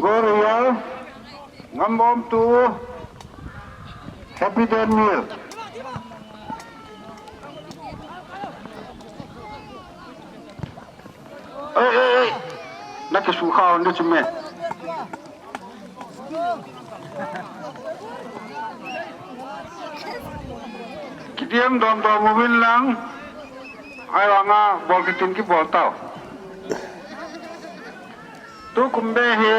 Goal real. Ngambom two. Happy Daniel. Ei, ei, ei. Na kisu kha hon de chu me. Kidem dom dom uvin lang. Ahivanga bol kitin kibol tau. Tukum be hi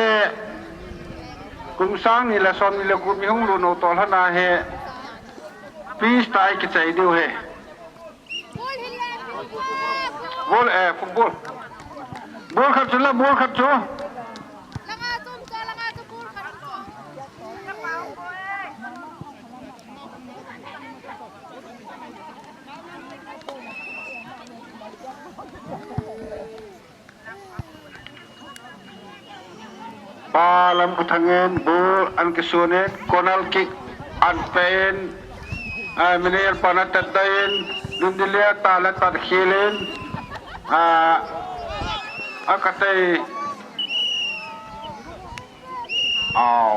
kum sang ni le som ni le gup mi hung lut nau tolhana hi peace tai kichai diu hi. Ball, eh, football. Ball khat chu la, ball khat chu. Pa Lamkhuthang in ball an kisun in, corner kick an pe in, ah, miner pan atat doh in, Lundilia ta la tat khel in, ah, akatei. Aw.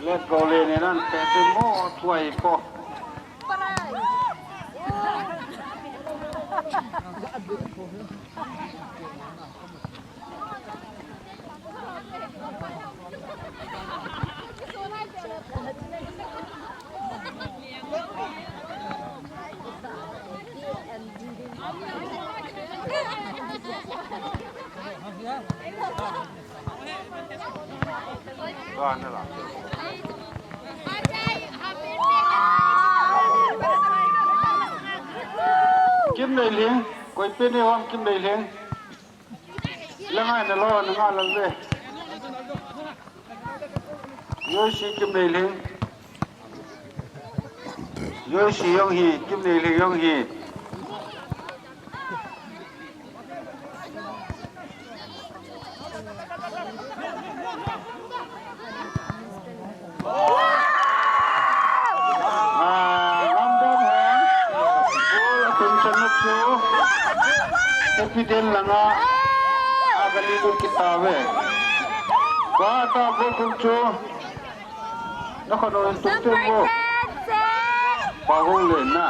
Let go le ne nan te tu mo tuai po. Kim Neilhing, koi pe ne ham Kim Neilhing. Langa na lo, na nga lang ve. Yoshi Kim Neilhing. Yoshi jong hi, Kim Neilhing jong hi. Ah, number one. Goal atun channa chu Happy Den langa agali lut kit tauve. Kua ta goal khum chu. Na khonung in tum teng vo. Pahung le na.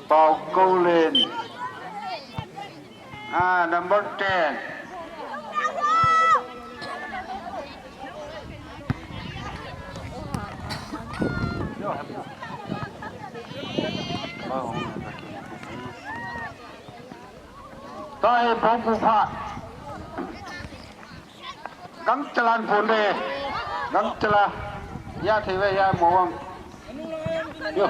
Pau Koulen. Ah, number ten. Tahe Pau Pu Pha. Gangchalan phone de. Gangchala. Ya thei ve ya mo wang. Yo.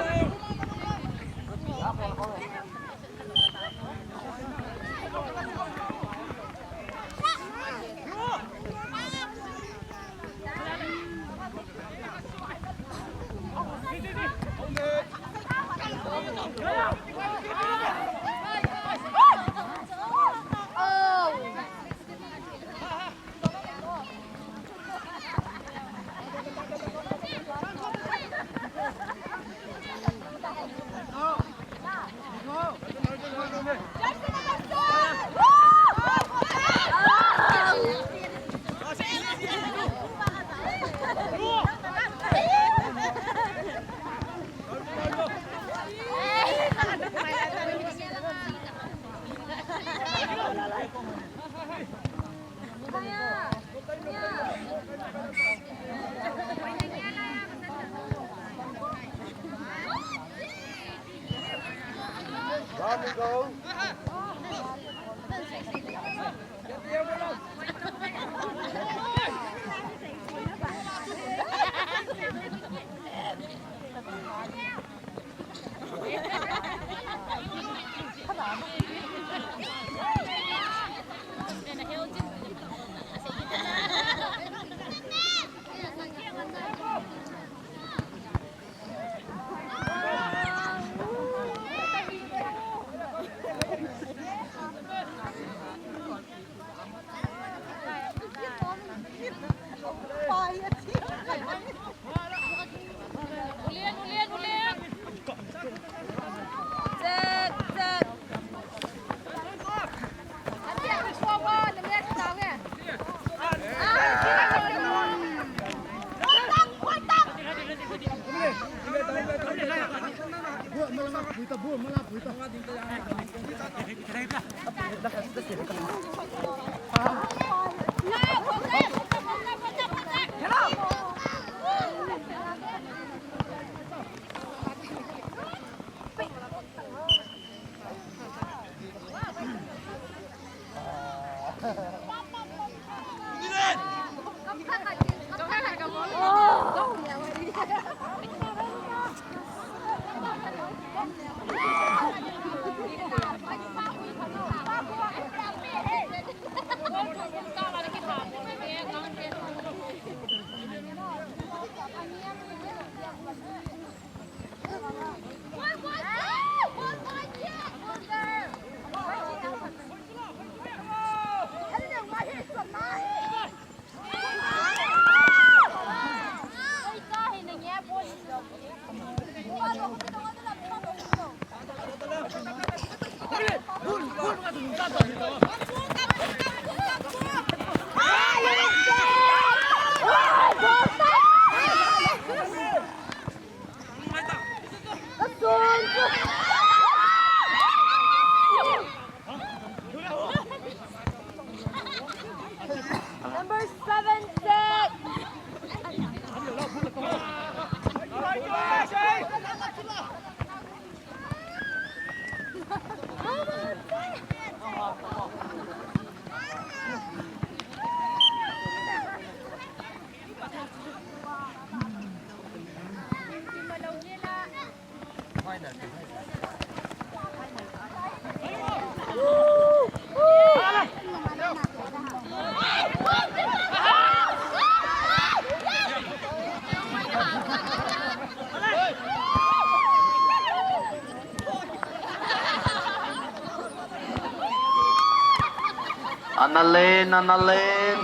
Nalen, nalen.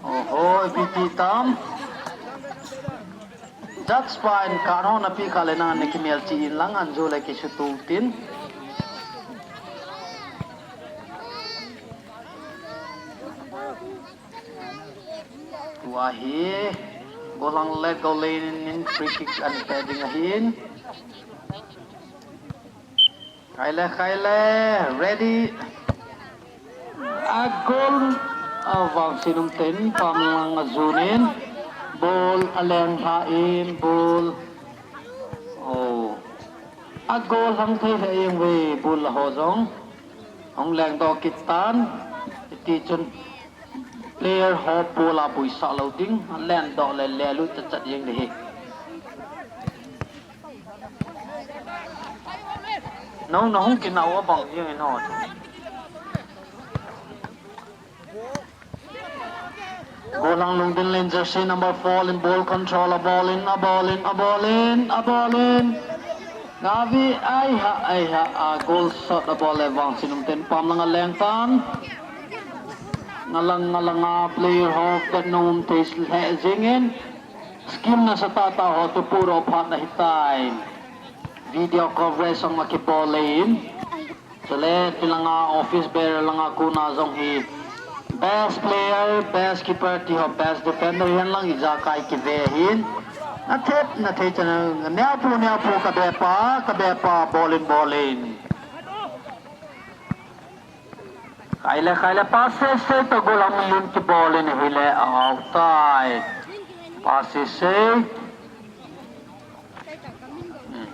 Oho, ipi ti tam. Judge pa in card hon api kha le nang na kimelchih in lang anjo le kisutu tin. Tua hi, Golhang le Gollen in free kick an pe ding ahin. Khai le, khai le, ready. A goal, a vangsin umtah in, pam lang a jun in, ball a leng lha in, ball. Oh. A goal hang thei lheh jeng ve, ball la ho jong. Hung leng doh kit tan, hiti chun. Player ho ball a buisah lou ding, a leng doh le le lut chat chat jeng ding ahi. No, na hung kinah u abang jeng in ho. Golhang Lungdin le in jersey number four in ball control, a ball in, a ball in, a ball in, a ball in. Ngavi, ai ha, ai ha, a goal shot a ball le vangsin umtah in pam lang a leng tan. Ngalang, ngalang a player ho vet nom um thei lheh jeng in. Scheme nasatah tah ho tu puro phat na hitai. Video coverage jong a kibol le in. Chule, tilanga office bearer langa kona jong hi best player, best keeper ti ho, best defender hihen lang ijakai kive ahin. Na thep, na thei chan, neopu, neopu, ka bepa, ka bepa, ball in, ball in. Khai le, khai le, pass sei sei toh Golhang Lungdin kibol in ahile, out tai. Pass sei sei. Hmm.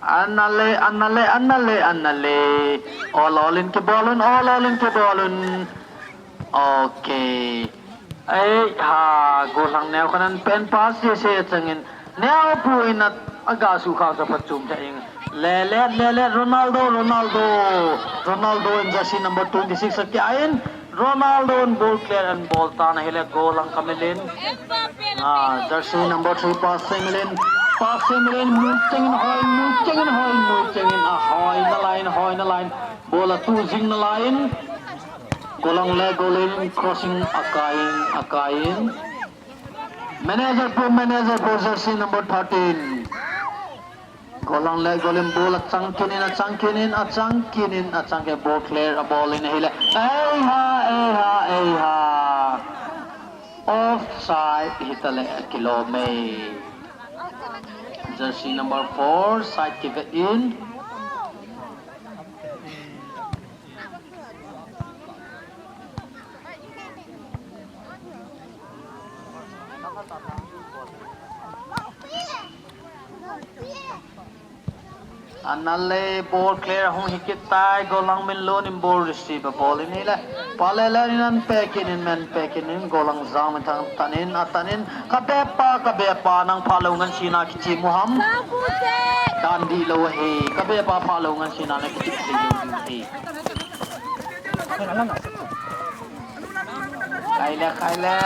Ana le, ana le, ana le, ana le. Ol ol in kibol un, ol ol in kibol un. Okay. Ei, ha, Golhang neo khat in pen pass sei sei achangin. Neopu in a, aga su khang sa phat chum cha ing. Le, le, le, le, Ronaldo, Ronaldo. Ronaldo in jersey number twenty-six a kia in. Ronaldo in ball clear and ball tan ahile Golhang kamilin. Ah, jersey number three pass sei milin. Pass sei milin, mucheng in hoi, mucheng in hoi, mucheng in a hoi na line, hoi na line. Ball a tu jing na line. Golhang le Golhang crossing akai in, akai in. Manager pu, manager pu, jersey number thirteen. Golhang le Golhang ball achang kit in, achang kit in, achang kit in, achang kit ball clear a ball in ahile. Ei ha, ei ha, ei ha. Offside hita le kilom e. Jersey number four, side kivet in. Ana le ball clear hung hi kit tai, Golhang min lun in ball receive a ball in ahile. Pa le le in an pe kit in, men pe kit in, Golhang jang min thang tan in, atan in, ka bepa, ka bepa, nang phalou ngan sina kichi mu ham. Dan di lou ahi, ka bepa phalou ngan sina na kichi lou ahi. Khai le, khai le,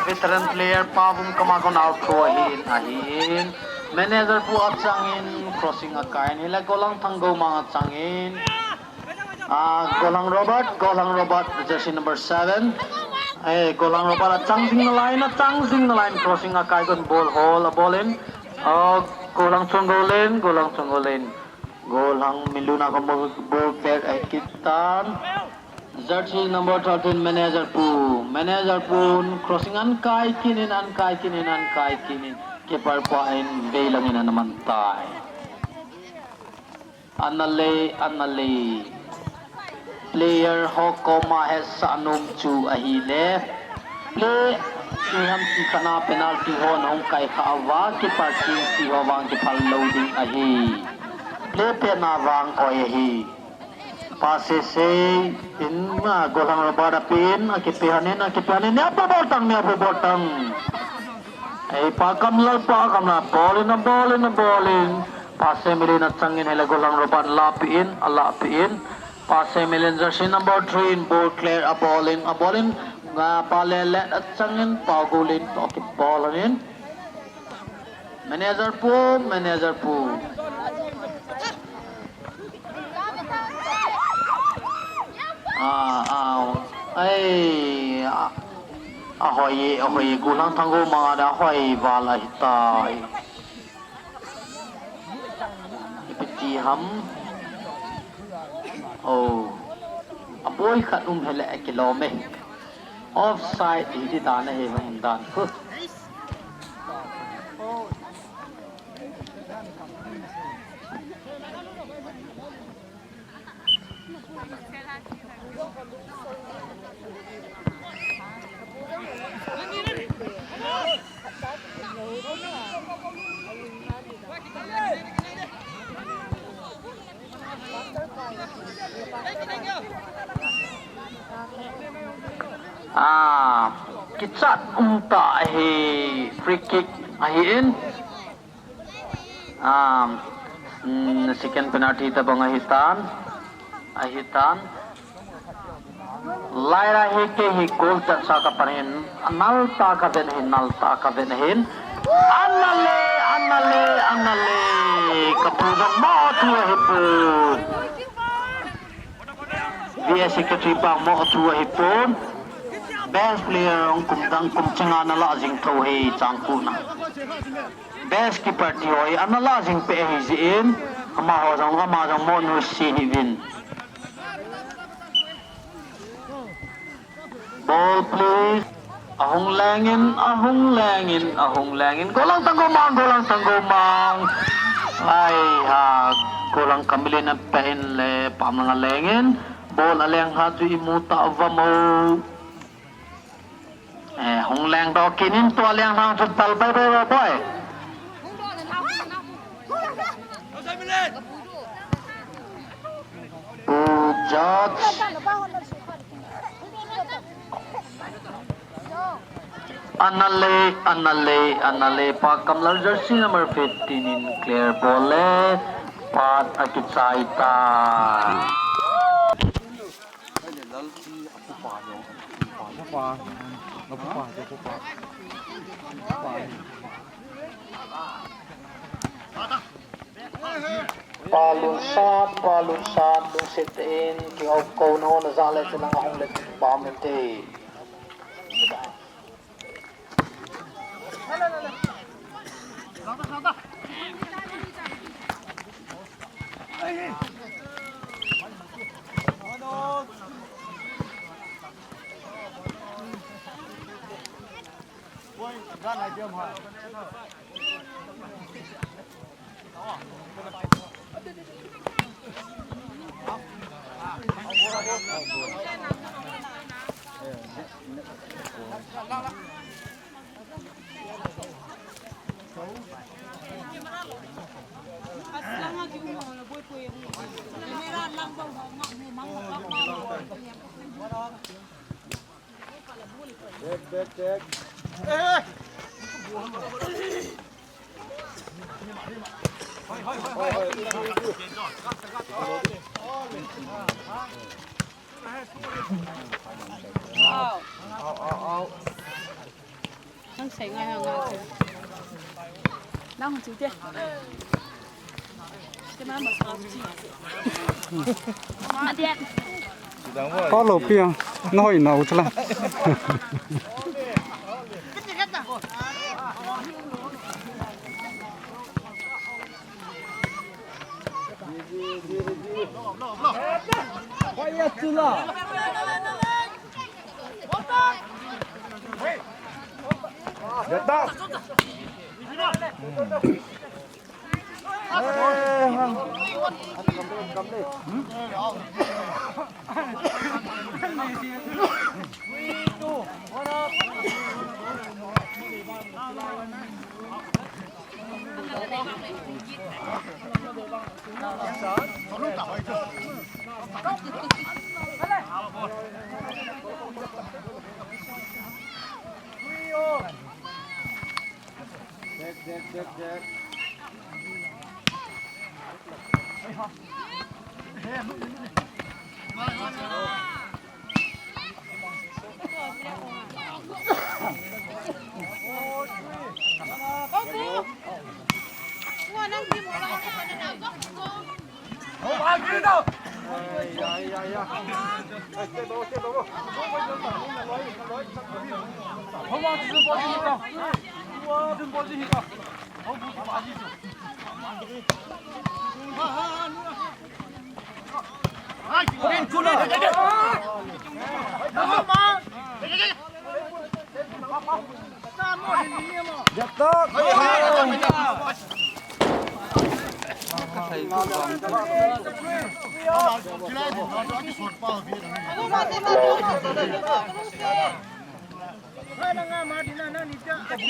veteran player pa vum kama kon out throw ahin, ahin. Manager pu achangin, crossing akai in, hile Golhang Thanggomang achangin. Ah, Golhang Robert, Golhang Robert, jersey number seven. Eh, Golhang Robert achang jing na line, achang jing na line, crossing akai kon ball hol a ball in. Oh, Golhang Chonggolin, Golhang Chonggolin. Golhang min lun a kon ball, ball back a kit tan. Jersey number thirteen, manager pu. Manager pu in crossing an kai kit in, an kai kit in, an kai kit in. Keeper pa in vei lang in ana man tai. Ana le, ana le. Player ho koma hetsah nom chu ahile. Play, iham ti khat na penalty ho na hung kai kha uva, keeper ti ho vang kiphal lou ding ahi. Play pet na vang oi ahi. Pass sei sei in, ah, Golhang Robert apen, akipe hanin, akipe hanin, neopu bol tang, neopu bol tang. Ei, Pa Kamlal, Pa Kamlal, ball in a ball in a ball in. Pass sei milin achangin hile Golhang Robert lapi in, alapi in. Pass sei milin jersey number three in ball clear a ball in, a ball in. Nga pa le le achangin, Pa Golin, toh kibol in. Manager pu, manager pu. Ah, ah, ai, ah, ahoi, ahoi, Gollhang Thanggou manga da ahoi val ahitai. Ipi ti ham. Oh, aboi khat um hele akilom e. Offside hi ti dan ahi, hung dan khu. Ah, kichat um tah ahi, free kick ahin. Ah, mm, second penalty tabang ahitan. Ahitan. Laira hi kei hi goal chat sa kapan hin. Anal ta kaven hin, nal ta kaven hin. Anale, anale, anale. Kapu jong mo thu ahipon. V S secretary pa mo thu ahipon. Best player ong kum dang kum chenga nala jing tho hi chang kuna. Best keeper ti ho hi ana la jing pe hi jin. Amaho jong, ama jong mo nu si hi vin. Ball please. Ahung lengin, ahung lengin, ahung lengin. Gollhang Thanggou mang, Gollhang Thanggou mang. Ai ha, Gollhang Kamilin a pe in le pam nga lengin. Ball aleng ha chu imu ta va mo. Eh, hung leng doh kit in tua leng lang chu tal bai bai bai bai. Pu George. Anale, anale, anale, Pa Kamlal jersey number fifteen in clear ball le, pat akichai ta. Pa Lunsat, Pa Lunsat, lungset in, ki-op kou no, na za le chilang ahung le pa mete. Check, check, check. Out, out, out. Nang sei ngai ha ngai. Nang hung chiu te. Te ma ma sa chi. Ma dia. Pa lo pi ang. Noi nau chala. Pai ya chula.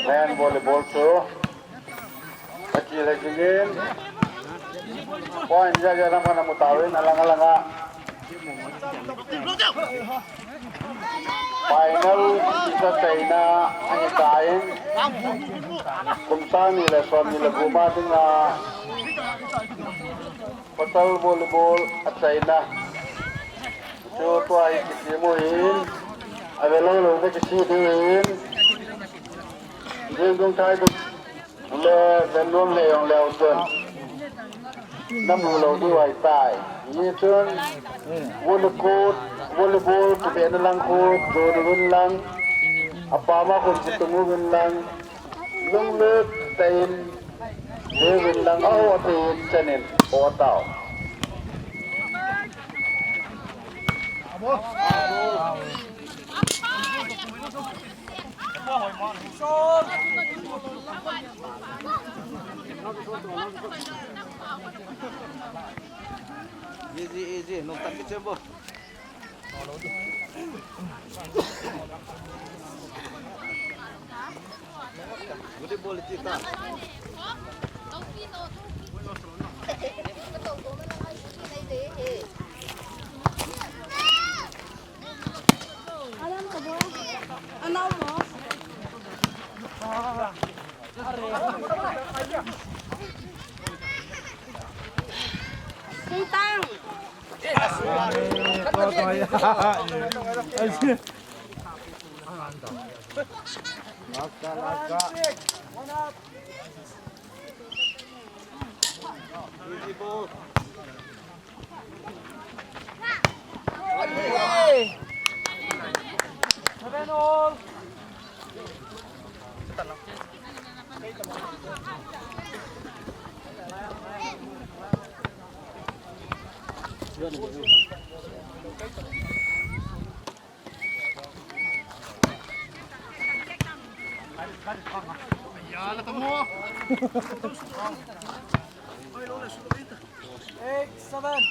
Men volleyball chu kachil le jingin. Point ja ja lam kana mutauvin alang alang a. Final isa China ahitan. Kum sang ni le som ni le gup a dinga Pachal volleyball achaina. Chu tua hi kisem u hin. Avelou lou na kisem diu hin. Jing dung thai dung. Le vennom le jong leu chun. Namu lou diu ahitai. Hichun. Volley court, volleyball, kibehna lang khu, jonu vin lang. Apam a khun kitung uvin lang. Lunglut tah in, David lang a o te in chanin o tao. Easy, easy, nung tak kecil bo. Sintang. Seven all. Eight, seven.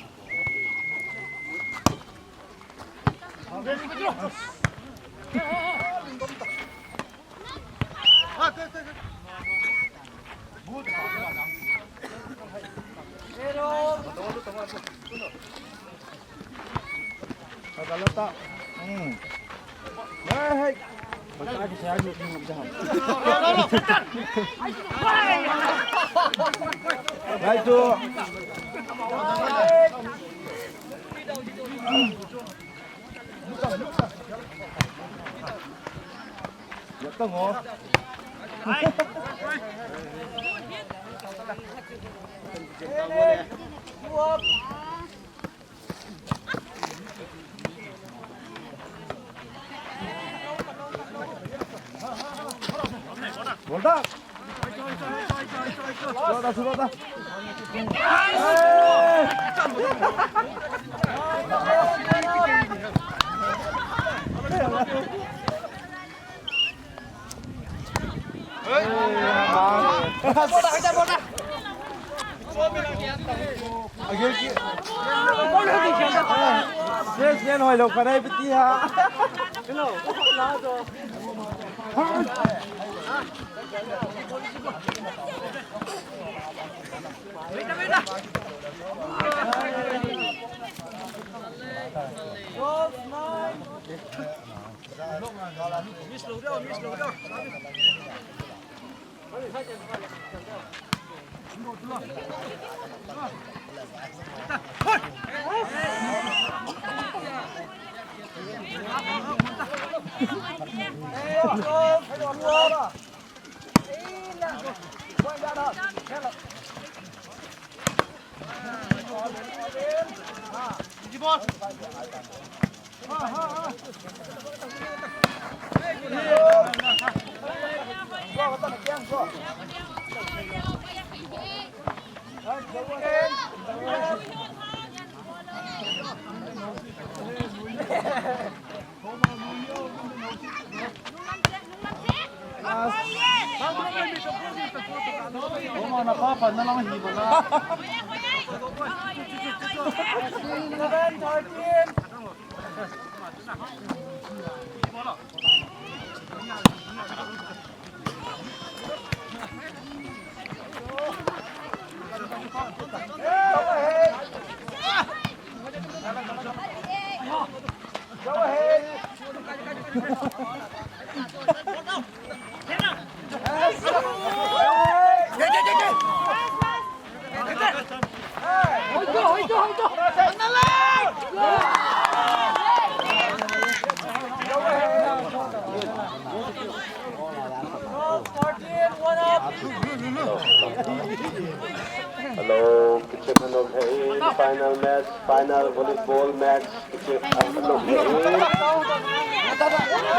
Hello, kichep anop ahin, final match, final volleyball match, kichep anop ahin.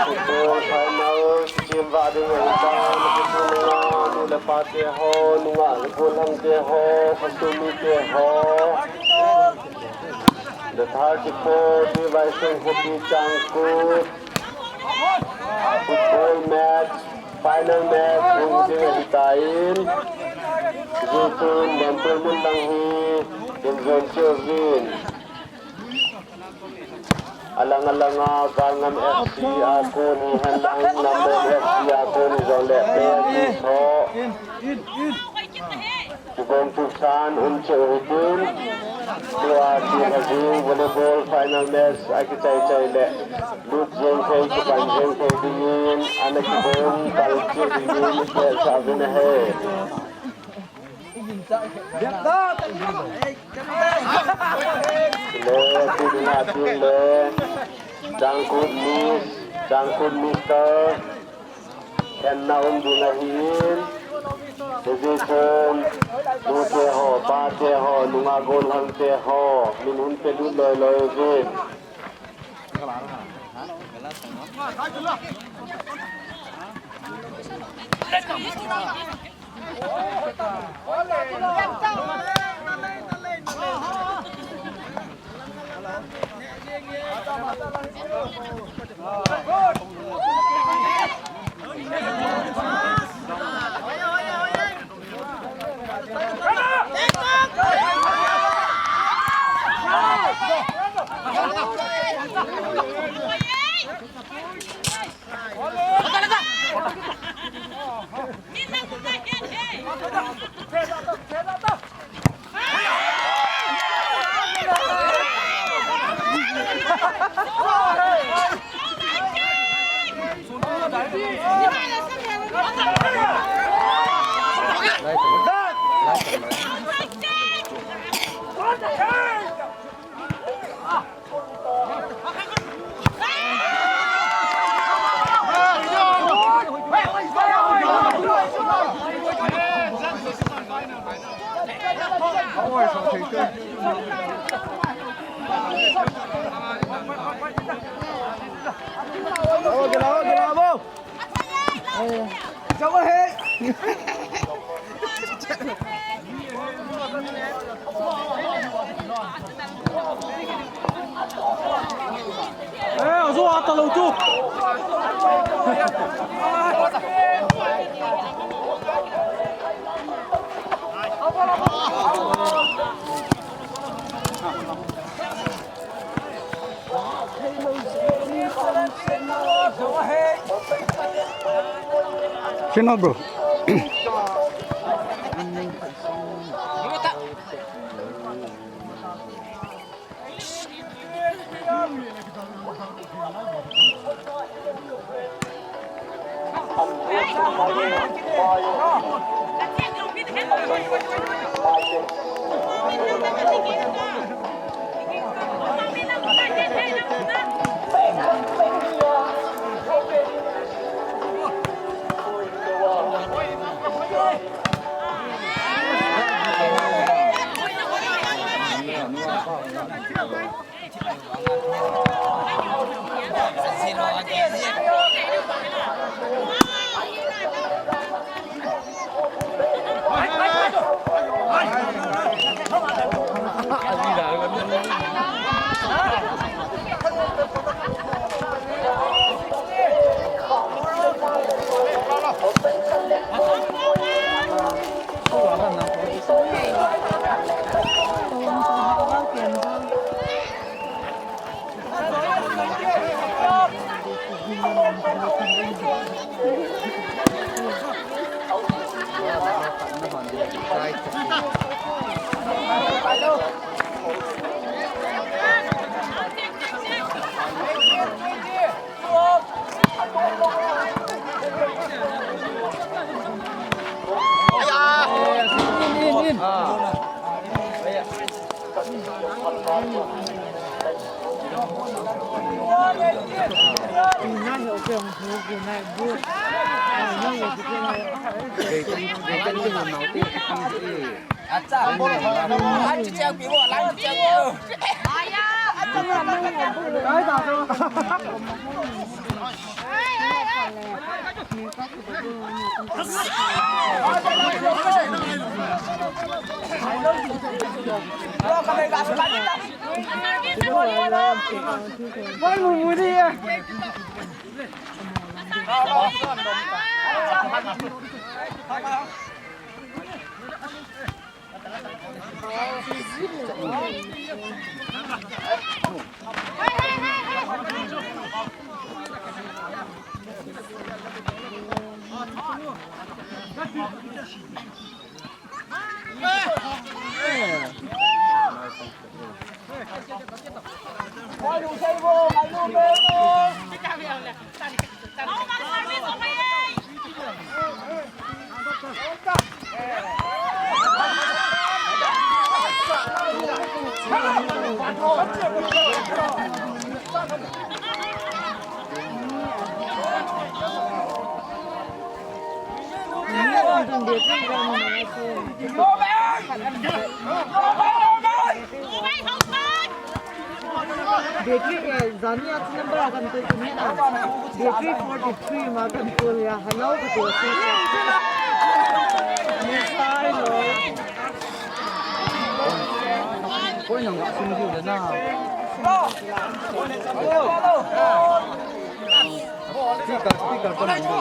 Football final, kichep va ding ahitan, nu le pa te ho, nungah le gollhang te ho, khosung mite ho. The thirty-four, T Y Songkhopi Changkut. Football match, final match, hung ding ahitan. Jutun, Bempur mun lang hi, in jon cheuvin. Alang alanga, Valngam F C a kon hihen lang, Namdong F C a kon hijongle, penalty tho. Kibang tup san um cheh u hitin. Tua kiha jing volleyball final match a kichai chai le. Lut jeng thei, kipan jeng thei dingin, ana kibang kal cheh dingin, kisah uvin ahi. Le, tu ding a tu le. Changkut Miss, Changkut Mister. Khenna um ding ahin, hijeh chun, nute ho, pate ho, nungah gollhang te ho, min hin pelut loi loi uvin. Eh, ajo ata lou chu. Chin up, bro. Battery, eh, jani a number a kan tul tum hena. Battery forty three ma kan tul ya. Hello, ka tul si. Ni sai lo. Koi nang ka sum diu le na. Speaker, speaker ko nang diu.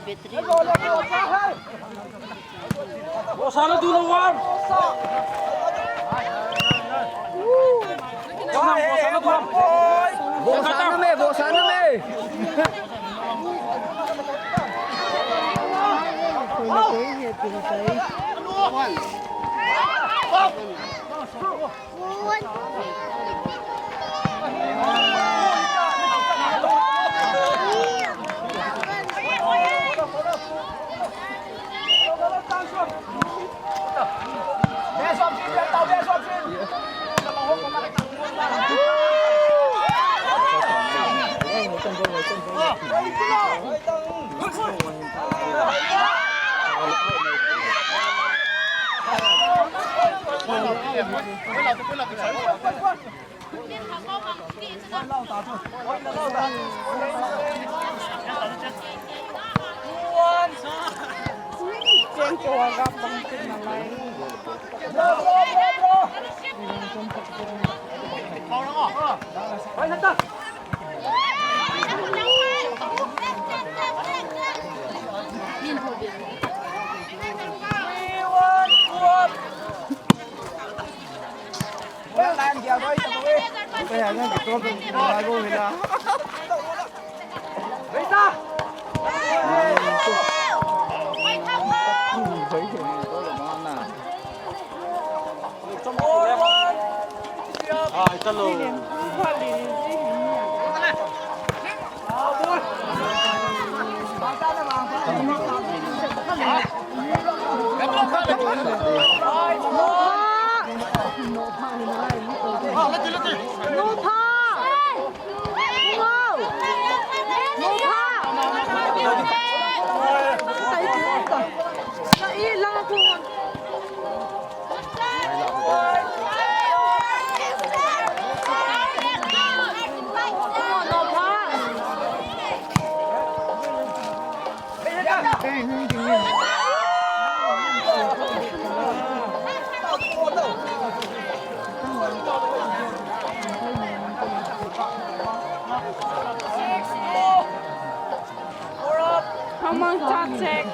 Battery. Osana dulu wan. Bosa na me, bosa na me. Hamang cha chek.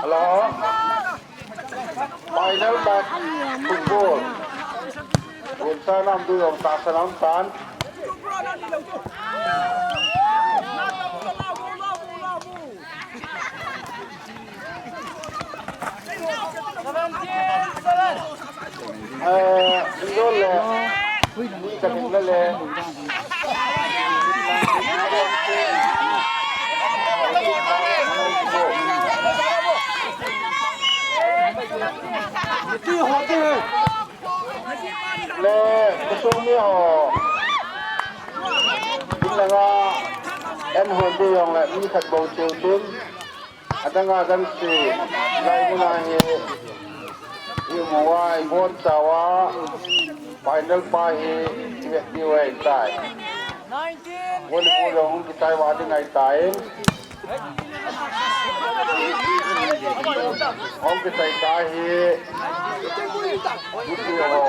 Hello. Final match football. Gunsa nam du jong tahsa nam tan. Eh, Indol le. Indol le. Le, kusung mi ho. Inlanga, en hon de jong le, mi khat bou cheu tin. Adanga dan si, lai muna hi, i mua, i bon chawa, final pa hi, i vet diu ahitai. Volleyball jong hung kichai va ding ahitai. Hung kichai ta hi, Guti ho,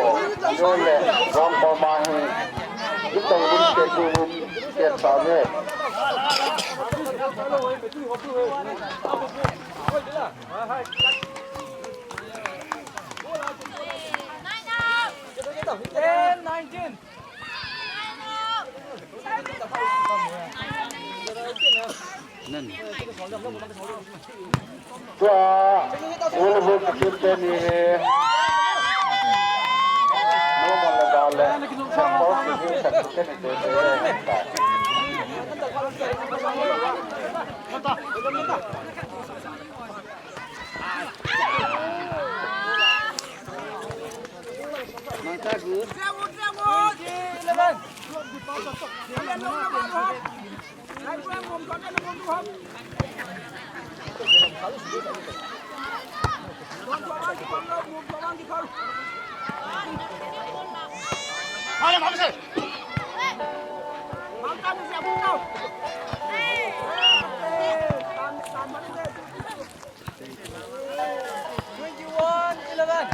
John le, Rong Poma hi, i tong ding te tu, te sa me. Tua, volleyball team teni hi. Normal le dale. Support team hi, support team hi. Mangta gu. Twenty-one eleven.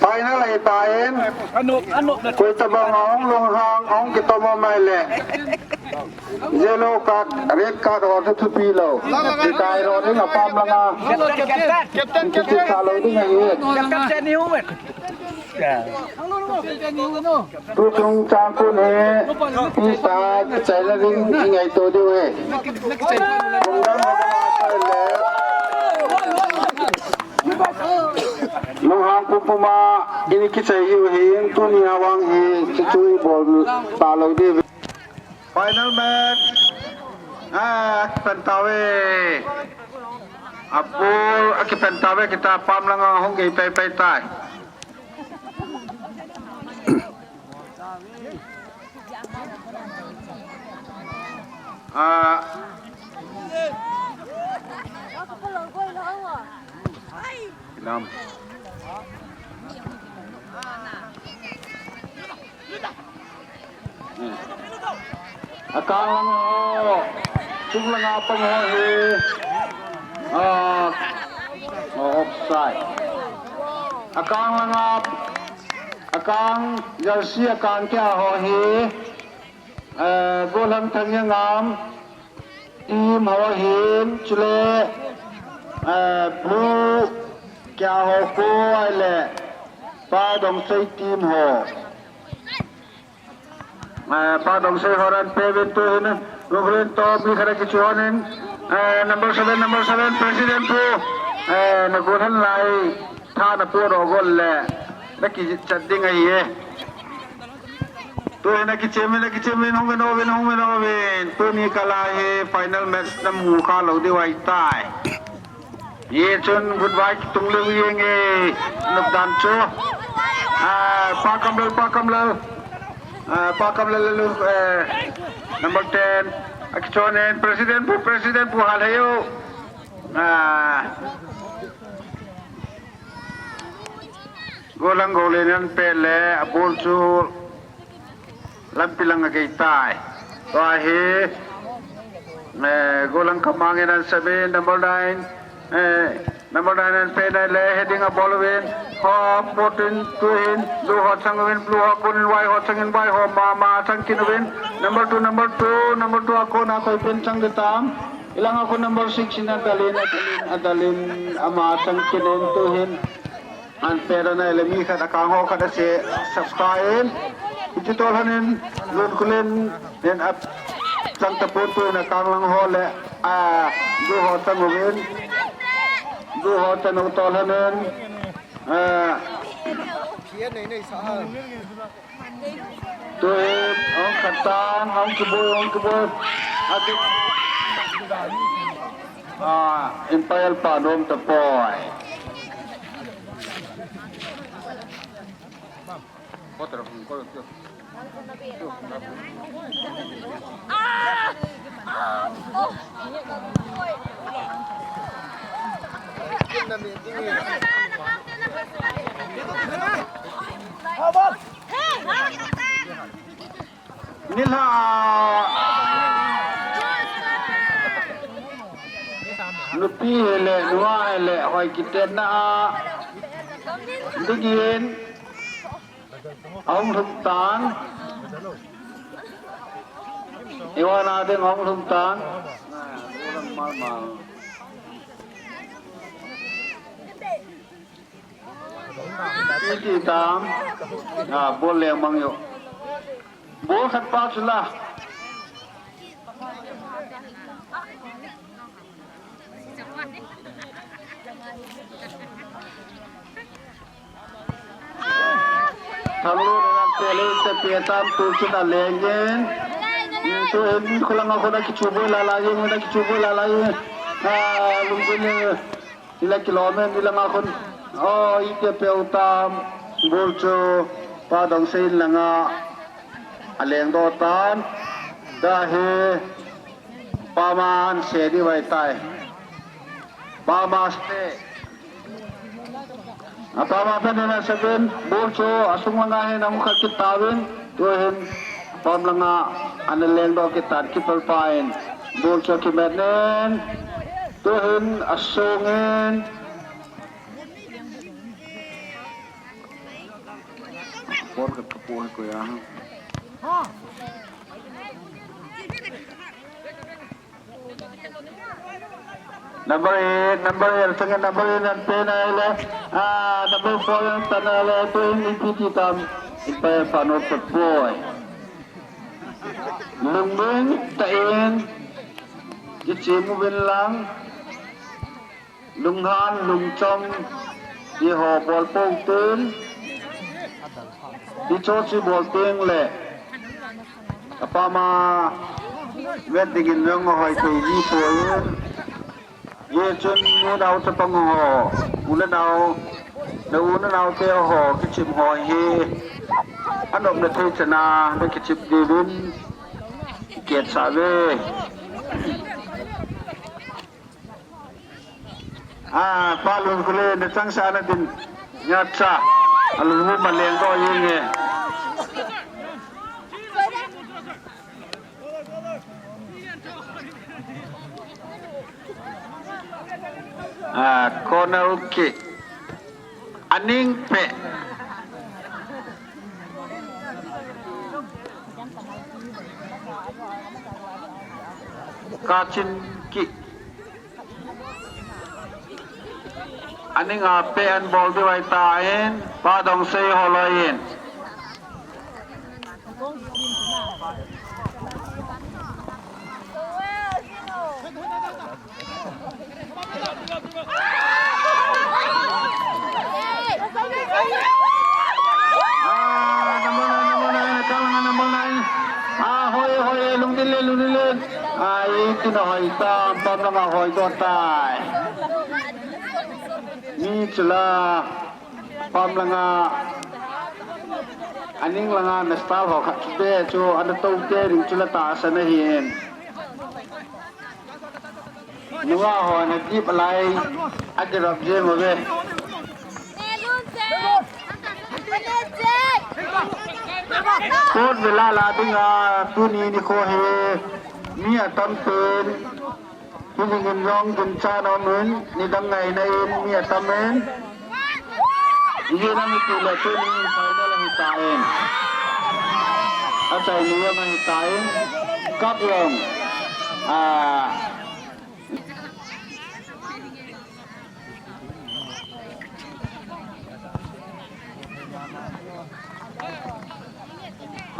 Final ahitan, koi tabang ahung lunghang, ahung kitom a mai le. Yellow card, red card ho chu thupi lou. Kikai lou ding apam langa. Captain, captain. Kikai lou ding ahi. Captain ni hu. Tuchung changkun hi, tisa chaina ding i ngaito diu ahi. Program organizer le. Lunghang pumpum a, i kichai u ahin, tuni a vang hi, chuchu i bol talou diu ahi. Final match. Ah, akipan tauve. Abul, akipan tauve, kita pam langa hung gei pai pai tai. Ah. Nam. Akang lang ho, chung langa pang ho hi, ah, oh, offside. Akang langa, akang jersey akang kia ho hi, eh, Golhang Thangengam, Team ho hin, chule, eh, blue kia ho ko ahile, Pa Dongsei team ho. Eh, Pa Dongsei ho dan pe vin tu hin, Lungrin to mi khat akichon in, eh, number seven, number seven, President pu, eh, na goal han lai, tha na pu ro goal le, na kichat ding ahi e. Tuni na kichem in, na kichem in, hung in, hung in, hung in, hung in. Tuni kala hi final match na mu kha lou diu ahi tai. Ye chun goodbye kitung leu yeng e, nop dan chu. Ah, Pa Kamlal, Pa Kamlal. Ah, Pa Kamlal lel u, eh, number ten. Akichon in, President pu, President pu hal hei u. Ah. Golang golen an pe le, abol chu lampi lang agei tai. Tua hi, eh, golang kamang in an sabe, number nine, eh, number nine an pe nai le, heading abol uvin, ho pot in, tu hin, blue ho chang uvin, blue ho kun in, white ho chang in, white ho ma, ma chang kin uvin, number two, number two, number two a kon a koi pen chang de tam, ilang a kon number six in adalin, adalin, adalin, ama chang kin in, tu hin, An pe dan a le mi khat a kang ho khat a se subscribe in. Hiche tol hanin Lunkhulen in a chang tapon tu in a kang lang ho le a du ho chang uvin. Du ho chang u tol hanin a Tuin, hung khat tan, hung kiboi, hung kiboi. Ati. Ah, Imperial pa nom tapoi. Nilhah a nupi hile, nungah hile, hoi kitenna a dingin ahung lhung tan. Iwana ding ahung lhung tan. Iti tam. Ah, bol leng mang yo. Bol khat pa chu la. Thalu na pe le te pe tam tu chu na leng in. Tu in kholanga khona kichu boi la la yin, na kichu boi la la yin. Ah, lung boi le. Ila kilomen, ila nga khun. Oh, ite peu tam. Bul chu, Pa Dongsei in langa aleng doh tan. Tua hi, Pa man se di vai tai. Pa ma ste. A pa ma pen na seven. Bul chu, asung langa hin, amu khat kit tauvin. Tuhin, pam langa, ana leng doh kit tan, keeper pa in. Bul chu, kimet nen. Tuhin, asungin. Por ka kapo hai ko ya. Number eight, number eight, second number eight, and pen ai le. Ah, number four, and tan ai le, tuhin ipi ti tam. Ipa pa no pa poi. Lungming ta in. Kichi mu bin lang. Lunghan, lungchom, ti ho bol pou tin, ti cho chi bol teng le, apa ma vet dingin nang hoi thei ji poi. Ye chun nu nau chapang ho, u le nau, na u na nau te ho, kichim ho hi, anop na thei chana, na kichim diuvin, kiet sa ve. Ah, Pa Lungkhulen, na chang sa na din. Nya cha. Alung mu ma leng doh yeng e. Ah, corner kick. Aning pe. Kachin kick. Aning a pe an bol diu ahi tan, Pa Dongsei holoi in. Ah, number nine, number nine, kang number nine. Ah, hoi, hoi, lungdin le, lungdin le. Ah, iti na hoi tam, pam langa hoi doh tai. Mi chula, pam langa, aning langa na style ho khat chu be chu, ana tou te ding chula tahsan ahin. Nunga hon adip alai, akirap jeng uve. Court vela la dinga, tuni nikho hi, mi atam pen, hi dingin jong, dun chan om in, nidang ngaina in, mi atam in. Ijeh inem itile tuni final ahi tan. Achaina jong ahi tan. Cup jong. Ah.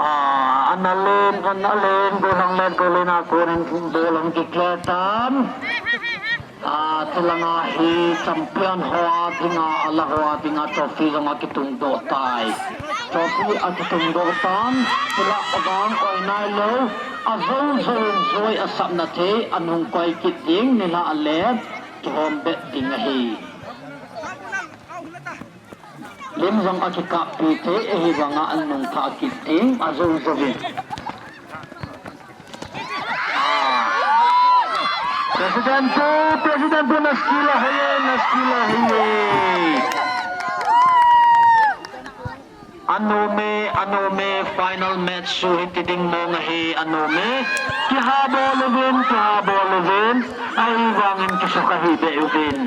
Ah, ana len, ana len, golang le golang a konin bol hung kiclear tan. Ah, tilanga hi champion ho a dinga, ala ho a dinga trophy jong akitung doh tai. Trophy akitung doh tan, tila avang oi nailou, ajou jou in joi asapna thei, anung koi kit ding, nilhah le, kihom bet ding ahi. Lim jong akikappi thei, ahivanga anung thah kit ding, ajou jouvin. President pu, President pu, na skill ahi e, na skill ahi e. Anom e, anom e, final match chu hiti ding mong ahi, anom e. Kihabol uvin, kihabol uvin. Ahivangin kisukha hih beh uvin.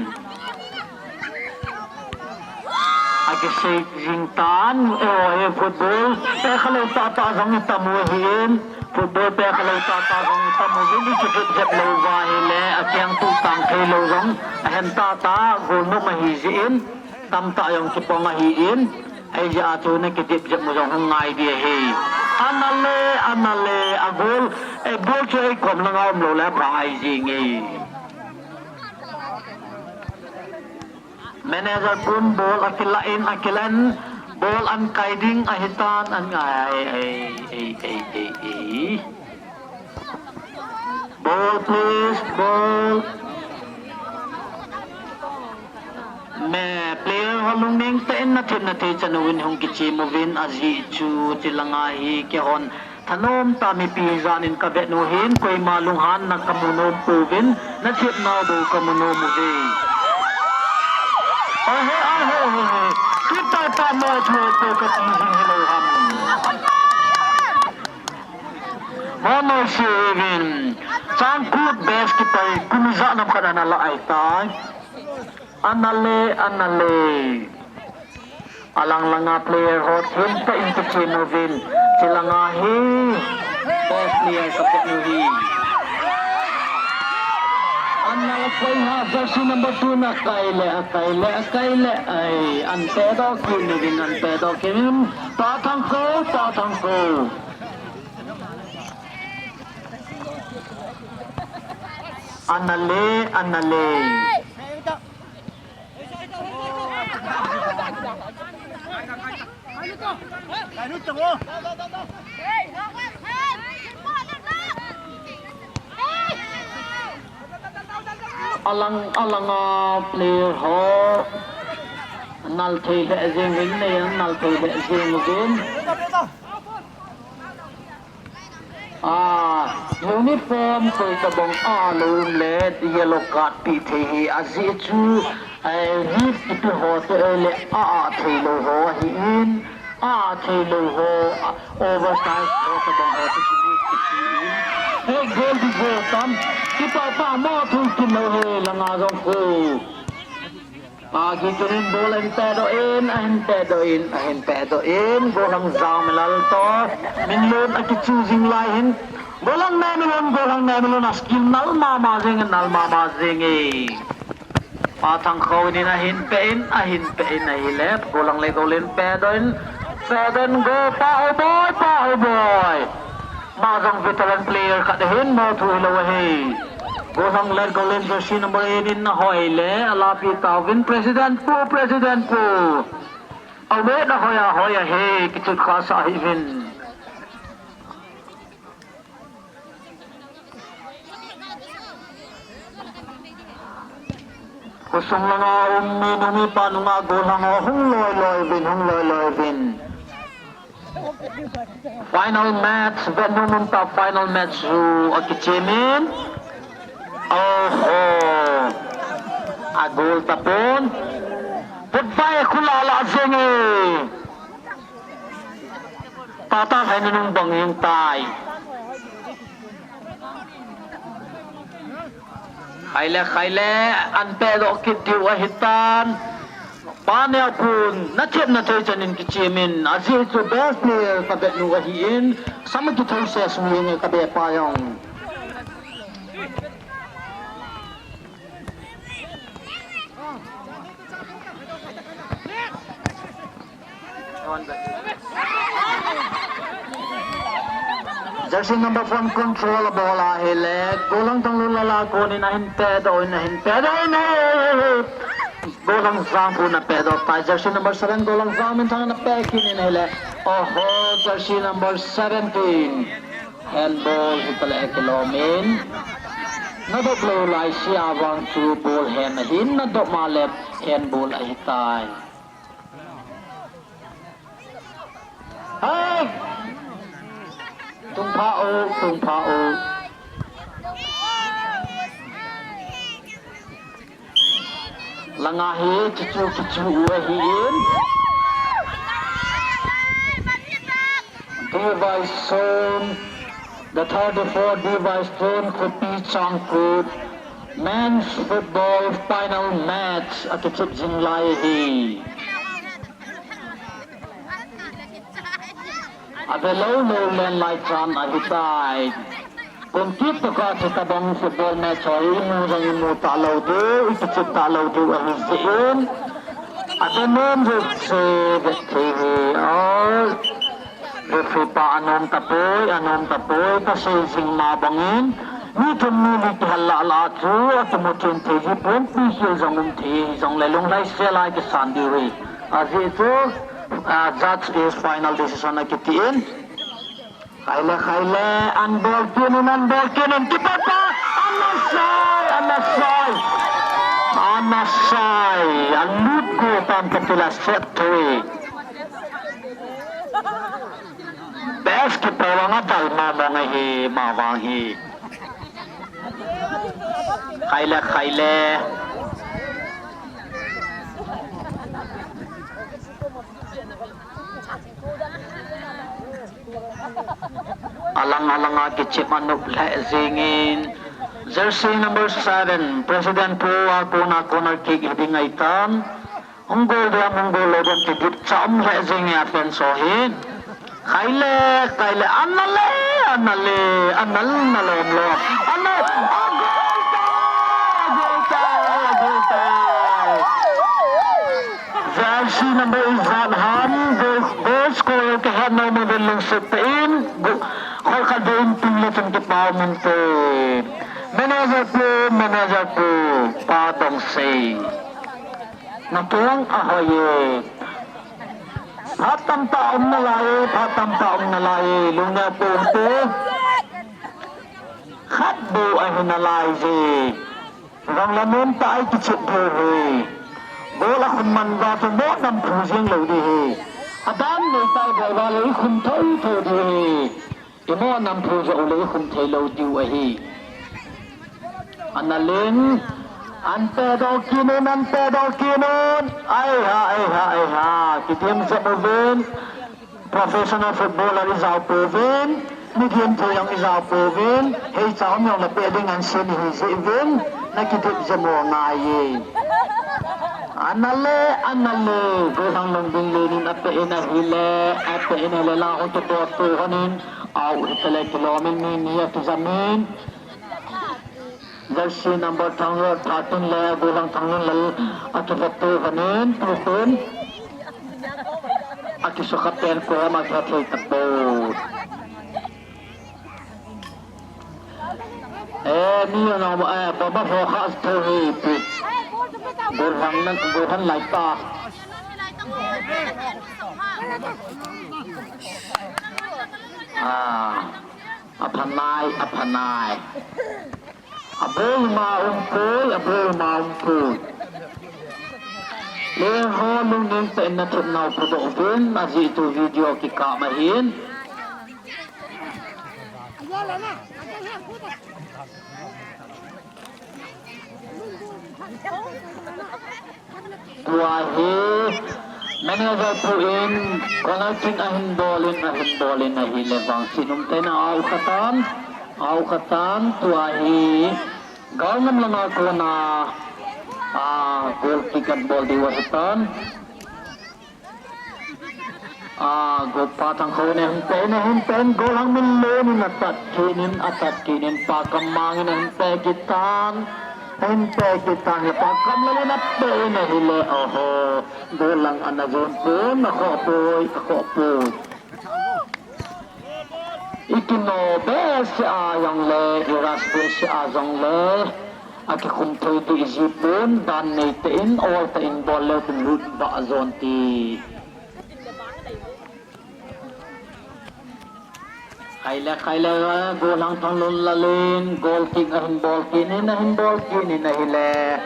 Akisei jing tan, eh, football, pekha lou tahtah jong itam u ahin, football pekha lou tahtah jong itam uvin, ikidip jep lou uva ahile, akiang tuh tang thei lou jong, ahen tahtah, goal nom ahi jeh in, tamtah jong kipang ahin, ahijeh a chu nakidip jep u jong hung ngai ding ahi. Ana le, ana le, a goal, eh, ball chu eikom langa um lou le, pha ahi jing e. Manager pun ball akilah in, akilah in, ball an kai ding ahitan, an ngai, ai, ai. Ball, please, ball. Me, player ho lungning tah in nathip nathei chan uvin hung kichem uvin, ajeh chu tilanga hi keihon thanom tah mipi ijat in kavet u hin, koima lunghanna kamu nom pouvin, nathip nau bou kamu nom uve. Ahe, ahe, ahe, ahe. Tuta ta mo thu to kati jing hilou ham. Mo no se uvin. Changkut best keeper kum ijat nam khat ana lah ahitai. Ana le, ana le. Alang langa player ho themtah in kichem uvin. Chilanga hi best player kavet u hi. Ana le koi ha, jersey number two na akai le, akai le, akai le. Ai, an pedoh kit uvin, an pedoh kit uvin. Pa Thangkhou, Pa Thangkhou. Ana le, ana le. Alang, alanga player ho. Nal thei lheh jeng uvin, nei nal thei lheh jeng uvin. Ah, uniform koi tabang a lou um le yellow card pe thei hi ajeh chu, eh, leave kipe ho te, eh, le a, a thei lou ho ahin, a, a thei lou ho, ah, oversize ho tabang ho te chu leave kipe in. He goal di goal tam, kipa pa mo thu kin lou he langa jong khu. Agi tunin ball ahin pedoh in, ahin pedoh in, ahin pedoh in, golang Jangmilal toh, Minlun akichu jing lai hin, golang Nemilun, golang Nemilun, a skill nal mama jing, nal mama jing e. Pa Thangkhou in ahin pe in, ahin pe in ahile, golang le goal in pedoh in, pedoh in, go, Pa Hoboi, Pa Hoboi. Ama jong veteran player khat ahin, mo thu hilou ahi. Golang le goal in jersey number eight in ahoi le, alapi tauvin President pu, President pu. Awet ahoi ahoi ahi, kichut khah sah hih uvin. Khosung langa um mi nu mipa nunga golang ho hung loi loi uvin, hung loi loi uvin. Final match, vetnom um tah final match chu akichem in. Oho. A goal tapon. Putvai khula la jeng e. Tata hai nung bang jeng tai. Khaile, khaile, an pedoh kit diu ahitan. Pa Neopun, nathep nathei chanin kichemin, ajeh chu best player kavet nu ahin, sama kithou se sung jeng e kabe pa jong. Jersey number four control a ball ahile, Golang Thanglun lal a konin ahin pedoh in, ahin pedoh in, eh, Golang Jangpu in apedoh tai. Jersey number seven Golang Jangminthang in apeh kit in ahile, oho, jersey number seventeen. Handball hitaleh kilom in. Nadop lou lai sia vang chu ball hen ahin, nadop ma le handball ahitai. Hai! Tungpha o, tungpha o. Langa hi, chuchu, chuchu u ahin. Device zone. The thirty-four device zone, Khopi Changkut. Men's football final match akichep jing lai ahi. Ave lou lou len lai chan ahitai. Kum kit toh kah chu tabang football match ho imu jong imu talou diu, ikichep talou diu ahi jeh in. Ave nom jeh chu vet thei hi. All Referee pa anom tapoi, anom tapoi, kasei jing ma bangin, mi thum mi li kihal lah lah chu, akimu chen thei ji pon, pi khel jong um thei, hijongle lunglhai sel a kisan diu hi. Ajeh chu, ah, judge is final decision akiti in. Khaile, khaile, an bol kit in, an bol kit in, keeper pa, ana sai, ana sai. Ana sai, alut go tan patila set thei. Best keeper vang adal mama ngai hi, ma vang hi. Khaile, khaile. Alang, alang a kichep anop lheh jingin. Jersey number seven, President Pu a kona corner kick hi ding ahitan. Hung goal diam, hung goal lou diam kidip cham lheh jing e a fans ho hin. Khaile, khaile, ana le, ana le, ana le, ana lom lom. Ana, a goal tai, a goal tai, a goal tai. Jersey number ijat ham, goal, goal scorer kahet nom uvin lungset tah in, go-, khol khat vei in pin le chun kipa um inte. Manager pu, manager pu, pa dong sei. Nakeng ahoi e. Phat tamtah um nalai e, phat tamtah um nalai e, lungneo pum te. Khat bou ahi nalai je. Rong la nom tah a i kichep diu hi. Goal a khum man uva chu mo nam phu jing lou ding hi. Aban nei tai boi uva le i khum thou thou ding hi. Imo nam phu joh le i khum thei lou diu ahi. Ana len, an pedoh kit un, an pedoh kit un. Ai ha, ai ha, ai ha. Kidem jep uvin. Professional footballer i jao pouvin. Medium thei jong i jao pouvin. Heicha um jong le peh ding an sei hi jeh uvin. Na kidem jep mo ngai e. Ana le, ana le. Gollhang Lungding Len in apeh in ahile, apeh in ahile la ho to to to honin. Au, hitale kilom in mi ni akijamin. Jersey number Thanglun, thirteen le Gollhang Thanglun lal akivet to honin, tu khun. Akisukha pen ko ma kha thei tapot. Eh, mi na ma, eh, baba ho kha to hi pi. Gollhang nan, Gollhang lai ta. Ah. Aphanai, aphanai. Aboi ma umpoi, aboi ma umpoi. Leng ho lungning tah in na thepnau phudoh uvin, ajeh chu video kikap ahin. Tua hi manager pu in corner kick ahin bol in, ahin bol in ahile vangset um tah in au kha tan, au kha tan tua hi gal ngam langa kona, ah, goal kick an bol diu ahi tan. Ah, gopa Thangkhou in ahin pe in, ahin pe in, Gollhang Minlen in atat kit in, atat kit in, Pa Kammang in ahin pe kit tan, ahin pe kit tan, Pa Kamlal in ape in ahile, oho, Gollhang ana jon pon, akhoh poi, akhoh poi. Ikino, Seh a jongle, Irasville seh a jongle, akikhum thei ding ijih pon, dan nei tah in, ol tah in bol leu chun lut ba jon ti. Khaile, khaile, Golhang Thanglun lal in, goal kick ahin bol kit in, ahin bol kit in ahile.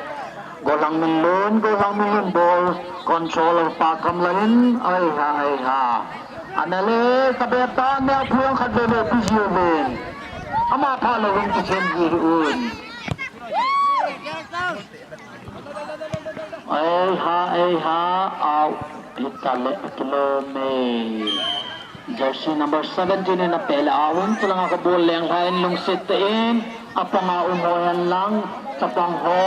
Golhang Minlun, Golhang Minlun bol control pa kam lal in, ai ha, ai ha. Ana le, ka be ta, ne a phuang khat be be pi jiu bin. Ama pha lo win kichen ji un. Ei ha, ei ha, au, hita le, kilo me. Jersey number seventeen in apeh le, au, in, chulanga ka bol leng lha in lungset tah in, apanga um ho hen lang, chapang ho.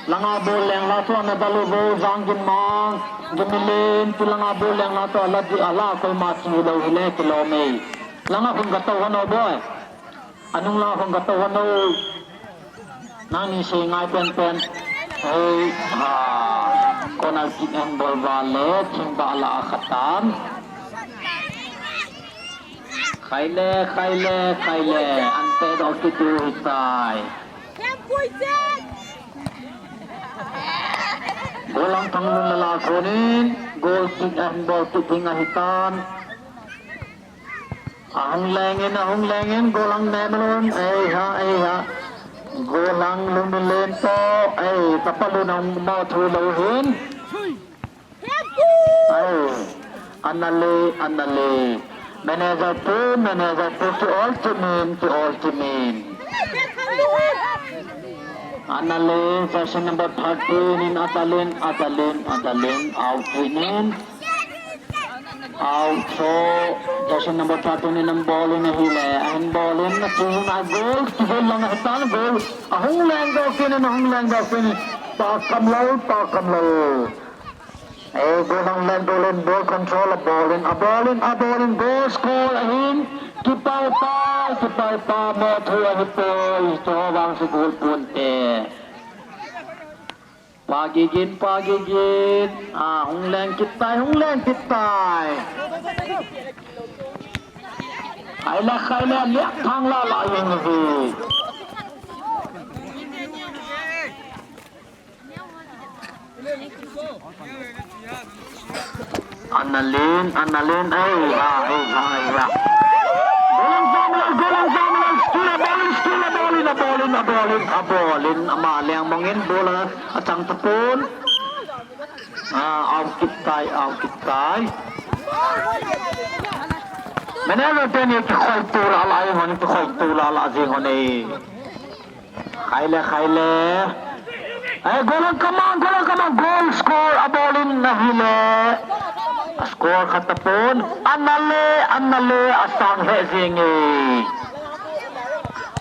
Langa bol leng lha chu ana dalu vo, Jang Gin Mang, Gin Min Lin, chulanga bol leng lha chu ala di, ala kol ma chi lo hile, kilo me. Langa khun ka to hano boy. Anung la hong ka to hano. Nang ni sei ngai pen pen. Hei, ha. Corner kick ahin bol va le, thing ba la a khatan. Khaile, khaile, khaile. Ante do ki tu hitai. Golhang Thanglun la la konin, goal kick ahin bol kit ding ahitan. Ahung leng in, ahung leng in, Golhang Nemalun, ei ha, ei ha. Golhang Lungminlen to, ei, Tapalun ahung mo thu lo hin. Ei, ana le, ana le. Manager pu, manager pu, ki ol ki min, ki ol ki min. Ana le, jersey number thirteen in adalin, adalin, adalin, out in. Out, so, jersey number thirteen in ahin bol in ahile, ahin bol in, ahin bol in, goal, kihel lang ahitan goal, ahung leng doh kit in, ahung leng doh kit in, pa kamlal, pa kamlal. Eh, goal ahung leng doh in, ball control, abol in, abol in, abol in, goal score ahin, kipah pa, kipah pa, mo thu ahipoi, chu vang chu goal ponte. Pa gigin, pa gigin. Ah, hung leng kit tai, hung leng kit tai. Khaile, khaile, liak thang la la jeng hi. Ana len, ana len, ei ha, ei ha, ei ha. Golang Samuel, Golang Samuel, steal a ball in, steal a ball in, a ball in, a ball in, a ball in, ama leng mong in, ball a, achang tapon. Ah, out kit tai, out kit tai. Manager teni kikhol tu la la, ei hon kikhol tu la la, jing hon ei. Khaile, khaile. Eh, Golang Kamang, Golang Kamang, goal score, a ball in ahile. A score khat tapon. Ana le, ana le, asang he jing e.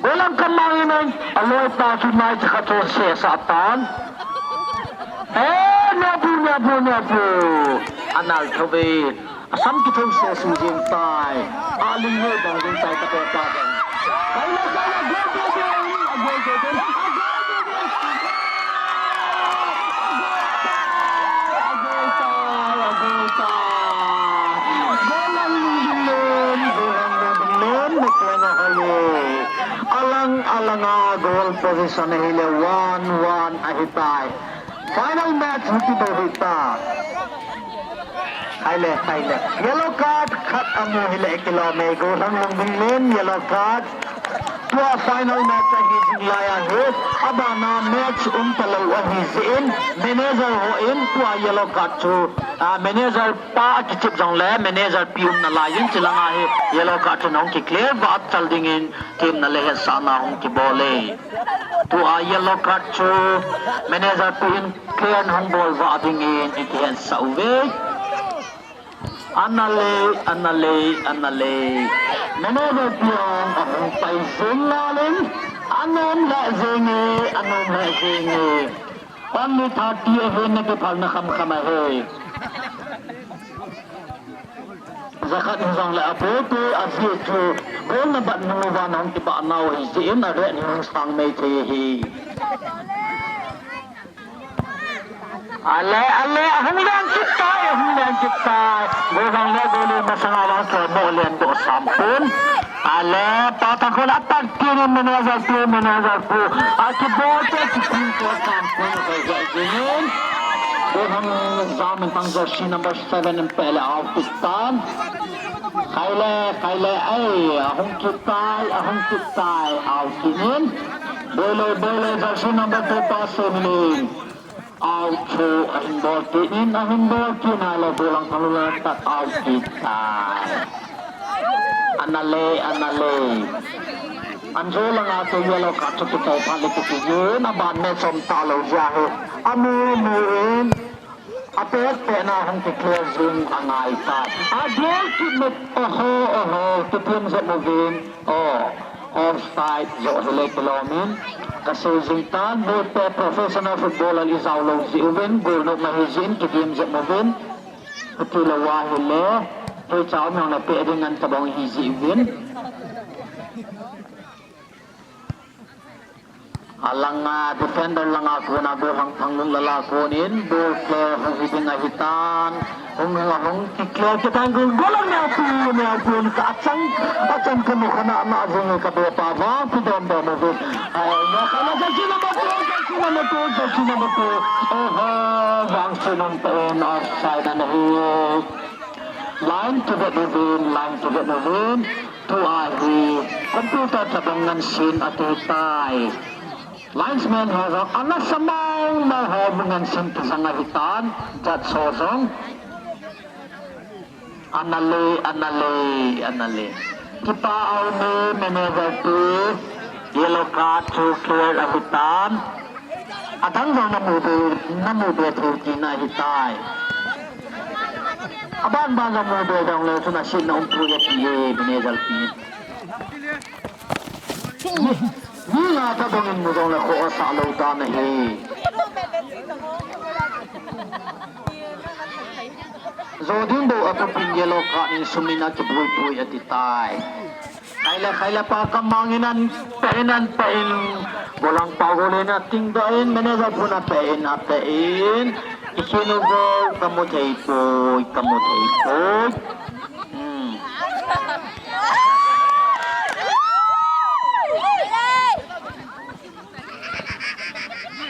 Golang Kamang in, aloi pa chu nai cha khat chu sesa tan. Eh, nia pu, nia pu, nia pu. Anal thove. Asam kithou sese jing tai. Aling ho bang jing tai, ka pe pa bang. Khaile, khaile, goal, goal, goal, a goal, goal, goal, a goal, goal, goal. A goal tai, a goal tai. Golang Lungminlen, Golang Lungminlen, mek leng ahoi e. Alang, alanga goal position ahile one one ahitai. Final match hung kibol hita. Khaile, khaile. Yellow card khat amu hile kilom e, Golang Lungminlen yellow card. Tua final match ahi jing lai ahi. Abana match um talou ahi jeh in manager hon tua yellow card chu, ah, manager pa akichep jongle manager pi umna lai in chilanga hi yellow card chu nahung kiclear vah chal dingin team na le hetsahna hung kibol e. Tua yellow card chu manager pi in clear hung bol vah dingin i kihetsah uve. Ana le, ana le, ana le. Manager pi ahung pai jing nalin. Anom le jing e, anom le jing e. Only thirty ahin na kiphalna khamkham ahi. Jakhat hijongle apopo ajeh chu goal na bat nung uva nahung kibah nau ahi jeh in a rate hi hung sang mei thei ahi. Ale, ale, ahung leng kit tai, ahung leng kit tai. Golang le goal in masanga vang chu mo leng doh sam pon. Ale, pata khol atak kini manager tu, manager tu. Aki bote ki pin ko kan ko ko jinin. Ko hang zaman tang jersey number seven in pele out tan. Khaile, khaile, ai, ahung kitai, ahung kitai, out kinin. Bolo, bolo, jersey number two pass in. Out chu ahin bol kit in, ahin bol kit in, ahile bolang thang lula tat out kit tai. Ana le, ana le. Anjo langa chu yellow card chu kichai phat le kiti jin, aban match um talou jeh ahi. Amu mu in, apet pet na hung kiclear jing angai tai. Agol kit met, oho, oho, kitiam jep uvin. Oh, offside joh hile kilom in. Kasei jing tan, bote professional footballer ijao lou jeh uvin, goal nop ma hi jeh in, kitiam jep uvin. Kati lou ahile, hicha um jong le peh ding ngen tabang hi jeh uvin. Alanga defender langa kona goal hang thang lung lala konin, ball player hung hi ding ahi tan. Hung, hung, hung, kiclear kit tan, goal, goal ang neo pi, neo pi, ka achang, achang ka mukha na, na jing ka be pa, vang pi dom dom mo. Ai, na ka na jersey number two, jersey number two, jersey number two. Oho, vang sunun pa in, offside ana hi. Line to get moving, line to get moving. Tu ahi, computer tabang ngan sin ati tai. Linesman ho jong, ana samang na ho mungan sin kisang ahi tan, judge ho jong. Ana le, ana le, ana le. Kipa au me, manager tu, yellow card chu clear ahi tan. Adang jong namu be, namu be thei tina ahi tai. Aban ban jong mu be jong le, chun asin na um pui ati e, manager pi. Ni la ta dong in mu jong le kho sa lo ta na he. Joding bo a ko pin yellow card in sumina kibui pui ati tai. Khaile, khaile pa kamang in an pe in an pe in. Bolang pa gol in a ting da in manager pun a pe in a pe in. Isinu gol kamu thei pui, kamu thei pui. Hmm.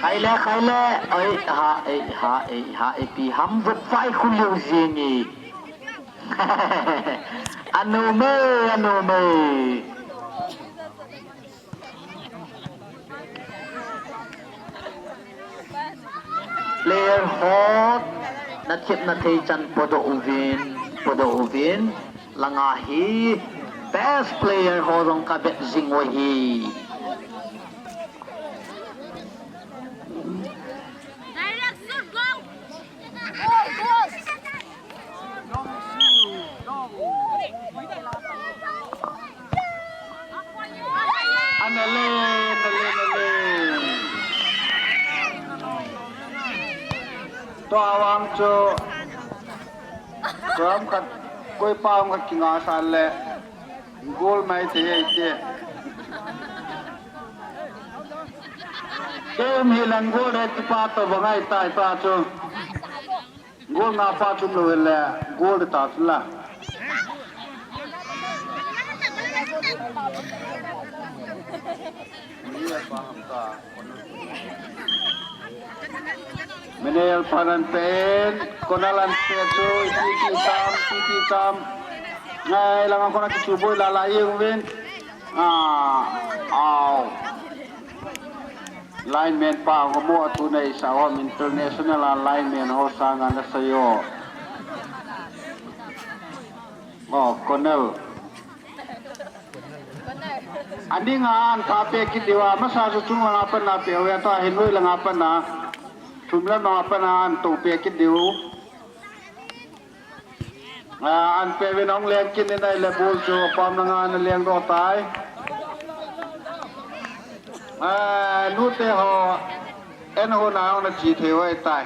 Khaile, khaile. Oi, ha, ei, ha, ei, ha, ei, pi ham vut vai khu liu jing e. Anu me, anu me. Player ho, na thip na thei chan podoh uvin, podoh uvin, langa hi best player ho jong ka bet jing u ahi. Direct shoot, go! Go, go! Ana le, ana le, ana le. Tua vang chu, tua um khat, koi pa um khat kinga sa le, goal mai te hei te. Kei um hi lang goal he kipa to bangai tai pa chu. Goal nga pa chum lou le, goal ta chun la. Menel panan pen, konalan pe chu, titi tam, titi tam. Ngai langa kona kichu boi la la yeng uvin. Ah, au. Lineman pa ho mo atu nei sa ho international a lineman ho sanga na sayo. Oh, Cornell. Ani nga an ta pe kit diu a, masa chu chung langa pan na pe, ta hin noi langa pan na. Thum langa pan na an to pe kit diu. Ah, an pe vin hong leng kit in ahile ball chu pam langa ana leng doh tai. Ah, nute ho, en ho na hong na chi thei hoi tai.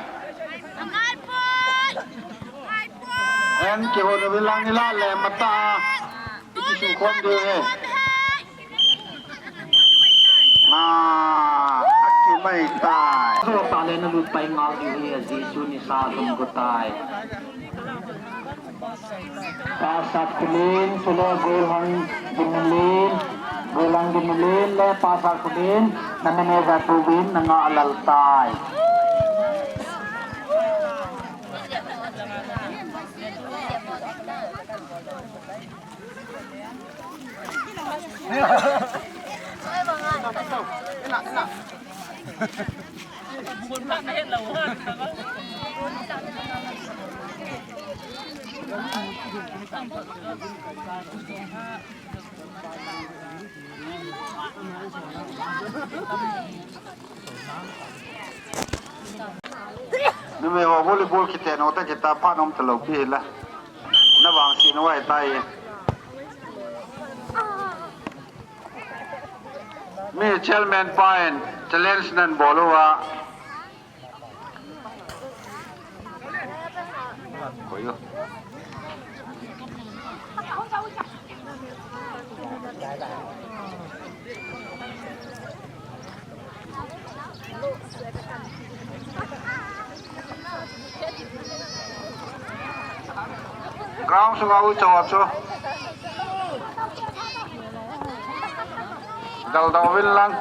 En kihon uvin lang ila le mata. Kisu khom diu he. Ah, aki Mai tai. So ta le na lut pai ngal di hi a Jesu ni sa lum ko tai. Pastor Kulin, Sula Golang Dimulin, Golang Dimulin le Pastor Kulin, na manager Tubin, na nga alal tai. Numei ho volleyball kite no ta kita pha nom ta lo pi la. Na vang si no ai tai. Mi chairman pa in challenge nan bol uva. Koi u. Ground sunga u chawa chu. Dal dal vin lang.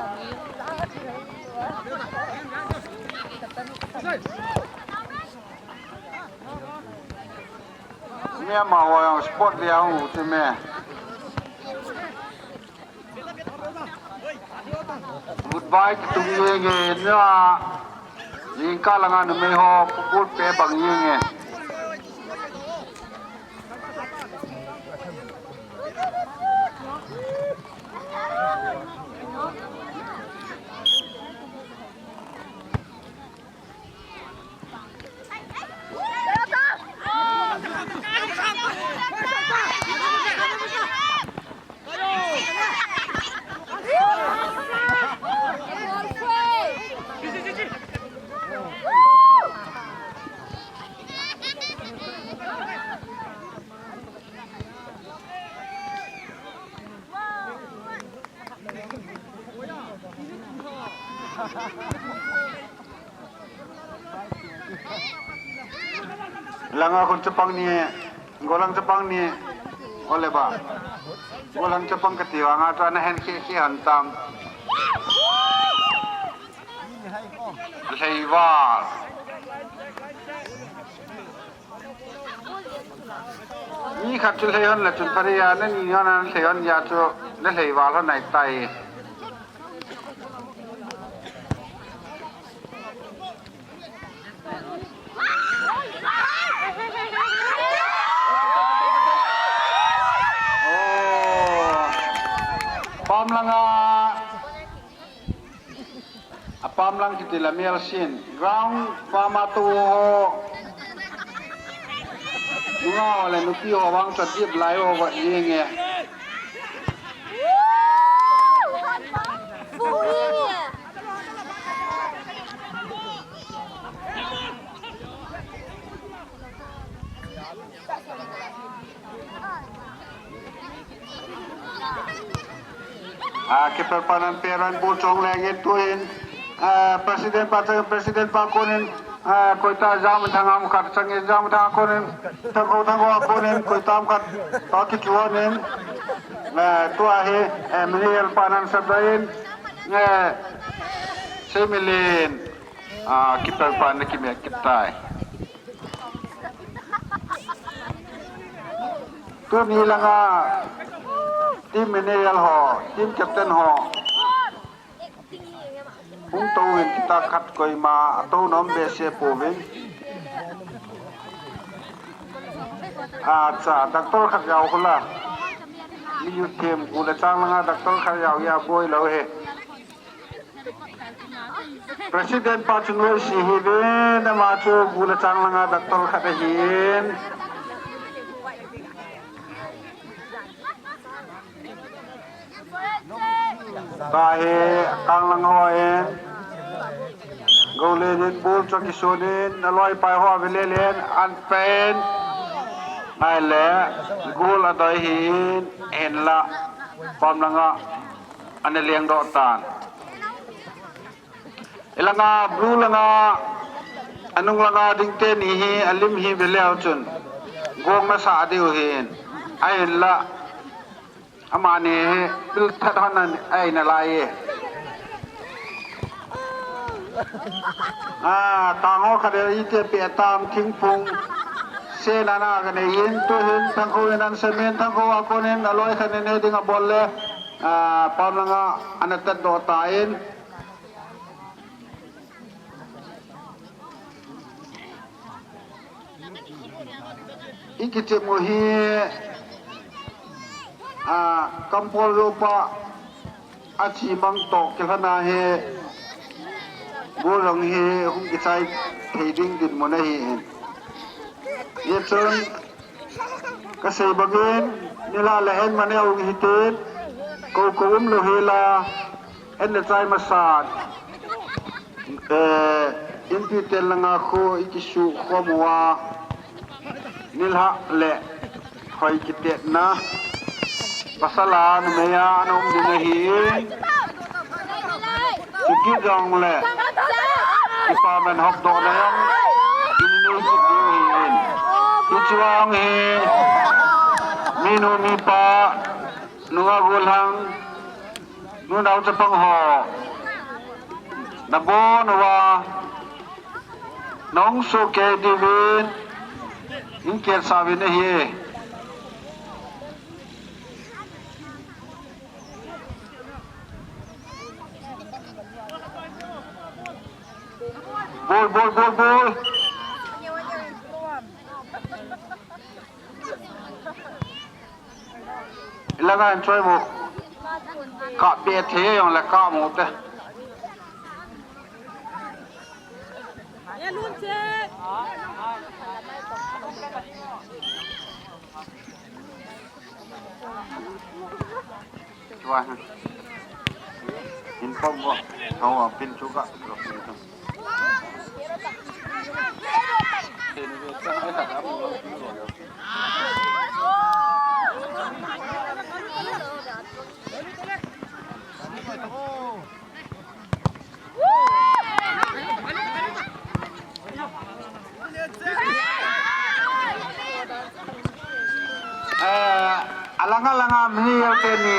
Mi ama ho jong sport dia hung u ti me. Goodbye, kitung jenge, na. Jingkah langa numei ho, puput pe bang jenge. Langa khun chapang ni, golang chapang ni, ole ba. Golang chapang kati vanga chu ana hen khi khi han tam. Lheival. Mi khat chu lhei hon le chun pharia, na ni hon an lhei hon ya chu, na lheival hon nai tai. Oh. Pam langa. Apam lang kiti la mial sin. Ground pama tu ho. Nunga ho le nupi ho vang chu dip lai ho va jing e. A, keeper pa nan pe ran ball chong leng in tuin, a, president pa chang, president pa konin, a, koita jam thang am khat chang in jam thang konin, thang ko thang ko konin, koita am khat, to ki chuan in, a, tua hi, a, Miniel pa nan sap in, a, Semilin, a, keeper pa na ki me kitai. Tuni langa team manager ho, team captain ho. Hung tou in kita khat koima, atou nom behseh pouvin. Acha, doctor khat jao khula. Mi youth team, gu le chang langa doctor khat jao ya boi lou he. President pa chu noise hi ve, ama chu gu le chang langa doctor khat ahin. Tahi, kang lang ho in. Goal in ball chu kisun in, aloi pai ho ve le len, an pen. Ngai le, goal adoi hin, hin la, pam langa, ana leng doh tan. Elanga, blue langa, anung langa ding teni hi, alim hi veleu chun. Gong nasah diu hin. Ahinla, amani hi, pil that hon an, aina lai e. Ah, tang ho khat e, iti pe tam thingphung. Se nana kanei in, tu hin, thangkho in an semen, thangkho a konin, aloi khat in ne ding abol le. Ah, pam langa, ana tat doh tan. I kichep u hi, ah, kampol lopa a chi mang to kilhana hi, bu rong hi hung kichai thei ding dinmun ahi in. Ye chun, Kasei bangin, nila le en mane ung hitin, ko ko um lo hela, en le chai masan. Eh, inpi tel langa khu ikisu khom uva, nilha le hoi kitetna. Pasal a numei a ana um ding ahi in. Chukit jong le. Kipa man hop doh na jong. Ini nei kit ding ahi in. Hichu ang hi. Minu mipa. Nunga golhang. Nunau chapang ho. Nabon uva. Nong so ke divin. Inket savin ahi. Bol, bol, bol, bol. Ilanga enjoy mo. Ka pe the jong le ka mo te. Chua ha. In pom bo. Hau a pin chu ka. Eh, alanga langa mini yau teni.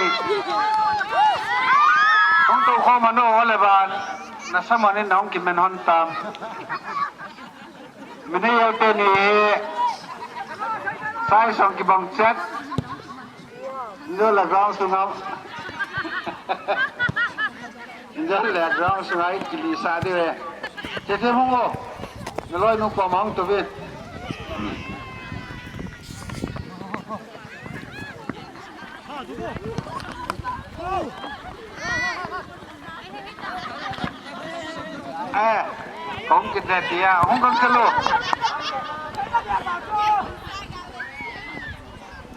Hung tou khom ano ole ban. Nasa manin na hung kimen hon tam. Mini yau teni. Sai song kibang chet. Injo le ground sunga. Injo le ground sunga ikili sa de ve. Che che hung o. Naloi nu pa mang to ve. Eh, kong kit le tia, hung kang kalu.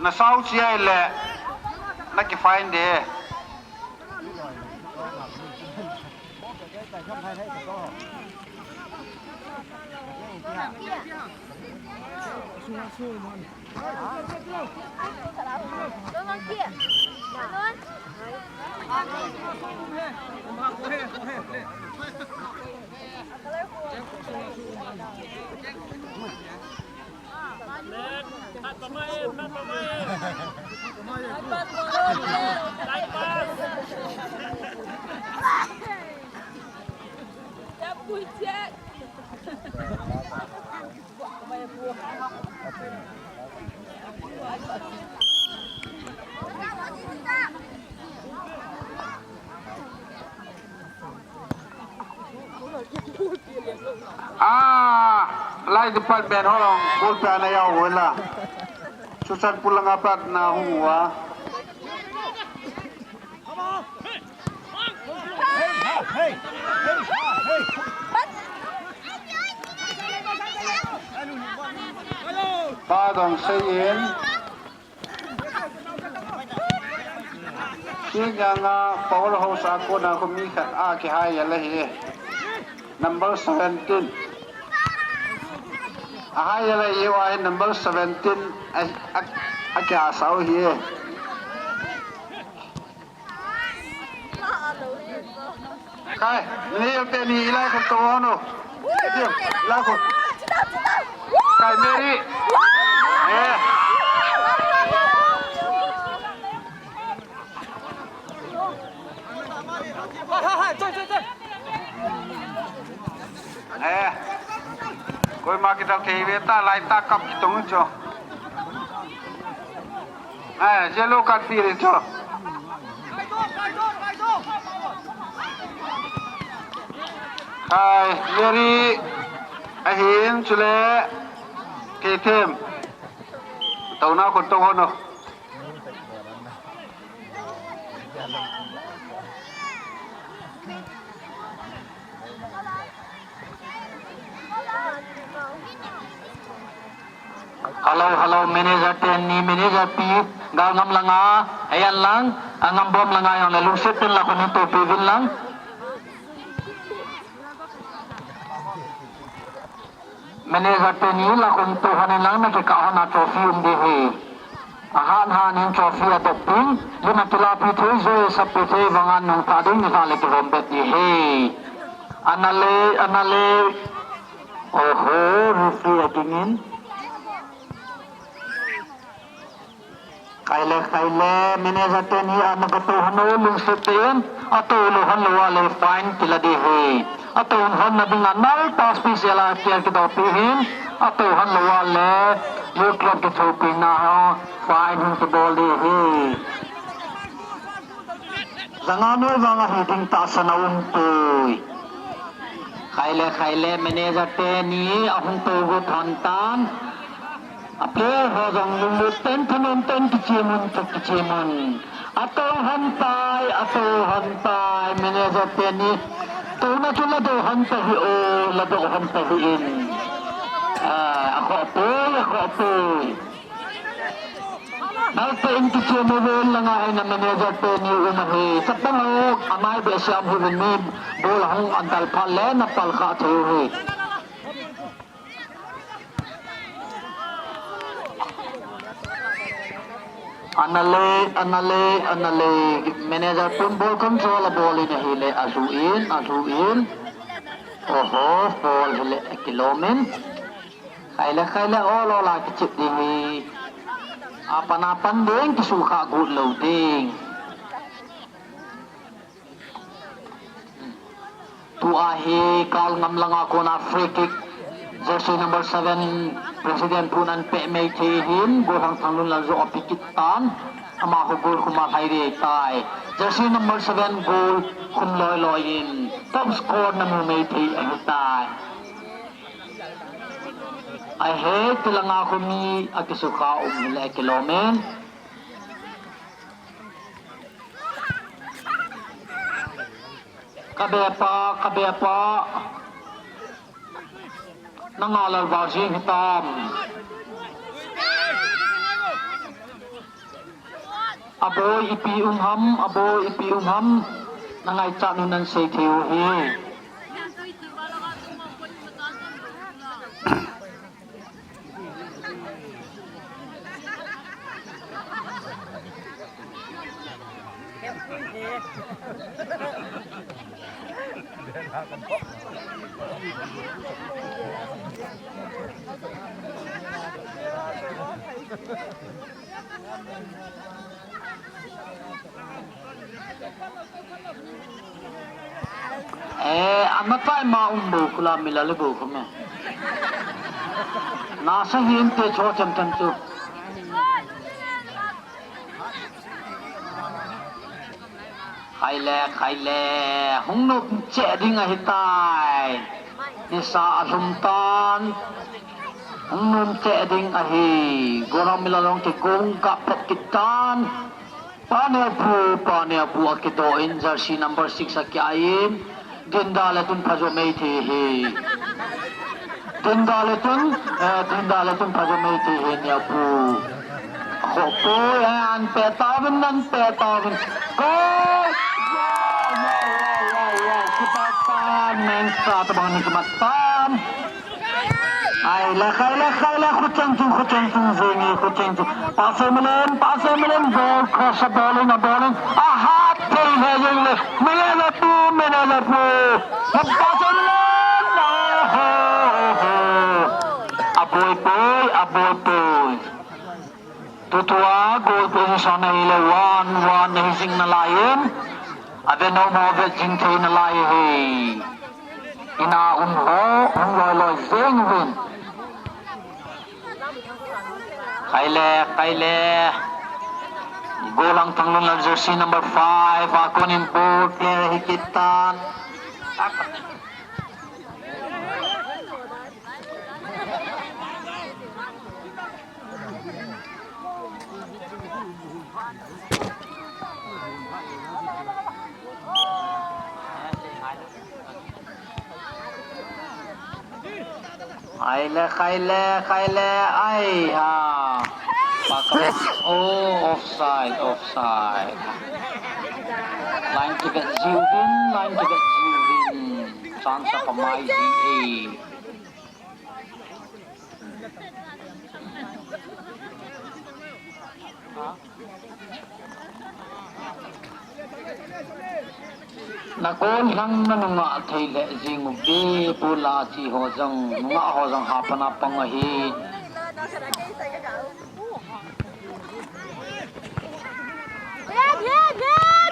Na sao chia le, na ki fine de. Ah, lai department ho long, ball pe ana yau hoi la. Churachandpur langa pat na hung uva. Pa dong sei in. Kinyanga power house a kona khu mi khat a kihai a la hi. Number seventeen. Ahai a la hi uva number seventeen a, a, a kia sao hi. Kai, ni te ni ilai ko to no. Ilai ko. Kai Mary. Eh. Eh. Koima kidang thei ve ta lai ta kap kitong cho. Eh, yellow card pi re cho. Kai, Mary, ahin chule, K T M. Tona kon to hono. Hello, hello, manager ten ni, manager pi, gal ngam langa, ayan lang, angam bom langa yang le lungset ten la kon to pi vin lang. Manager teni la kon to hanin lang na kikah hon a trophy um ding ahi. Ahat hanin trophy a dop ding. Lina kilapi thei, joy sapi thei, vangan nung ta ding ni le kivom bet ding ahi. Ana le, ana le. Oho, referee a kingin. Kaile, kaile, manager teni ana kato hanu lungset ten, ato lou hon lou a le fine kila ding ahi. Ato hon na ding a nal pass pi sela kial kidopi hin, ato hon lou a le, youth club kithopina ho, fine hin kibol ding ahi. Janga noi vang ahi ding tahsan a um poi. Kaile, kaile, manager teni ahung to got hon tan. A player ho jong lunglut ten thanom ten kichimun, kichimun. Ato hon tai, ato hon tai, manager teni. Tona chu la do hon ta hi o, la do hon ta hi in. Ah, akhoh poi, akhoh poi. Nal te in kichimu vel langa hai na manager teni um ahi. Chapang ho, amai be siam hi vin mi, bol hung an tal phat le na pal kha thei u hi. Ana le, ana le, ana le, manager tun bol control a bol in ahile, azu in, azu in. Oho, foul hile, kilom in. Kaile, kaile, ol ol a kichip ding hi. Apan, apan ding, kisukha got lou ding. Tua hi kal ngam langa kona free kick. Jersey number seven, President Pu nan pe mei thei hin, goal hang thang lun lal jo api kit tan. Ama ho goal khum a lhai ve tai. Jersey number seven goal khum loi loi in top score na mu mei thei ahi tai. Ahe tilanga khumi akisukha um hile kilom in. Kabepa, kabepa. Nanga lal vajing hitam. Aboi ipi um ham, aboi ipi um ham. Nangaichat nu nan sei thei u hi. Eh, ama pai ma um bo kula mila le bo kome. Na sa hin te cho chem chem chu. Khaile, khaile, hung nop che ding ahi tai. Nisa alhum tan. Hung nop che ding ahi. Goram mila long ke gong ka pet kitan. Panepu, Panepu akido in jersey number six akiain. Dinda le tun phajo mei thei hi. Dinda le tun, eh, dinda le tun phajo mei thei hi Nepu. Khoh poi, eh, an pe tauvin, an pe tauvin. Goal! Ya, ya, ya, ya, ya. Kipat tan, main star tabang ni kimat tan. Ai, la khai, la khai, la khuchang chung, khuchang chung, zengi, khuchang chung. Pasal melen, pasal melen, ball, cross, ball in, ball in. Aha! Manager pu, manager pu. Aboi poi, aboi poi. Tutua goal position ahile one one ahi jing nalai in. Ave nom ho vet jing thei nalai ahi. Ina um ho, um loi loi jeng uvin. Kaile, kaile. Golang Thanglun la jersey number five, a konin ball clear ahi kit tan. Kaile, kaile, kaile, ai ha. Pakam. Oh, offside, offside. Line kivet jiuvin, line kivet jiuvin. Chance a pamai ji e. Na goal lhang na nungah thei lheh jing uve, ball a chi ho jong, nungah ho jong hapan a pang ahi.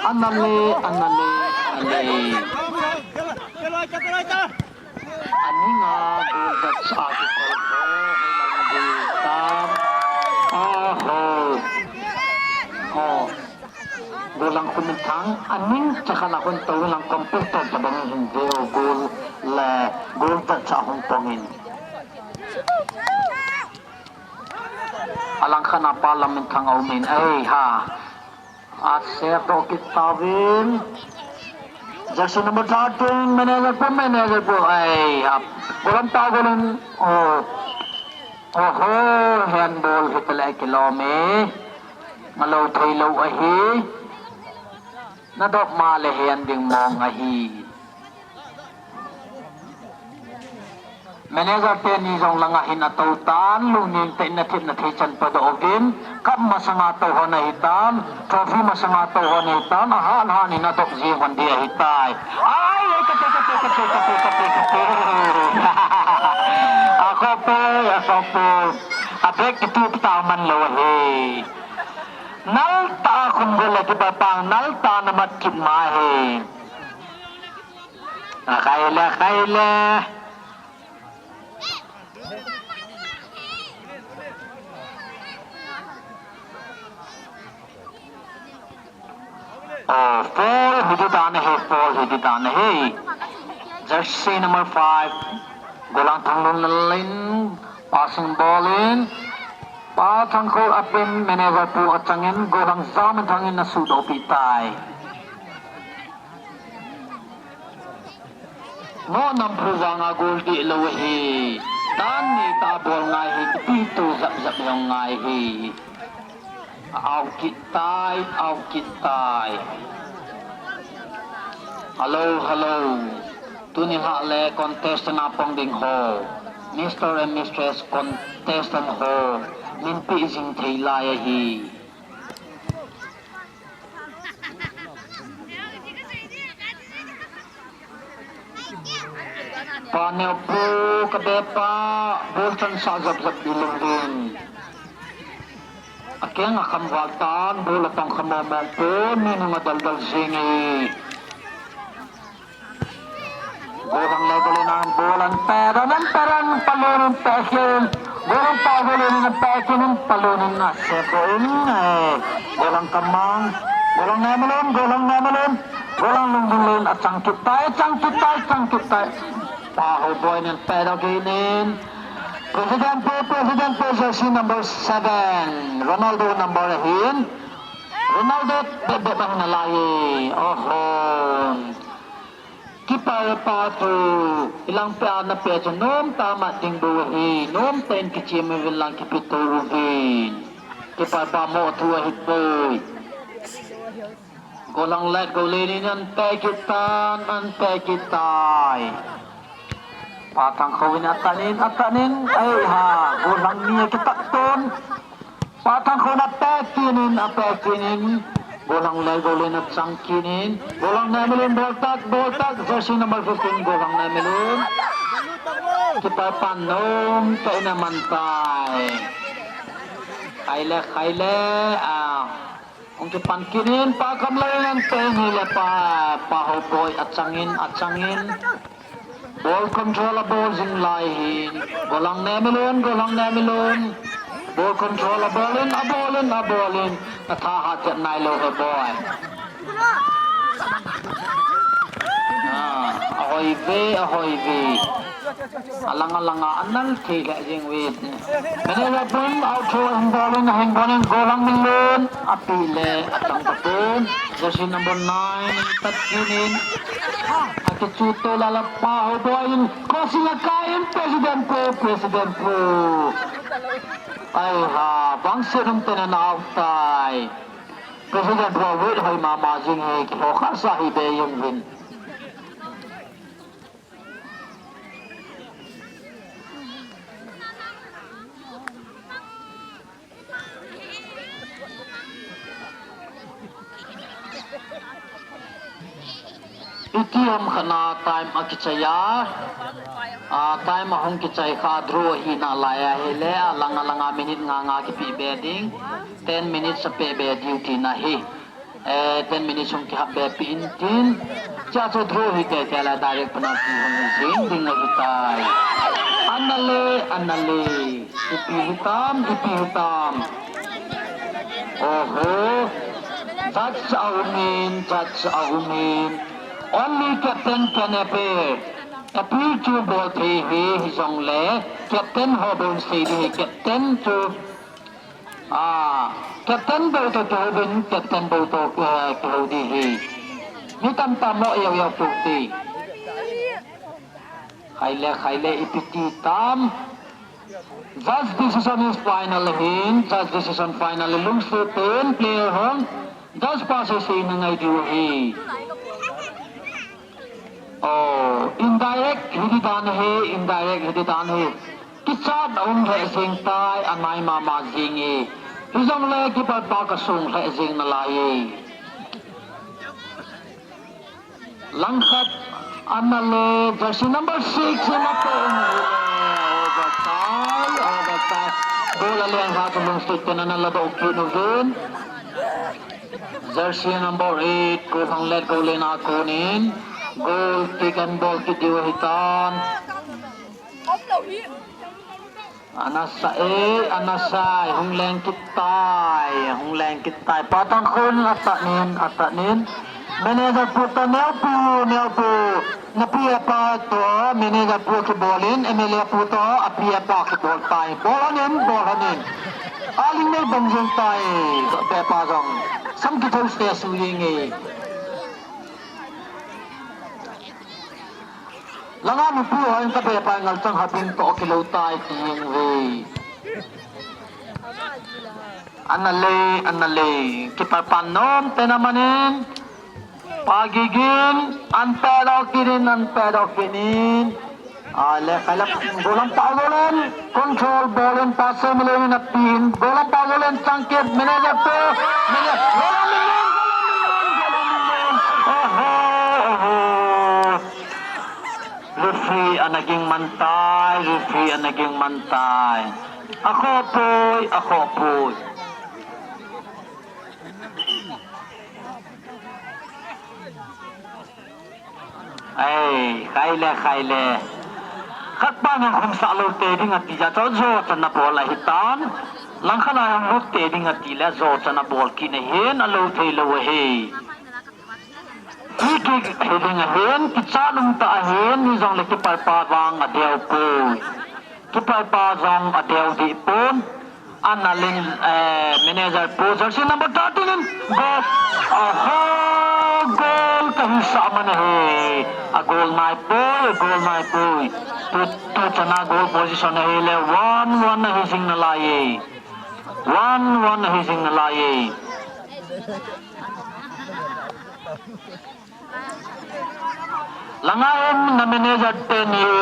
Ana le, ana le, ana le. Aninga goal vet sa kikoi ho, hilang goal tam. Oho. Oh. Golang Khuminthang, aning chakhat a kon to lang competitor tabang hin veu goal le goal vet sa hung pongin. Alangkhat a pa Lamminthang aumin, ei ha. Ase to kit tauvin. Jersey number thirteen, manager pu, manager pu. Ai, ap. Golam pa golin. Oh. Oho, handball hi tale kilom e. Malo thei lou ahi. Nadop ma le hand ding mong ahi. Manager teni jong langa hin atou tan, lungning tah in athip na thei chan pa doh uvin, cup masanga tou ho nahi tan, trophy masanga tou ho nahi tan, ahat hat in adop jing hon ding ahitai. Ai, ai, kate, kate, kate. Akhope, akhope. A break kitu ta man lou ahi. Nal ta khum gol le kipa pang, nal ta na mat kit ma ahi. A, kaile, kaile. Oh, foul hidi tan ahi, foul hidi tan ahi. Jersey number five. Golang Thanglun lalin, passing ball in. Pa Thangkho apin, manager pu achangin, Golang Jaminthang in asudoh pi tai. Mo Namphu vanga goal dih lou ahi. Tan ni ta bol ngai hi, ti tu jap jap jong ngai hi. Out kit tai, out kit tai. Hello, hello. Tuni hah le contestant a pang ding ho. Mister and Mistress contestant ho. Min pi jing thei lai ahi. Pa Neo pu ka be pa, ball chan sa jap jap di lung ding. A keng a kham val tan, ball a tong kham mong mong po, ni nung a dal dal jing e. Golang le golin an ball an pe dan an pe dan palun an pe khin. Golang pa golin an pe khin an palun an ase ko in, eh, Golang kamang. Golang ne malun, Golang ne malun. Golang lung lung lun achang kit tai, achang kit tai, achang kit tai. Pa ho boy nen pe dau kinin. President po, President po, jersey number seven. Ronaldo number ahin. Ronaldo bep bep ang nalai. Oho. Keeper pa chu, ilang pe ana pe chu, nom ta mat ding bou ahi, nom tah in kichim uvin lang kipi to uvin. Keeper pa mo thu ahi poi. Golang let go le nin an pe kit tan, an pe kit tai. Pa Thangkho in atanin, atanin, ai ha, Golang ni akitak ton. Pa Thangkho in ape kinin, ape kinin. Gollhang le gollin achang kit in. Gollhang Nehmilun bol tah, bol tah. Jersey number fifteen, Gollhang Nehmilun. Keeper pan nom tah in aman tai. Khai le, khai le, ah. Hung kipan kit in, Pa Kamlal in ante in ahile Pa, Pa Hoboi achang in, achang in. Ball control abol jing lai hin. Gollhang Nehmilun, Gollhang Nehmilun. Ball control abol in, abol in, abol in. Athahat jep nailou Hoboi. Ah, ahoi ve, ahoi ve. Alang alang a anal thei lheh jeng uve. Manager pun out throw ahin bol in, ahin bol in, Gollhang Nehmilun. Api le, atang tapon. Jersey number nine, tat kit in. Akichu to la la Pa Hoboi in. Crossing akai in, President Pu, President Pu. Ai ha, bangset um tah in ana out tai. President Pu a wait hoi mama jing hi, kihou khasa hi be jeng uvin. Iti ham khat na time akichai a, ah, time ahung kichai kha draw ahi nalai ahile, alang alang a minute nga nga kipe be ding, ten minutes ape be diu tina ahi. Eh, ten minutes hung kihap be pi in tin. Cha cho draw hi te te la direct penalty hung jing ding ahi tai. Ana le, ana le. Ipi hitam, ipi hitam. Oho. Judge a um in, judge a um in. Only captain can appeal. Appeal chu bol thei hi, hijongle. Captain ho bol sei ding hi, captain chu Ah, captain bou toh kihou ding, captain bou toh, eh, kihou ding hi. Mi tamtah mo yau yau pu ti. Khai le, khai le, ipi ti tam. Judge decision is final hin, judge decision final lungset in player hon. Judge pa sei sei na ngai diu hi. Oh, indirect hiti dan hi, indirect hiti dan hi. Kichat a um lheh jeng tai, anai mama jeng e. Hijongle keeper pa kasung lheh jeng nalai e. Langkhat ana le, jersey number six in ape in ahile. Overtime, overtime. Goal aleng ha chu lungset in ana ladoh kit uvin. Jersey number eight, Gollhang Let Gollin a konin goal kick anbol kit diu ahitan. Ana sa e, ana sa e, hung leng kit tai, hung leng kit tai. Patang khun, atan in, atan in. Manager pu toh, neo pu, neo pu. Napi apa toh, manager pu kibol in, M L A pu toh, api apa kibol tai. Bol anin, bol anin. Aling nei bang jeng tai, be pa jong. Sam kithou se su jeng e. Langa nupi ho in ka be pa ngal chang ha bing toh kilou tai ti jeng ve. Ana le, ana le. Keeper pan nom tah in aman in. Pa Gigin, an pet doh kit in, an pet doh kit in. Ah, le, kala, golam pa golam. Control bol in, pass e, Milen in api in. Golam pa golam, chang kit, manager pu, manager. Golam in, golam in, golam in. Oho, oho. Referee ana ging man tai, referee ana ging man tai. Akhoh poi, akhoh poi. Ai, khai le, khai le. Khat pa nang khum sah lou te ding ati ja, cho jo chan na bol ahitan. Langkhat a hung lut te ding ati le, jo chan na bol kit na hin, alou thei lou ahi. Free kick hi ding ahin, kichat um tah ahin, hijongle keeper pa vang adeu poi. Keeper pa jong adeu deh pon. Ana lin, eh, manager pu jersey number thirteen in goal. Aha, goal kahisah man ahi. A goal nai poi, a goal nai poi. Tu, tu chan a goal position ahile one one ahi jing nalai e. One one ahi jing nalai e. Langa hin na manager ten u,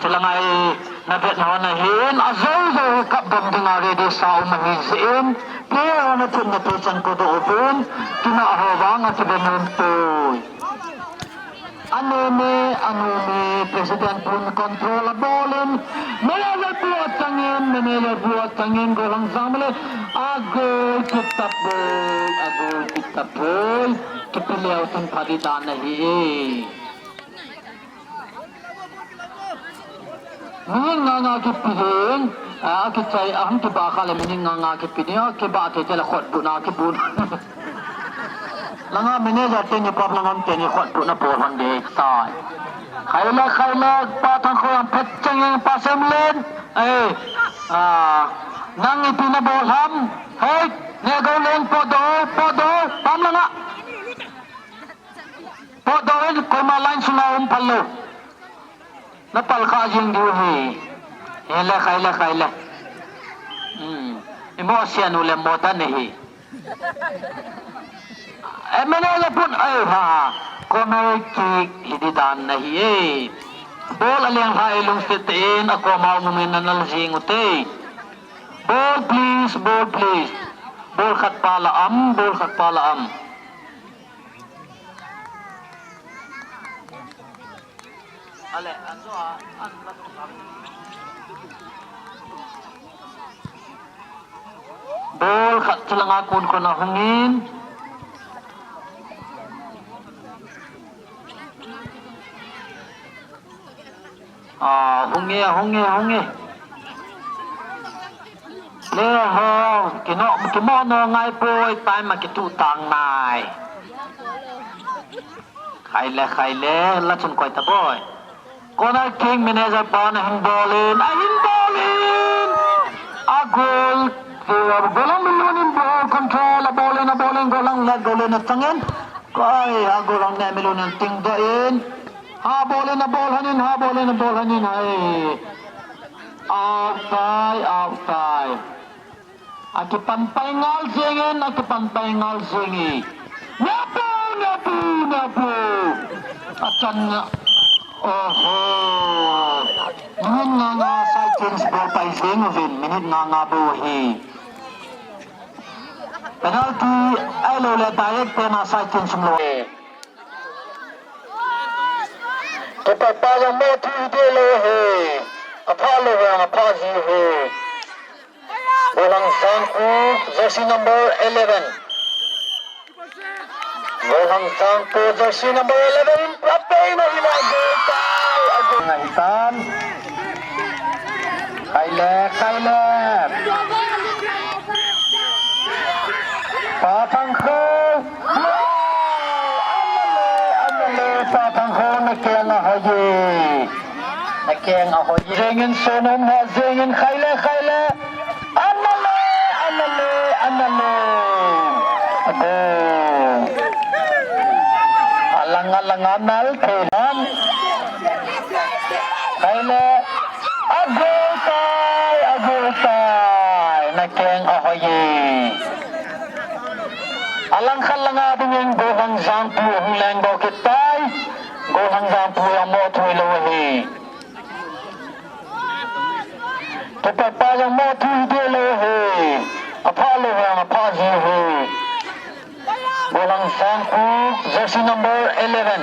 chulanga hi Na vet ho na hin, a zo zo hi kap dam ding a ready sa um ahi jeh in, player ho na thum na pe chan ko do uvin, kina ho vang a kibe nom poi. Anome, anome, President pun control a ball in, manager pu a changin, manager pu a changin, golang jang male, a goal kick tap boi, a goal kick tap boi, kipi leo tun phadi dan ahi e. Minute nga nga kipi ding, a, kichai, a, hung kiba kha le minute nga nga kipi ding, a, kiba te te le khut bu na kibu. Langa manager teni pap langa teni khut bu na bol hon de tai. Khaile, khaile, Pa Thangkho ang phet cheng pa sem len. Eh, a, nang ipi na bol ham. Hei, ne go leng po do, po do, pam langa. Potdoh in, koima line sunga um phal lou. Na pal kha jing diu hi. He le, khai le, khai le. Hmm. Imo sian u le mo ta ne hi. E mene le pun, ai ha. Corner kick hi di dan na hi e. Ball a leng hai lung fit in, a koma um in na nal jing u te. Ball please, ball please. Ball khat pa la am, ball khat pa la am. Ball khat chilanga kun kun a hungin. A, hung e, hung e, hung e. Le ho, kino, kimono ngai poi, time a kitu tang nai. Khai le, khai le, la chun koi ta boi. Corner kick, manager pa na hin ball in, a hin ball in. A goal, goal ang milun in ball control, a ball in, a ball in, goal ang le, goal in, a chang in. Koi, a goal ang ne milun in ting doh in. Ha ball in, a ball hanin, ha ball in, a ball hanin, hai. Out tai, out tai. Akipan pai ngal jeng in, akipan pai ngal jeng e. Nyapu, nyapu, nyapu. Achan nga. Oho. Minute nga nga side change bol pai jeng uvin, minute nga nga bou hi. Penalty, ahilou le direct pen a side change um lou. Keeper pa jong mo thu hi de lou he. Apha lou he, apha ji he. Golang Sangkhu, jersey number eleven. Golang Sangkhu, jersey number eleven. Prapei na hila goal tai. Ago na hitan. Kaile, kaile. Pa Thangkho. Wow! Anale, anale, Pa Thangkho, na keng ahoi e. Na keng ahoi e. Jengin sonum ha, jengin khaile, khaile. Anale, anale, anale. Ago. Alang, alang, anal, thenan. Khaile. Ago tai, ago tai. Na keng ahoi e. Alang khat langa dingin Golang Jangpu hung leng go kit tai. Golang Jangpu jong mo thui lou ahi. Keeper pa jong mo thui de lou ahi. Apha lou jong apha ji ahi. Golang Jangpu, jersey number eleven.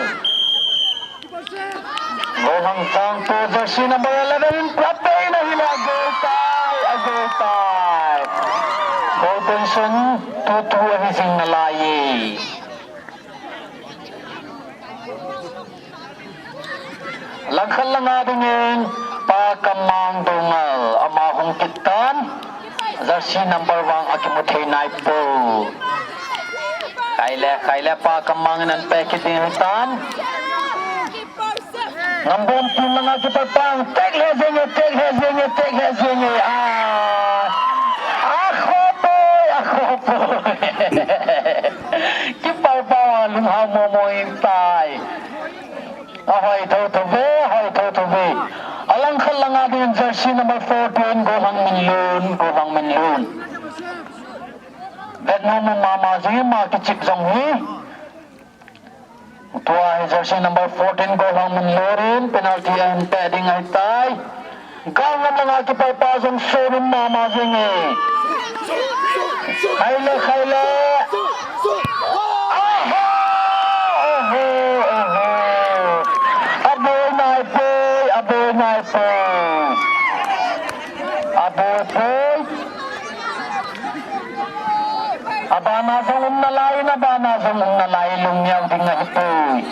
Golang Jangpu, jersey number eleven, prapei na hila goal tai, ago tai. Goal position, two two ahi jing nalai e. Langkhat langa dingin, Pa Kamang Doungel, ama hung kit tan. Jersey number vang akimu thei nai pou. Khaile, khaile, Pa Kamang in an pe kit ding hitan. Ngambom team langa keeper pa, tek le jenge, tek le jenge, tek le jenge. Ah. Akho poi, akho poi. Keeper pa lunghang momo in tai. Ahoi tho tho ve, ahoi tho tho ve. Alangkhat langa dingin jersey number fourteen, Golang Minlun, Golang Minlun. Vet nom mama jing ma kichip jong hi. Tua hi jersey number fourteen, Golang Minlun in penalty ahin pe ding ahitai. Galngam langa kipalpa jong somin mama jenge. Khaile, khaile. Oho, oho, oho. Aboi naipoi, aboi naipoi. Aboi poi. Abana jong um nalai, abana jong um nalai, lungneo ding ahipoi.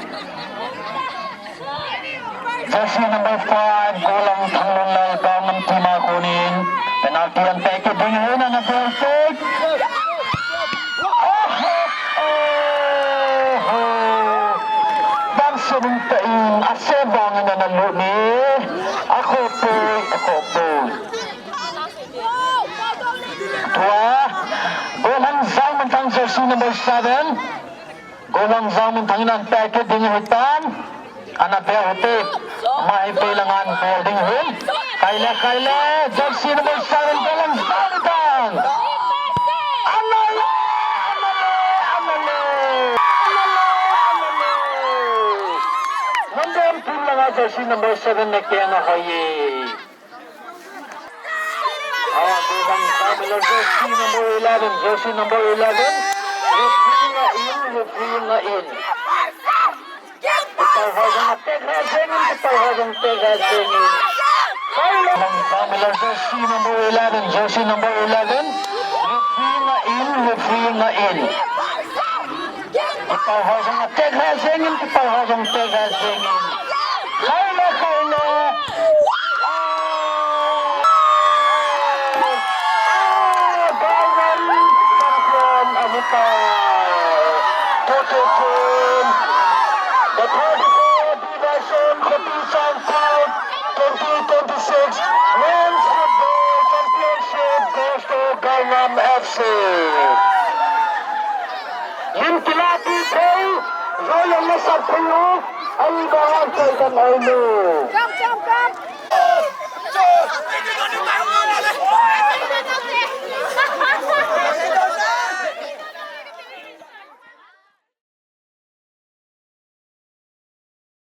Jersey number five, Golang Thanglunlal, Galngam team a konin penalty ahin pekit ding ahin, ana bol poi. Oho, oho. Bang sum in ta in, ase bang in ana lut ni. Akhoh poi, akhoh poi. Tua, Golang Jangminthang jersey number seven. Golang Jangminthang in ahin pekit ding ahitan. Ana bol hite. Ama hi pei langa ana bol ding ahi. Khaile, khaile. Jersey number seven, Golang Jangminthang. Ana le, ana le, ana le. Ana le, ana le. Ngamdem team langa jersey number seven na keng ahoi e. Ah, Golang Jangminthang, jersey number eleven, jersey number eleven. Referee nga in, referee nga in. Kipal ho jong attack ha jeng in, kipal ho jong attack ha jeng in. Golang Jangminthang, jersey number eleven, jersey number eleven. Referee nga in, referee nga in. Kipal ho jong attack ha jeng in, kipal ho jong attack ha jeng in. Khaile, khaile. Ah, ah, Galngam champion ahitai. Total team. The thirty-four Division Khoti Changphai twenty twenty-six Men's Football Championship goes to Galngam F C. Lim kila pi thei, roi jong nasat thei u, ahi banga choi kan ahi nu.